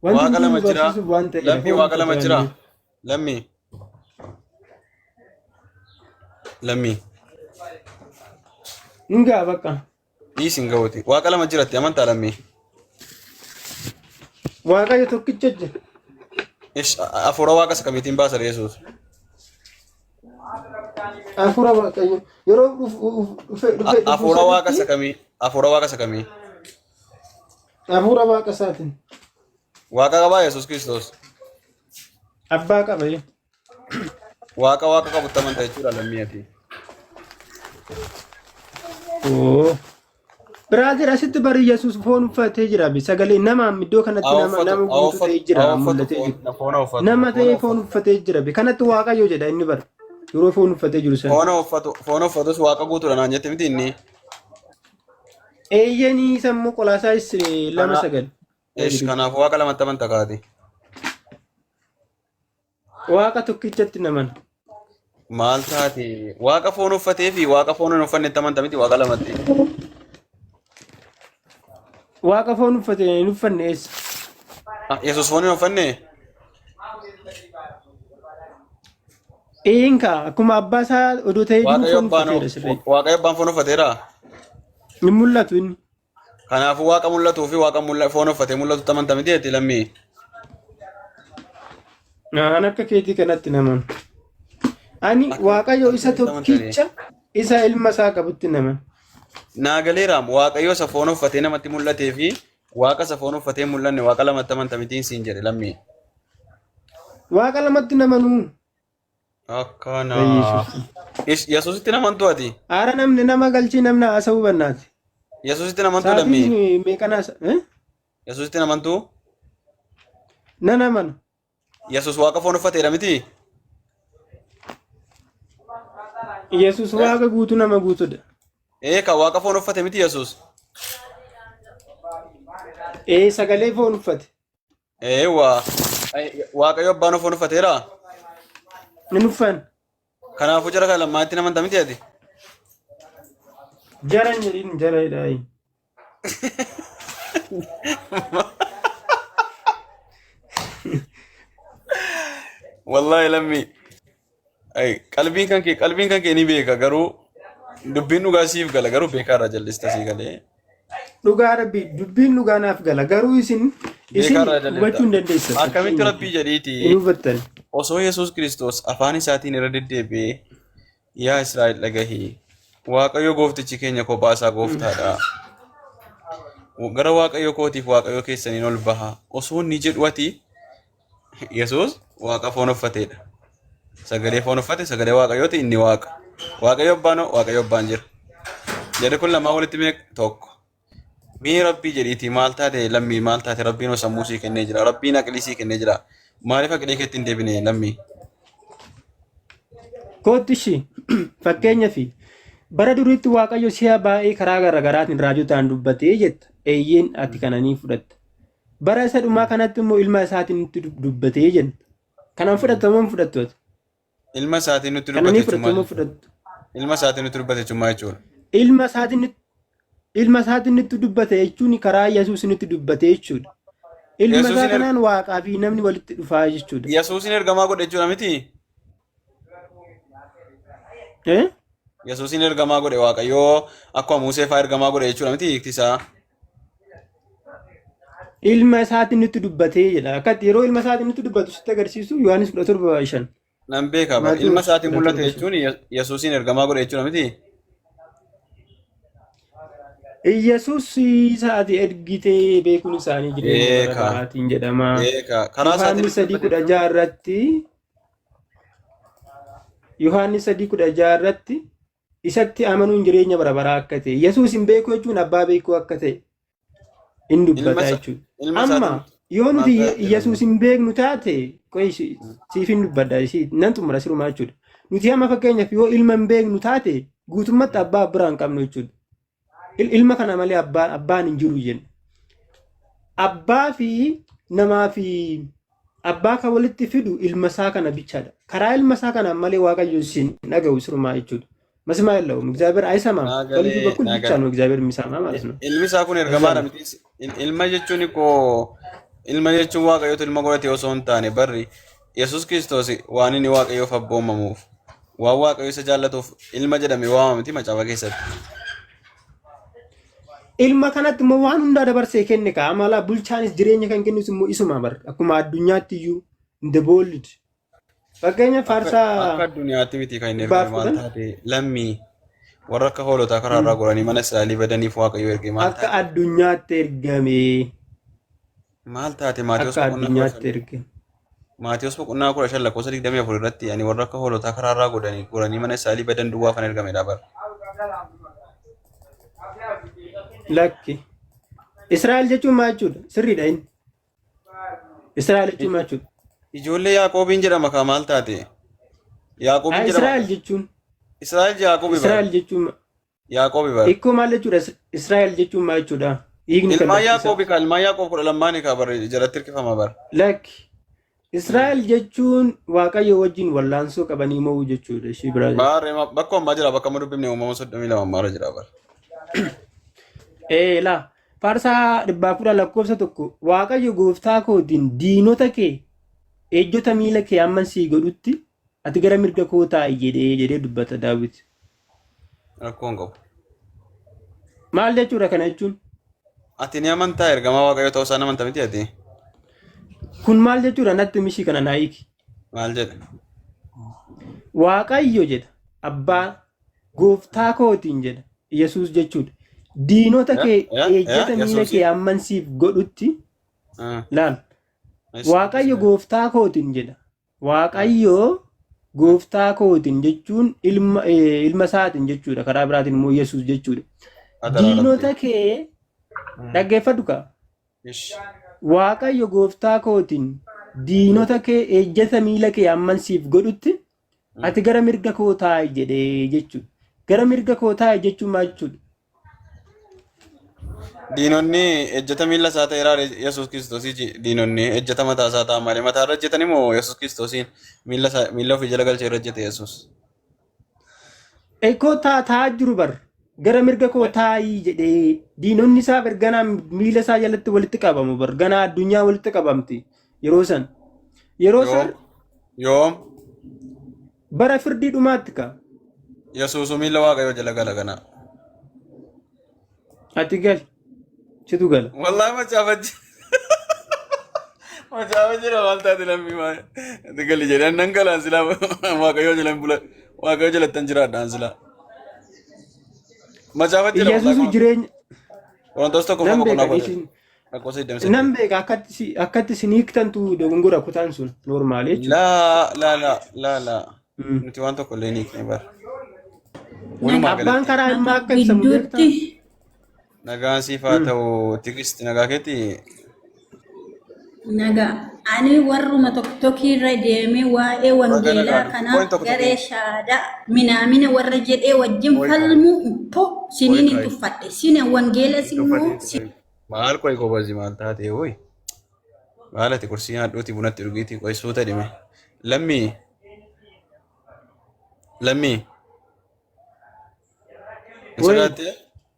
Speaker 1: Wanti
Speaker 3: Waaqa
Speaker 1: hundi
Speaker 3: lama
Speaker 1: nu
Speaker 3: jira.
Speaker 1: barsiisuuf waan ta'eedha.
Speaker 3: Lammii
Speaker 1: Foon
Speaker 3: waaqa lama
Speaker 1: uffate
Speaker 3: jira.
Speaker 1: waan ta'eef.
Speaker 3: Lammii. Lammii.
Speaker 1: Hin ga'a bakka.
Speaker 3: Dhiisi hin ga'uuti. Waaqa lama jiratti amantaa lammii.
Speaker 1: Waaqayyo tokkicha jira.
Speaker 3: Ish hafuura waaqa isa kamiitiin baasa Yesuus?
Speaker 1: Hafuura Waaqayyo yeroo dhufe dhufe dhufuu
Speaker 3: Hafuura waaqa
Speaker 1: sanitti
Speaker 3: isa kamii? Hafuura waaqa isa kamii?
Speaker 1: hafuura waaqa isaatiin
Speaker 3: Waaqa qabaa Yesuus Kiristoos.
Speaker 1: abbaa qaba.
Speaker 3: Waaqa waaqa qabutti amanta jechuudha lammii ati.
Speaker 1: Oo. Biraatir asitti bari Yesuus foon uffatee jira. Sagalee nama iddoo kanatti
Speaker 3: Haa
Speaker 1: nama
Speaker 3: uffatu,
Speaker 1: nama
Speaker 3: haa
Speaker 1: guutuu
Speaker 3: uffatu,
Speaker 1: ta'ee jira
Speaker 3: haa uffatu,
Speaker 1: mul'atee jira.
Speaker 3: foon foon haa uffatu,
Speaker 1: Nama
Speaker 3: foon
Speaker 1: ta'ee
Speaker 3: haa
Speaker 1: foon
Speaker 3: uffatu.
Speaker 1: uffatee jira. Kanatti Waaqayyo jedha inni bara. Yeroo foon uffatee jiru sana.
Speaker 3: Foon haa uffatu, foon haa uffatus waaqa guutuudha naan jette miti inni.
Speaker 1: Eeyyanii sammuu Qolaasaayis lama
Speaker 3: Kana
Speaker 1: sagal.
Speaker 3: ish kanaafuu waaqa lamatti amanta kaati.
Speaker 1: Waaqa tokkichatti naman.
Speaker 3: Maal taate waaqa foon uffatee fi waaqa foon hin uffannetti amanta miti waaqa lamatti.
Speaker 1: Waaqa foon uffate hin uffanne eessa?
Speaker 3: Ah, Yesuus foon hin uffanne?
Speaker 1: Eenka akkuma abbaa isaa odoo ta'ee jiru
Speaker 3: Waaqayyo
Speaker 1: foon
Speaker 3: abbaan
Speaker 1: uffateera sirrii.
Speaker 3: Waaqayyo abbaan foon uffateera.
Speaker 1: Hin mul'atu inni.
Speaker 3: Kanaafuu waaqa mul'atuu fi waaqa foon uffatee mul'atutti amanta miti jetti lammii.
Speaker 1: An akka keetii kanatti naman. Ani
Speaker 3: Akka
Speaker 1: Waaqayyo isa
Speaker 3: keetitti amantanii.
Speaker 1: tokkicha isa ilma isaa qabutti naman.
Speaker 3: Naa galeeraam waaqayyo isa foon uffatee namatti mul'atee fi waaqa isa foon uffatee hin mul'anne waaqa lamatti amanta mitiin siin jedhe lammii.
Speaker 1: Waaqa lamatti namanuu.
Speaker 3: Akkana.
Speaker 1: Yesuus.
Speaker 3: Yesuusitti namantu ati?
Speaker 1: Aara namni nama galchii namni haasa'uu bannaati.
Speaker 3: Yesuusitti namantu lammii?
Speaker 1: Sa'aatiin meeqan haasa?
Speaker 3: Yesuusitti namantu?
Speaker 1: Nan amana.
Speaker 3: Yesuus waaqa foon uffateedha miti?
Speaker 1: Yesuus waaqa guutuu nama guutuudha.
Speaker 3: Ee kan waaqa foon uffate miti Yesuus.
Speaker 1: Ee sagalee foon uffate.
Speaker 3: Ee waa. Waaqayyo abbaan foon uffateera.
Speaker 1: Hin uffan.
Speaker 3: Kanaafuu jara kana lammaatti namanta miti ati?
Speaker 1: Jara hin jedhin jara jedhaa.
Speaker 3: Wallaahi lammii. Ay, qalbiin kan kee ni beeka, garuu dubbiin dhugaa siif gala, garuu beekaa irraa jallista sii galee.
Speaker 1: Dhugaa Rabbi, dubbiin dhugaa naaf gala, garuu isin
Speaker 3: Beekaa irraa jallista.
Speaker 1: hubachuu hin dandeessan.
Speaker 3: Akkamitti Rabbii jedhiiti
Speaker 1: Hin hubattan.
Speaker 3: osoo Yesuus Kiristoos afaan isaatiin irra deddeebi'ee, "Yaa Israa'el dhagahi, Waaqayyo gooftichi keenya kophaa isaa gooftaadha. Gara Waaqayyo kootiif Waaqayyo keessaniin ol baha." Osoo inni jedhu ati Yesuus Waaqa foon uffateedha. Sagalee foon uffate, sagalee Waaqayyooti, inni Waaqa. Waaqayyo abbaan hoo? Waaqayyo abbaan jira. Jarri kun lamaan walitti meeqa? Tokko. Mee Rabbii jedhiitii, maal taate lammii, maal taate? Rabbiin hoo sammuu sii kennee jira. Rabbiin aqlii sii kennee jira. Maaliif aqlii keetti hin deebine, lammii?
Speaker 1: Kootti ishii fakkeenyaaf bara duriitti Waaqayyo si'a baay'ee karaa garaagaraatiin raajotaan dubbatee jetta. Eeyyeen, ati kana ni fudhatta. Bara isa dhumaa kanatti immoo ilma isaatiin nutti dubbatee jenna. Kanaan fudhatta moo hin fudhattu ati?
Speaker 3: Ilma isaatiin nutti
Speaker 1: Kana ni
Speaker 3: dubbate jechuun
Speaker 1: fudhattu
Speaker 3: maal
Speaker 1: moo
Speaker 3: jechuudha?
Speaker 1: fudhattu?
Speaker 3: Ilma isaatiin nutti dubbate jechuun maal jechuudha?
Speaker 1: Ilma isaatiin nutti dubbate jechuun karaa Yesuus nutti dubbate jechuudha. Ilma isaa
Speaker 3: Yesuusin
Speaker 1: kanaan Waaqaa fi namni walitti dhufaa jechuudha.
Speaker 3: Yesuusin ergamaa godhe jechuudha miti?
Speaker 1: Eh?
Speaker 3: Yesuusin ergamaa godhe, Waaqayyoo akkuma Musee fa'aa ergamaa godhe jechuudha miti hiikti isaa?
Speaker 1: Ilma isaatiin nutti dubbatee jedha. Akkatti yeroo ilma isaatiin nutti dubbatu sitti agarsiisu, Yohaannis 17:5.
Speaker 3: Nan beeka bara. Ilma
Speaker 1: Maatiyuus
Speaker 3: isaatiin
Speaker 1: kudha
Speaker 3: mul'ate
Speaker 1: torba shan.
Speaker 3: jechuun Yesuusin ergamaa godhe jechuudha miti?
Speaker 1: Iyyasuus isa ati ergitee beekuun isaanii jireenya bara
Speaker 3: Beeka.
Speaker 1: baraatiin jedhama.
Speaker 3: Beeka. Karaa isaatiin
Speaker 1: Yohaannis
Speaker 3: nutti
Speaker 1: sadii
Speaker 3: dubbate
Speaker 1: kudha
Speaker 3: jechuun
Speaker 1: jaha irratti, Yohaannis 3:16 irratti isatti amanuun jireenya bara baraa akka ta'e, Yesuus hin beeku jechuun abbaa beekuu akka ta'e in
Speaker 3: ilma
Speaker 1: dubbata
Speaker 3: isa
Speaker 1: jechuudha.
Speaker 3: ilma
Speaker 1: Amma
Speaker 3: isaatiin
Speaker 1: yoo
Speaker 3: maal
Speaker 1: nuti
Speaker 3: taate
Speaker 1: Yesuus
Speaker 3: lammii?
Speaker 1: hin beeknu taate, qoyi siif hin dubbadha, nan xumura sirumaa jechuudha. Nuti amma fakkeenyaaf yoo ilma hin beeknu taate, guutummatti abbaa biraa hin qabnu jechuudha. Ilma kana malee abbaan hin jiru jenna. Abbaa fi namaa fi abbaa kan walitti fidu ilma isaa kana bichaadha. Karaa ilma isaa kanaan malee Waaqayyo isin dhaga'u sirumaa jechuudha. መስማት የለውም፣ እግዚአብሔር አይሰማም።
Speaker 3: Naa
Speaker 1: በልጁ
Speaker 3: galee
Speaker 1: በኩል
Speaker 3: naa
Speaker 1: ብቻ
Speaker 3: galee.
Speaker 1: ነው እግዚአብሔር የሚሰማ ማለት ነው።
Speaker 3: Ilmi isaa kun
Speaker 1: ለዛ
Speaker 3: ergamaadha
Speaker 1: ነው
Speaker 3: miti? Ilma jechuun koo, ilma jechuun Waaqayyotu ilma godhate osoo hin taane, barri Yesuus Kiristoos waan inni Waaqayyoof abboomamuuf, waan Waaqayyo isa jaallatuuf ilma jedhame waamama miti macaafa keessatti?
Speaker 1: Ilma kanatti immoo waan hundaa dabarsee kenne kaa amala bulchaanis jireenya kan kennus immoo isuma bar, akkuma addunyaatti iyyuu in the world fakkeenya
Speaker 3: Akka
Speaker 1: faarsaa
Speaker 3: akka addunyaatti miti kan inni
Speaker 1: dhibbaaf
Speaker 3: ergame, maal
Speaker 1: 10.
Speaker 3: taate lammii? Warra akka hoolotaa karaa irraa goranii mana Israa'elii badaniif Waaqayyo erge, maal
Speaker 1: Akka
Speaker 3: taate?
Speaker 1: addunyaatti ergame.
Speaker 3: Maal taate? Maatiyos
Speaker 1: Akka
Speaker 3: boqonnaa 15
Speaker 1: addunyaatti ergame.
Speaker 3: Maatiyos boqonnaa 15 lakkoofsa 24 irratti, "Ani warra akka hoolotaa karaa irraa goranii mana Israa'elii badan duwwaaf kan ergamedha" bara.
Speaker 1: Lakki. Israa'el jechuun maal jechuudha? Sirriidha inni. Israa'el jechuun maal jechuudha?
Speaker 3: Ijoollee Yaaqoobiin jedhama kaa, maal taate? Yaaqoobiin jedhama.
Speaker 1: Israa'el jechuun
Speaker 3: Israa'el Yaaqoobi bara.
Speaker 1: Israa'el jechuun
Speaker 3: Yaaqoobi bara.
Speaker 1: Ikkoo maal jechuudha? Israa'el jechuun maal jechuudha? Hiikni
Speaker 3: Ilmaan
Speaker 1: kallattii isaa.
Speaker 3: Yaaqoobi kaa, ilmaan Yaaqoob 12 kaa bara jalatti hirkifama bara.
Speaker 1: Lakki. Israa'el jechuun Waaqayyo wajjin wallaansoo qabanii mo'uu jechuudha. Ishii biraa.
Speaker 3: Baarree bakka ammaa jira, bakka amma dubbifne, Uumama 32 ammaarra jira bara.
Speaker 1: Ee laa, faarsaa 110 lakkoofsa 1, "Waaqayyo gooftaa kootiin, diinota kee ejjota miila kee hamman sii godhutti ati gara mirga koo taa'i jedhee dubbata Daawit.
Speaker 3: Rakkoo hin qabu.
Speaker 1: Maal jechuudha kana jechuun?
Speaker 3: Ati ni amantaa, ergamaa Waaqayyoo ta'uu isaa ni amanta miti ati?
Speaker 1: Kun maal jechuudha, natti mishii kana naa hiiki.
Speaker 3: Maal jedha?
Speaker 1: Waaqayyo jedha abbaa gooftaa kootiin jedha, Yesuus jechuudha. Diinota kee ejjeta miila
Speaker 3: Yesuusi.
Speaker 1: kee hamman siif godhutti laal. Waaqayyo gooftaa kootiin jedha. Waaqayyo gooftaa kootiin jechuun ilma isaatiin jechuudha. Karaa biraatiin immoo Yesuus jechuudha. Diinota kee dhaggeeffadhu kaa. Waaqayyo gooftaa kootiin, diinota kee ejjeta miila kee hamman siif godhutti ati gara mirga koo taa'i jedhee jechuudha. Gara mirga koo taa'i jechuun maal jechuudha?
Speaker 3: Diinonni ejjeta miila isaa ta'eera Yesuus Kiristoosii, diinonni ejjeta mataa isaa ta'an malee mataa irra ejjetani moo Yesuus Kiristoosiin miila isaa miila ofii jala galchee irra ejjete Yesuus?
Speaker 1: Ekoo taa'aa jiru bar. Gara mirga koo taa'ii jedhee diinonni isaa erganaa miila isaa jalatti walitti qabamu bar ganaa addunyaa walitti qabamti yeroo san. Yeroo
Speaker 5: Yoom?
Speaker 1: san
Speaker 5: Yoom?
Speaker 1: bara firdii dhumaatti ka.
Speaker 5: Yesuusu miila Waaqayyoo jala gala ganaa.
Speaker 1: Ati gali. Situ gala.
Speaker 5: Wallahi macaafa macaafa jira maal taate lammii maal ati gali jedhee nan galaan silaa Waaqayyoo jala hin bula Waaqayyoo jalattan jiraadhaan silaa. Macaafa jira wallahi
Speaker 1: Iyyasuusu jireenya
Speaker 5: Qorontos tokkoffaa
Speaker 1: nan
Speaker 5: boqonnaa
Speaker 1: beeka
Speaker 5: kudha
Speaker 1: isin
Speaker 5: lakkoofsa 28.
Speaker 1: nan beeka akkatti akkatti isin hiiktantu dogongora kutaan sun normaal jechuudha.
Speaker 5: Laa laa laa laa laa nuti waan tokko illee hin hiikne bara. Walumaa
Speaker 1: Abbaan
Speaker 5: galatti
Speaker 1: karaa ilmaa akka ibsamu beektaa?
Speaker 6: Gidduutti
Speaker 5: nagaan siif haa ta'u Tigist nagaa keetii
Speaker 6: nagaa. Ani warruma tokko irra deemee waa'ee
Speaker 5: Ragaa
Speaker 6: wangeelaa
Speaker 5: nagaa
Speaker 6: kanaa
Speaker 5: qoyin tokko
Speaker 6: garee
Speaker 5: tokko
Speaker 6: shaadaa minaamina warra jedhee wajjin
Speaker 5: qoy
Speaker 6: falmuu po siniin hin
Speaker 5: qoy
Speaker 6: tuffadhe. Sina wangeela simmoo
Speaker 5: tuffatee maal qoy gobazi maal taate hoy maal ati kursii haadhuuti bunatti dhugiitii qoy suuta dhime lammii lammii hin
Speaker 1: Way
Speaker 5: sodaatte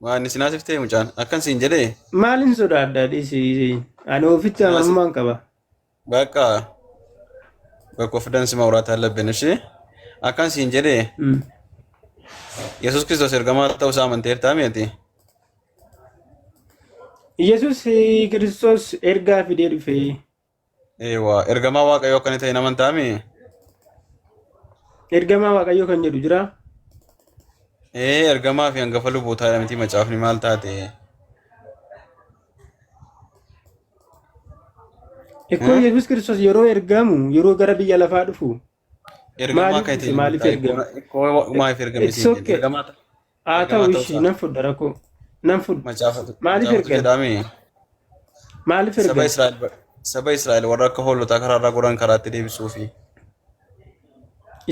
Speaker 5: waan isin haasiftee mucaan akkan siin jedhee
Speaker 1: maalin sodaadha dhiisi ani ofitti
Speaker 5: sinaasif
Speaker 1: amanamummaan qaba.
Speaker 5: bakka bakka of dansi mawraat አለብን እሺ akkan siin jedhee Yesuus Kiristoos ergamaa ta'uu isaa amanteertaa miti
Speaker 1: Yesuus Kiristoos ergaa fidee dhufe.
Speaker 5: Eewwa ergamaa Waaqayyoo akka inni ta'e hin amantaami
Speaker 1: Ergamaa Waaqayyoo kan jedhu jira.
Speaker 5: Ee ergamaa fi hangafa lubootaa miti macaafni maal taate
Speaker 1: Ikkoo Yesuus Kiristoos yeroo ergamu yeroo gara biyya lafaa dhufu
Speaker 5: Ergamaa
Speaker 1: maaliif
Speaker 5: akka
Speaker 1: dhufe
Speaker 5: ta'e
Speaker 1: maaliif ergame?
Speaker 5: ikkoo maaliif ergame
Speaker 1: It's
Speaker 5: siin jedhe
Speaker 1: okay.
Speaker 5: ergamaa
Speaker 1: Haa
Speaker 5: ergamaa
Speaker 1: ta'u
Speaker 5: ta'uu
Speaker 1: ishii
Speaker 5: isaa
Speaker 1: nan fudha rakkoo nan fudha.
Speaker 5: macaafatu
Speaker 1: Maaliif
Speaker 5: macaafatu
Speaker 1: ergame?
Speaker 5: jedhaami
Speaker 1: Maaliif
Speaker 5: saba
Speaker 1: ergame?
Speaker 5: Israa'el saba Israa'el warra akka hoolotaa karaarraa goran karaatti deebisuufi.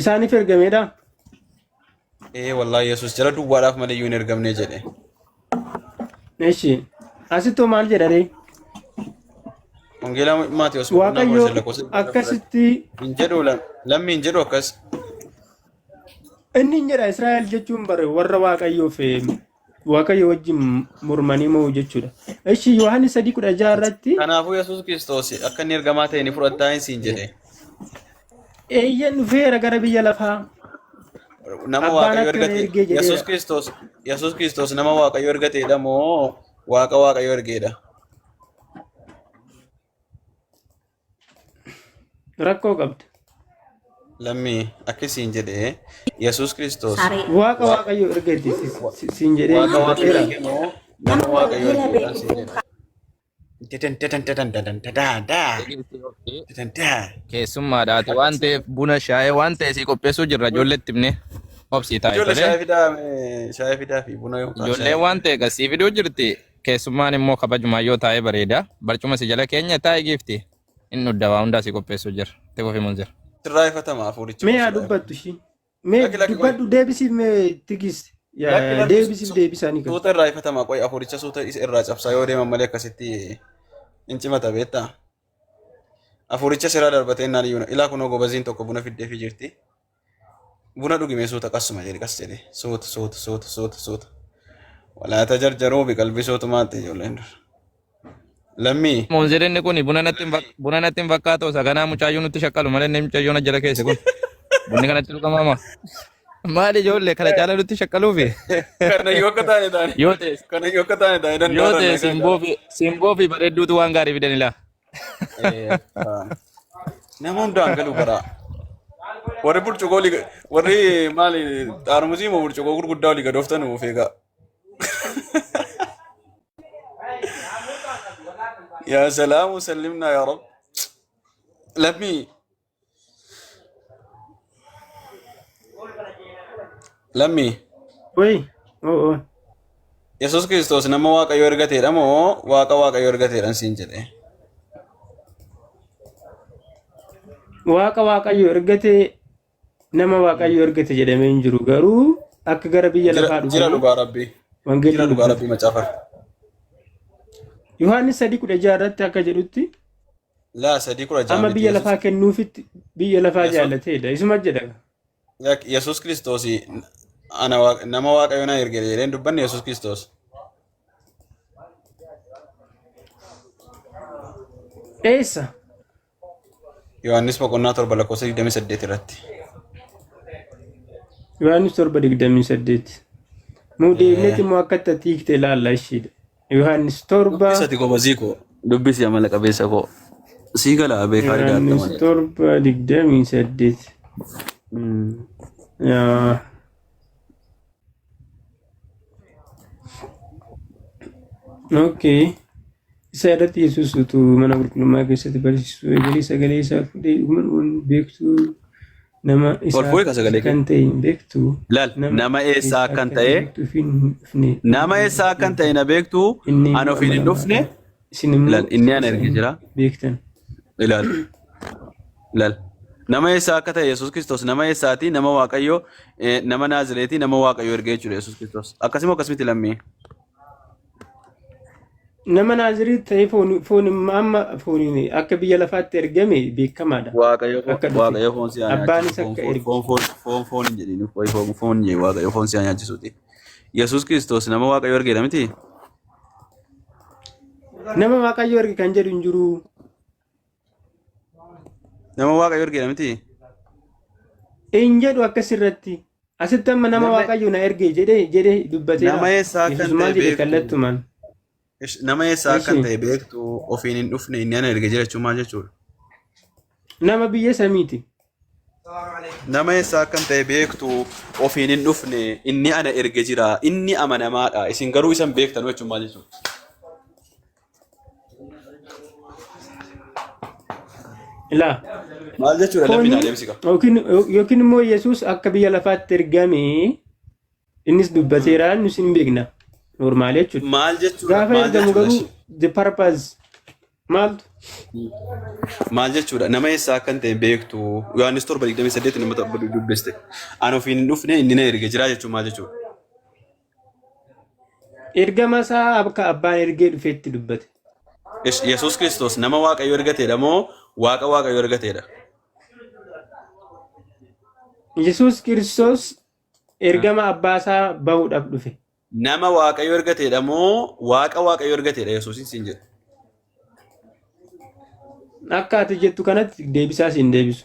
Speaker 1: Isaaniif ergameedha.
Speaker 5: Ee wallaahi Yesuus jara duwwaadhaaf malee iyyuu hin ergamne jedhe.
Speaker 1: Eshi asittoo maal jedha ree?
Speaker 5: Wangeela Maatiyos boqonnaa kudha
Speaker 1: Waaqayyo
Speaker 5: shan lakkoofsa
Speaker 1: akkasitti
Speaker 5: hin jedhu lammi hin jedhu akkas.
Speaker 1: inni hin jedha Israa'el jechuun bare warra Waaqayyoof Waaqayyo wajjin mormanii mo'u jechuudha. Eshi Yohaannis 3:16 irratti
Speaker 5: Kanaafuu Yesuus Kiristoos akka inni ergamaa ta'e ni fudhattaa hin siin jedhe.
Speaker 1: eeyyan dhufeera gara biyya lafaa
Speaker 5: Nama
Speaker 1: abbaan
Speaker 5: Waaqayyo
Speaker 1: akka na
Speaker 5: ergate
Speaker 1: ergee
Speaker 5: Yesuus
Speaker 1: jedheera.
Speaker 5: Kiristoos Yesuus Kiristoos nama Waaqayyo ergateedha moo Waaqa Waaqayyo ergeedha?
Speaker 1: Rakkoo qabda.
Speaker 5: Lammii akkasiin jedhee Yesuus Kiristoos
Speaker 6: saree.
Speaker 1: Waaqa Waaqayyo ergeeti siin jedhee
Speaker 5: Waaqa Waaqayyo
Speaker 1: fudhateera.
Speaker 5: erge moo nama
Speaker 6: Nama
Speaker 5: Waaqayyo
Speaker 6: wangeela
Speaker 5: ergeedha
Speaker 6: beeku
Speaker 5: siin jedhe. Dadan dadan dadan dadan dadan daa dadan daa.
Speaker 2: Keessummaadhaati waan ta'eef buna shaayee waan ta'e sii qopheessuu jirra ijoolleetti himne obsii taa'e
Speaker 5: Ijoollee
Speaker 2: tolee.
Speaker 5: shaayii fidaa mee, shaayii fidaa fi buna yookaan
Speaker 2: Ijoolleen
Speaker 5: shaayii.
Speaker 2: waan ta'e gasii fiduu jirti. Keessummaan immoo kabajumaan yoo taa'ee bareeda. Barcuma si jala keenya taa'e giifti. Inni dhudda waa hundaa si qopheessuu jira. Itti fufi Munzir.
Speaker 5: Sirraa ifatama hafuurichi
Speaker 1: Mee
Speaker 5: kun
Speaker 1: haa
Speaker 5: sirraa ifatama.
Speaker 1: dubbattu ishii. Mee
Speaker 5: Lakki lakki qoy.
Speaker 1: dubbadhu deebisiif mee tigis.
Speaker 5: Lakki lakki
Speaker 1: Deebisiif deebisaanii kan.
Speaker 5: suuta irraa ifatama qoy hafuuricha suuta isa irraa cabsaa yoo deeman malee akkasitti hin cimata beektaa. Hafuuricha sirraa darbatee naan iyyuu ilaa kunoo gobaziin tokko buna fiddeefii jirti. Buna dhugime suuta qasuma jedhe qas jedhe suuta suuta suuta suuta suuta. Walaa tajarjaruu biqalbii suutumaatti ijoolleen dur. Lammii
Speaker 2: Munzir inni kun buna natti hin buna natti hin fakkaatu saganaa mucaayyuu nutti shakkalu malee inni mucayyoon jala keesse kun. Bunni kanatti dhugamaama. Maali ijoollee kana caala nutti shakkaluufi?
Speaker 5: Kana yoo akka taane taane.
Speaker 2: Yoo ta'e
Speaker 5: Kana yoo akka taane taane
Speaker 2: yoo
Speaker 5: danda'aran
Speaker 2: ta'e
Speaker 5: nagaa
Speaker 2: simboo fi bareedduutu waan gaarii fidan ilaa.
Speaker 5: Nama hundaan galu karaa. Warri burcuqoo olii warri maali xaarmusii moo burcuqoo gurguddaa olii gad ooftan of eegaa. Yaa salaamu sallimnaa yaa rab. Lammii lammii
Speaker 1: Wayi. Oo oo.
Speaker 5: Yesuus Kiristoos nama Waaqayyo ergateedha moo Waaqa Waaqayyo ergateedha siin jedhe.
Speaker 1: Waaqa Waaqayyo ergate nama Waaqayyo ergate jedhamee hin jiru garuu akka gara biyya
Speaker 5: Jira
Speaker 1: lafaa
Speaker 5: jira
Speaker 1: dhufanii
Speaker 5: dhugaa rabbii.
Speaker 1: wangeelli
Speaker 5: Jira dhugaa
Speaker 1: dubbata.
Speaker 5: rabbii macaafa.
Speaker 1: Yohaannis 3:16 irratti akka jedhutti
Speaker 5: Laa 3:16
Speaker 1: amma
Speaker 5: miti
Speaker 1: biyya
Speaker 5: Yesuus
Speaker 1: lafaa kennuufitti biyya lafaa
Speaker 5: Yesuus
Speaker 1: jaallateedha. Isuma jedha.
Speaker 5: Yesuus Kiristoos Ana nama Waaqayyo na erge jedhee hin dubbanne Yesuus Kiristoos.
Speaker 1: Eessa?
Speaker 5: Yohaannis boqonnaa 7 lakkoofsa 28 irratti.
Speaker 1: Yohaannis 7:28. Muu deemneeti immoo akka itti ati hiikte ilaalla ishiidha. Yohaannis 7
Speaker 3: Dubbisati gobazii koo. Dubbisi amala qabeessa koo. Sii gala beekaa
Speaker 1: Yohaannis
Speaker 3: hidhaattama.
Speaker 1: 7:28. Yaa. Okay. Isa irratti Yesuus utuu mana qulqullummaa keessatti barsiisuu eegalee sagalee isaa fuudhee dhuguma beektuu nama
Speaker 3: Ol
Speaker 1: isaa
Speaker 3: fuudhi ka sagalee kee.
Speaker 1: kan ta'e hin beektu
Speaker 3: Laal
Speaker 1: nama
Speaker 3: nama eessaa
Speaker 1: eessaa
Speaker 3: akkan
Speaker 1: akka ta'e
Speaker 3: ta'e
Speaker 1: beektu ofiin hin dhufne
Speaker 3: nama
Speaker 1: inni
Speaker 3: eessaa akkan ta'e na beektu
Speaker 1: inni
Speaker 3: ani
Speaker 1: immoo
Speaker 3: ofiin hin dhufne
Speaker 1: amanamaadha. Isin immoo
Speaker 3: ilaal inni ana
Speaker 1: isa
Speaker 3: erge
Speaker 1: hin
Speaker 3: jira
Speaker 1: beektan.
Speaker 3: ilaal ilaal nama eessaa akka ta'e Yesuus Kiristoos nama eessaati nama Waaqayyo nama Naazireetii nama Waaqayyo erge jechuudha Yesuus Kiristoos akkasuma akkasumatti lammii
Speaker 1: Nama Naaziriit ta'ee foon amma fooniin akka biyya lafaatti ergame beekamaadha.
Speaker 3: Waaqayyo
Speaker 1: Akka dhufe
Speaker 3: Waaqayyo foon si haa
Speaker 1: abbaanis
Speaker 3: nyaachisu foon
Speaker 1: akka
Speaker 3: foon
Speaker 1: erge.
Speaker 3: foon foon foon foon hin jedhin foon foon jedhi Waaqayyo foon si haa nyaachisuuti Yesuus Kiristoos nama Waaqayyo ergeedha miti
Speaker 1: Nama Waaqayyo erge kan jedhu hin jiru.
Speaker 5: Nama Waaqayyo ergeedha miti.
Speaker 1: Hin jedhu akkasirratti. Asitti amma nama
Speaker 5: Nama
Speaker 1: Waaqayyo na erge jedhee jedhee dubbateera.
Speaker 5: nama eessaa
Speaker 1: Yesuus
Speaker 5: akkan
Speaker 1: maal
Speaker 5: ta'e
Speaker 1: jedhe
Speaker 5: beektu.
Speaker 1: kallattumaan.
Speaker 5: Nama eessaa akkan
Speaker 1: Ishi
Speaker 5: ta'e beektu ofiin hin dhufne inni ana erge jira jechuun maal jechuudha?
Speaker 1: nama biyya samiiti.
Speaker 5: Nama eessaa akkan ta'e beektu ofiin hin dhufne inni ana erge jira inni amanamaadha isin garuu isa hin beektanu jechuun maal jechuudha?
Speaker 1: Ilaa
Speaker 5: Maal jechuudha lammi
Speaker 1: foonii
Speaker 5: naa deemsi qaba.
Speaker 1: yookiin immoo Yesuus akka biyya lafaatti ergame innis dubbateera nus hin beekna. Normaali jechuudha.
Speaker 5: Maal jechuudha
Speaker 1: Gaafa
Speaker 5: maal
Speaker 1: ergamu
Speaker 5: jechuudha
Speaker 1: garuu
Speaker 5: ishee?
Speaker 1: the purpose maaltu
Speaker 5: Maal jechuudha nama eessaa akkan ta'e beektu Yohaannis 7:28 nama tokko dubbiste. Ani ofiin hin dhufne inni na erge jira jechuun maal jechuudha?
Speaker 1: Ergama isaa akka abbaan ergee dhufeetti dubbate.
Speaker 5: Yesuus Kiristoos nama Waaqayyo ergateedha moo Waaqa Waaqayyo ergateedha?
Speaker 1: Yesuus Kiristoos ergama abbaa isaa bahuudhaaf dhufe.
Speaker 5: Nama Waaqayyo ergateedha moo Waaqa Waaqayyo ergateedha Yesuusin siin jedhu?
Speaker 1: Akka ati jettu kanatti deebisaa siin deebisu.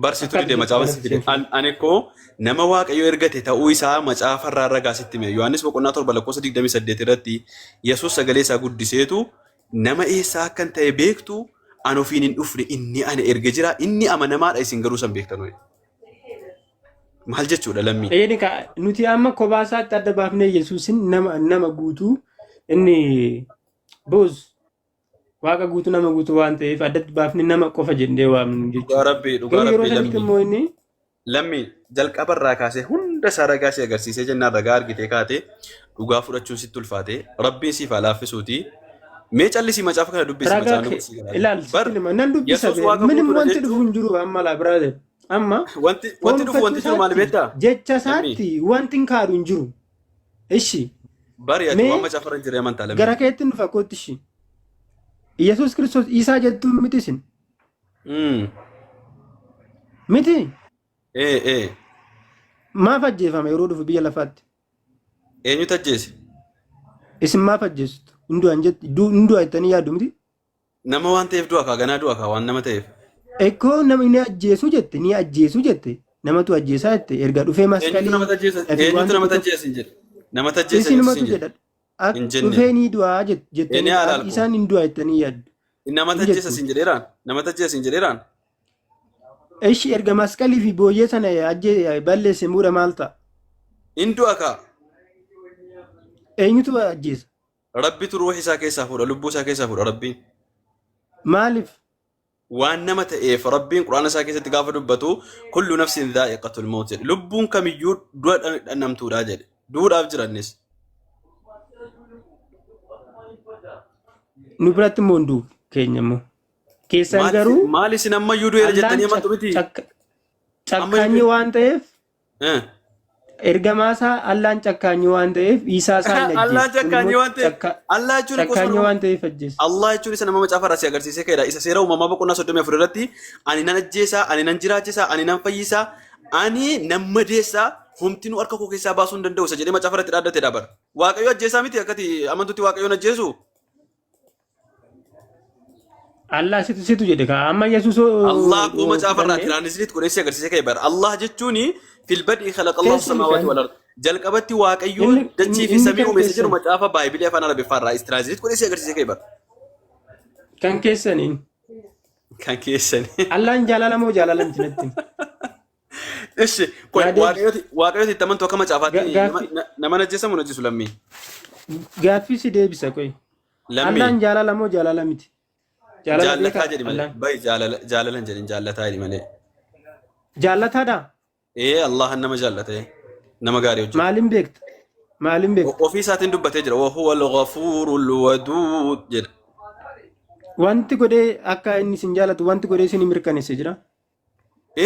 Speaker 5: Barsitu
Speaker 1: Akka ati
Speaker 5: dide
Speaker 1: jettu
Speaker 5: macaafa
Speaker 1: kanatti
Speaker 5: si fide.
Speaker 1: siin
Speaker 5: An ani koo nama Waaqayyo ergate ta'uu isaa macaafa irraa ragaa sitti hime. Yohaannis boqonnaa 7 lakkoofsa 28 irratti Yesuus sagalee isaa guddiseetu nama eessaa akkan ta'e beektu an ofiin hin dhufne inni ana erge jira inni amanamaadha isin garuu san beektanu. Maal jechuudha lammii?
Speaker 1: Eeni ka nuti amma kophaa isaatti adda baafnee Yesuusin nama nama guutuu inni boos waaqa guutuu nama guutuu waan ta'eef addatti baafnee nama qofa jennee waamnu
Speaker 5: Dhugaa
Speaker 1: jechuudha.
Speaker 5: rabbii dhugaa
Speaker 1: Garuu yeroo
Speaker 5: rabbii
Speaker 1: sanitti
Speaker 5: lammii.
Speaker 1: immoo inni
Speaker 5: Lammii jalqaba irraa kaasee hunda isaa ragaa si agarsiisee jennaan ragaa argitee kaate dhugaa fudhachuun sitti ulfaate rabbiin siif haa laaffisuuti. Mee callisii macaafa kana dubbisi
Speaker 1: ragaa
Speaker 5: macaafni
Speaker 1: kee
Speaker 5: kun sii galaa.
Speaker 1: ilaal
Speaker 5: Bar
Speaker 1: sitti hima nan dubbisa
Speaker 5: Yesuus
Speaker 1: bee
Speaker 5: waaqa
Speaker 1: minim
Speaker 5: guutuudha
Speaker 1: wanti dhufu
Speaker 5: jechuun
Speaker 1: hin jiru amma laa brother amma
Speaker 5: wanti
Speaker 1: foon
Speaker 5: wanti dhufu
Speaker 1: uffachuu
Speaker 5: wanti jiru maali
Speaker 1: isaatti
Speaker 5: beektaa?
Speaker 1: jecha
Speaker 5: Lammii
Speaker 1: isaatti wanti hin kaadu hin jiru. Ishi
Speaker 5: bari ati
Speaker 1: mee
Speaker 5: waan macaafa irra hin jirre amantaa lammii.
Speaker 1: gara keetti dhufa kootti ishi. Yesuus Kiristoos Isaa jettuun miti isin miti
Speaker 5: Ee ee
Speaker 1: maaf ajjeefame yeroo dhufu biyya lafaatti
Speaker 5: eenyutu ajjeese?
Speaker 1: isin maaf ajjeestu hin du'an jett- hin du'a jettanii yaaddu miti
Speaker 5: Nama waan ta'eef du'a kaa ganaa du'a kaa waan nama ta'eef.
Speaker 1: Ekkoo nama ni ajjeesu jette ni ajjeesu jette namatu ajjeesaa jette erga dhufee
Speaker 5: Eenyutu
Speaker 1: masqalii
Speaker 5: nama tajjeesa
Speaker 1: fi waan
Speaker 5: eenyutu nama
Speaker 1: tokko tokko
Speaker 5: tajjeesa hin jedhe. Nama tajjeesa eenyutu
Speaker 1: isinumatu
Speaker 5: siin jedhe.
Speaker 1: jedha Ak
Speaker 5: Hin jenne.
Speaker 1: dhufee ni du'aa
Speaker 5: Inni
Speaker 1: jettanii
Speaker 5: haala alkoo.
Speaker 1: isaan hin du'a jettanii yaaddu
Speaker 5: Nama
Speaker 1: hin
Speaker 5: tajjeesa
Speaker 1: jettu.
Speaker 5: siin jedheeraan. Nama tajjeesa siin jedheeraan.
Speaker 1: Ishi erga masqalii fi booyyee sana ajjee balleesse booda maal ta'a?
Speaker 5: Hin du'a kaa.
Speaker 1: Eenyutu ajjeesa?
Speaker 5: Rabbitu ruuhi isaa keessaa fuudha lubbuu isaa keessaa fuudha rabbiin.
Speaker 1: Maaliif?
Speaker 5: Waan nama ta'eef rabbiin quraana isaa keessatti gaafa dubbatu kullu nafsin dhaa'iqatul mawt jedhe. Lubbuun kamiyyuu du'a dhandhamtuudha jedhe. Du'uudhaaf jirannis.
Speaker 1: Nu biratti immoo hin du'u keenya immoo. Keessan
Speaker 5: Maal
Speaker 1: garuu
Speaker 5: maal isin ammayyuu du'eera
Speaker 1: Allaan
Speaker 5: jettanii amantu miti? Ammayyuu
Speaker 1: cakkaanyii
Speaker 5: du'eera.
Speaker 1: waan ta'eef
Speaker 5: Eh.
Speaker 1: ergamaa isaa Allaan cakkaanyii waan ta'eef Iisaa isaa hin
Speaker 5: Allaan
Speaker 1: ajjeesu. Kun
Speaker 5: cakkaanyii
Speaker 1: immoo
Speaker 5: waan ta'eef Allah jechuun gosa
Speaker 1: cakkaanyii
Speaker 5: nama
Speaker 1: waan ta'eef ajjeesa.
Speaker 5: Allah jechuun isa nama macaafa irraa si agarsiisee ka'edha. Isa seera uumamaa boqonnaa 34 irratti ani nan ajjeesaa, ani nan jiraachisaa, ani nan fayyisaa, Ani nan madeessaa homtinuu harka koo keessaa baasuu hin danda'u isa jedhee macaafa irratti dhaaddatedha bara. Waaqayyo ajjeesaa miti akkati amantutti Waaqayyoon ajjeesu.
Speaker 1: Allah situ situ jedhe kaa amma Yesuus
Speaker 5: Allah koo macaafa irraa
Speaker 1: fudhannee
Speaker 5: tiraanisliit godhee si agarsiisee ka'e bara. Allah jechuun fil bad'i khalaqa Allahu
Speaker 1: keessan
Speaker 5: samaawaati
Speaker 1: kan
Speaker 5: wal ard. Jalqabatti Waaqayyo
Speaker 1: inni
Speaker 5: dachii fi
Speaker 1: inni
Speaker 5: samii
Speaker 1: kan
Speaker 5: uume isa jedhu
Speaker 1: keessan
Speaker 5: macaafa baaybilii afaan Arabiffaa irraa tiraanisliit godhee si agarsiisee ka'e bara.
Speaker 1: kan keessaniin
Speaker 5: Kan keessan.
Speaker 1: Allaan jaalala moo jaalala miti natti himi.
Speaker 5: Ishi qoy
Speaker 1: Naa deebisi.
Speaker 5: Waaqayyooti Waaqayyooti itti amantu akka macaafaatti nama
Speaker 1: Gaaffii
Speaker 5: nama najjeessa moo najjisu lammii?
Speaker 1: gaaffii si deebisa qoy.
Speaker 5: Lammii
Speaker 1: Allaan jaalala moo jaalala miti? Jaalala
Speaker 5: jaallataa
Speaker 1: beekaa
Speaker 5: jedhi malee.
Speaker 1: Allaan.
Speaker 5: Bayi jaalala jaalala hin jedhin jaallataa jedhi malee.
Speaker 1: Jaallataadhaa?
Speaker 5: Ee Allahan nama jaallate nama gaarii hojjetu.
Speaker 1: Maaliin beekta? Maaliin beekta?
Speaker 5: Ofii isaatiin dubbatee jira. Wa huwa al-ghafuurul waduud jedha.
Speaker 1: Wanti godhee akka inni isin jaallatu wanti godhee isin mirkaneesse jira.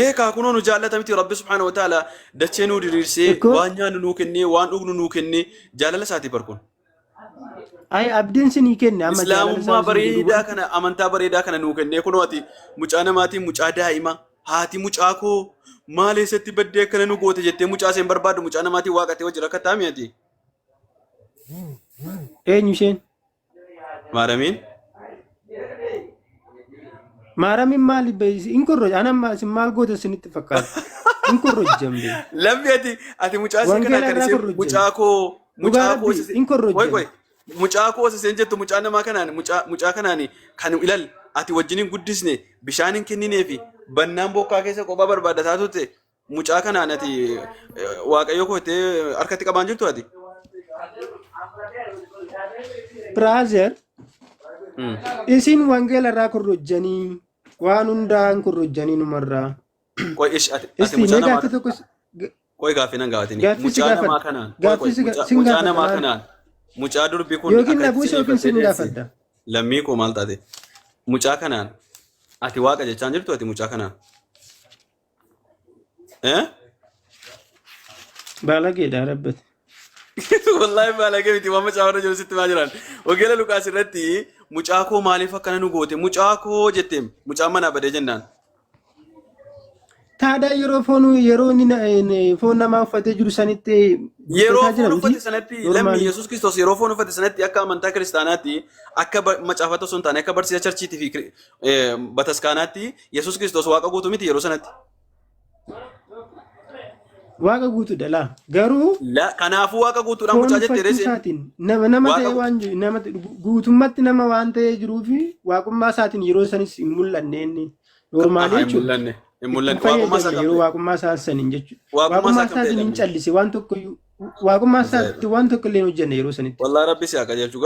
Speaker 5: Ee kaa kunoo nu jaallata miti Rabbi subhaanahu wa ta'ala dachee nuu diriirsee
Speaker 1: Ikkoo
Speaker 5: waan nyaannu nuu kennee waan dhugnu nuu kennee jaalala isaatii barkuun.
Speaker 1: ay abdiin isinii kenne amma jaalala
Speaker 5: Islaamummaa
Speaker 1: isaa isin jedhu
Speaker 5: bareedaa
Speaker 1: wanti
Speaker 5: kana amantaa bareedaa kana nuu kennee kunoo ati mucaa namaatiin mucaa daa'ima haati mucaa koo maal eessatti baddee akkana nu goote jettee mucaa isheen barbaaddu mucaa namaatiin waaqatee hojii rakkataa mi ati?
Speaker 1: eenyu isheen?
Speaker 5: Maaramiin?
Speaker 1: Maaramiin maali hin korroja ana isin maal goota isinitti fakkaata? Hin korrojjamne.
Speaker 5: Lammi ati ati mucaa ishee kanaa
Speaker 1: Wangeela
Speaker 5: kan
Speaker 1: irraa
Speaker 5: ishee
Speaker 1: korrojjame.
Speaker 5: mucaa koo
Speaker 1: Dhugaa
Speaker 5: mucaa koo
Speaker 1: rabbi
Speaker 5: ishee
Speaker 1: hin
Speaker 5: qoy
Speaker 1: korrojjame.
Speaker 5: qoy mucaa koo isheen jettu mucaa namaa kanaan mucaa mucaa kanaan kan ilal ati wajjin hin guddisne bishaan hin kennineefi bannaan bokkaa keessa kophaa barbaadataa turte mucaa kanaan ati waaqayyo koo jettee harkatti qabaan jirtu ati.
Speaker 1: Brother isin wangeela irraa korrojjanii waan hundaa hin korrojjanii numarraa.
Speaker 5: Qoy ish ati ati
Speaker 1: Isti
Speaker 5: mucaa
Speaker 1: mee
Speaker 5: namaa
Speaker 1: gaaffii tokko
Speaker 5: qoy gaaffii nan gaafatini
Speaker 1: gaaffii si
Speaker 5: mucaa namaa
Speaker 1: gaafadha.
Speaker 5: kanaan qoy qoy
Speaker 1: Gaaffii si
Speaker 5: mucaa
Speaker 1: sin
Speaker 5: mucaa
Speaker 1: gaafadha
Speaker 5: namaa
Speaker 1: maal?
Speaker 5: kanaan mucaa durbi kun
Speaker 1: Yookiin
Speaker 5: akka
Speaker 1: na
Speaker 5: itti
Speaker 1: buusi yookiin
Speaker 5: siniifattee
Speaker 1: sin
Speaker 5: deesse
Speaker 1: gaafadha.
Speaker 5: lammii koo maal taate mucaa kanaan ati waaqa jechaan jirtu ati mucaa kanaan eh
Speaker 1: Baalageedha rabbate.
Speaker 5: Wallaahi baalagee miti waan macaafa irra jiru sitti maa jiran. Wangeela Luqaas irratti mucaa koo maaliif akkana nu goote mucaa koo jetteem mucaan manaa badee jennaan.
Speaker 1: Taadaa yeroo foon yeroo inni foon namaa uffatee jiru sanitti
Speaker 5: Yeroo
Speaker 1: guddataa jira
Speaker 5: foon
Speaker 1: miti.
Speaker 5: uffate sanatti lammi
Speaker 1: Normaalii.
Speaker 5: Yesuus Kiristoos yeroo foon uffate sanatti akka amantaa kiristaanaatti akka macaafata osoo hin taane akka barsiisa charchiitii fi bataskaanaatti Yesuus Kiristoos waaqa guutuu miti yeroo sanatti.
Speaker 1: Waaqa guutuudha laa. Garuu
Speaker 5: La kanaafuu waaqa guutuudhaan
Speaker 1: foon
Speaker 5: mucaa jettee
Speaker 1: uffachuu
Speaker 5: reeseen
Speaker 1: isaatiin nama nama
Speaker 5: waaqa
Speaker 1: ta'ee waan jiru nama guutummatti nama waan ta'ee jiruu fi waaqummaa isaatiin yeroo sanis hin mul'anne inni normaalii
Speaker 5: Aha, hin
Speaker 1: jechuudha.
Speaker 5: mul'anne hin
Speaker 1: Ittiin
Speaker 5: mul'anne waaqummaa isaa
Speaker 1: fayyadamne
Speaker 5: kam
Speaker 1: yeroo
Speaker 5: ta'e
Speaker 1: waaqummaa isaa saniin jechuudha.
Speaker 5: waaqummaa
Speaker 1: Waaqummaa
Speaker 5: isaa kam ta'e
Speaker 1: isaatiin hin
Speaker 5: lammi
Speaker 1: callise waan tokko waaqummaa
Speaker 5: Ajaa'iba.
Speaker 1: isaatti waan tokko illee hin hojjenne yeroo sanitti.
Speaker 5: Wallaahi rabbi si haa qajeelchu.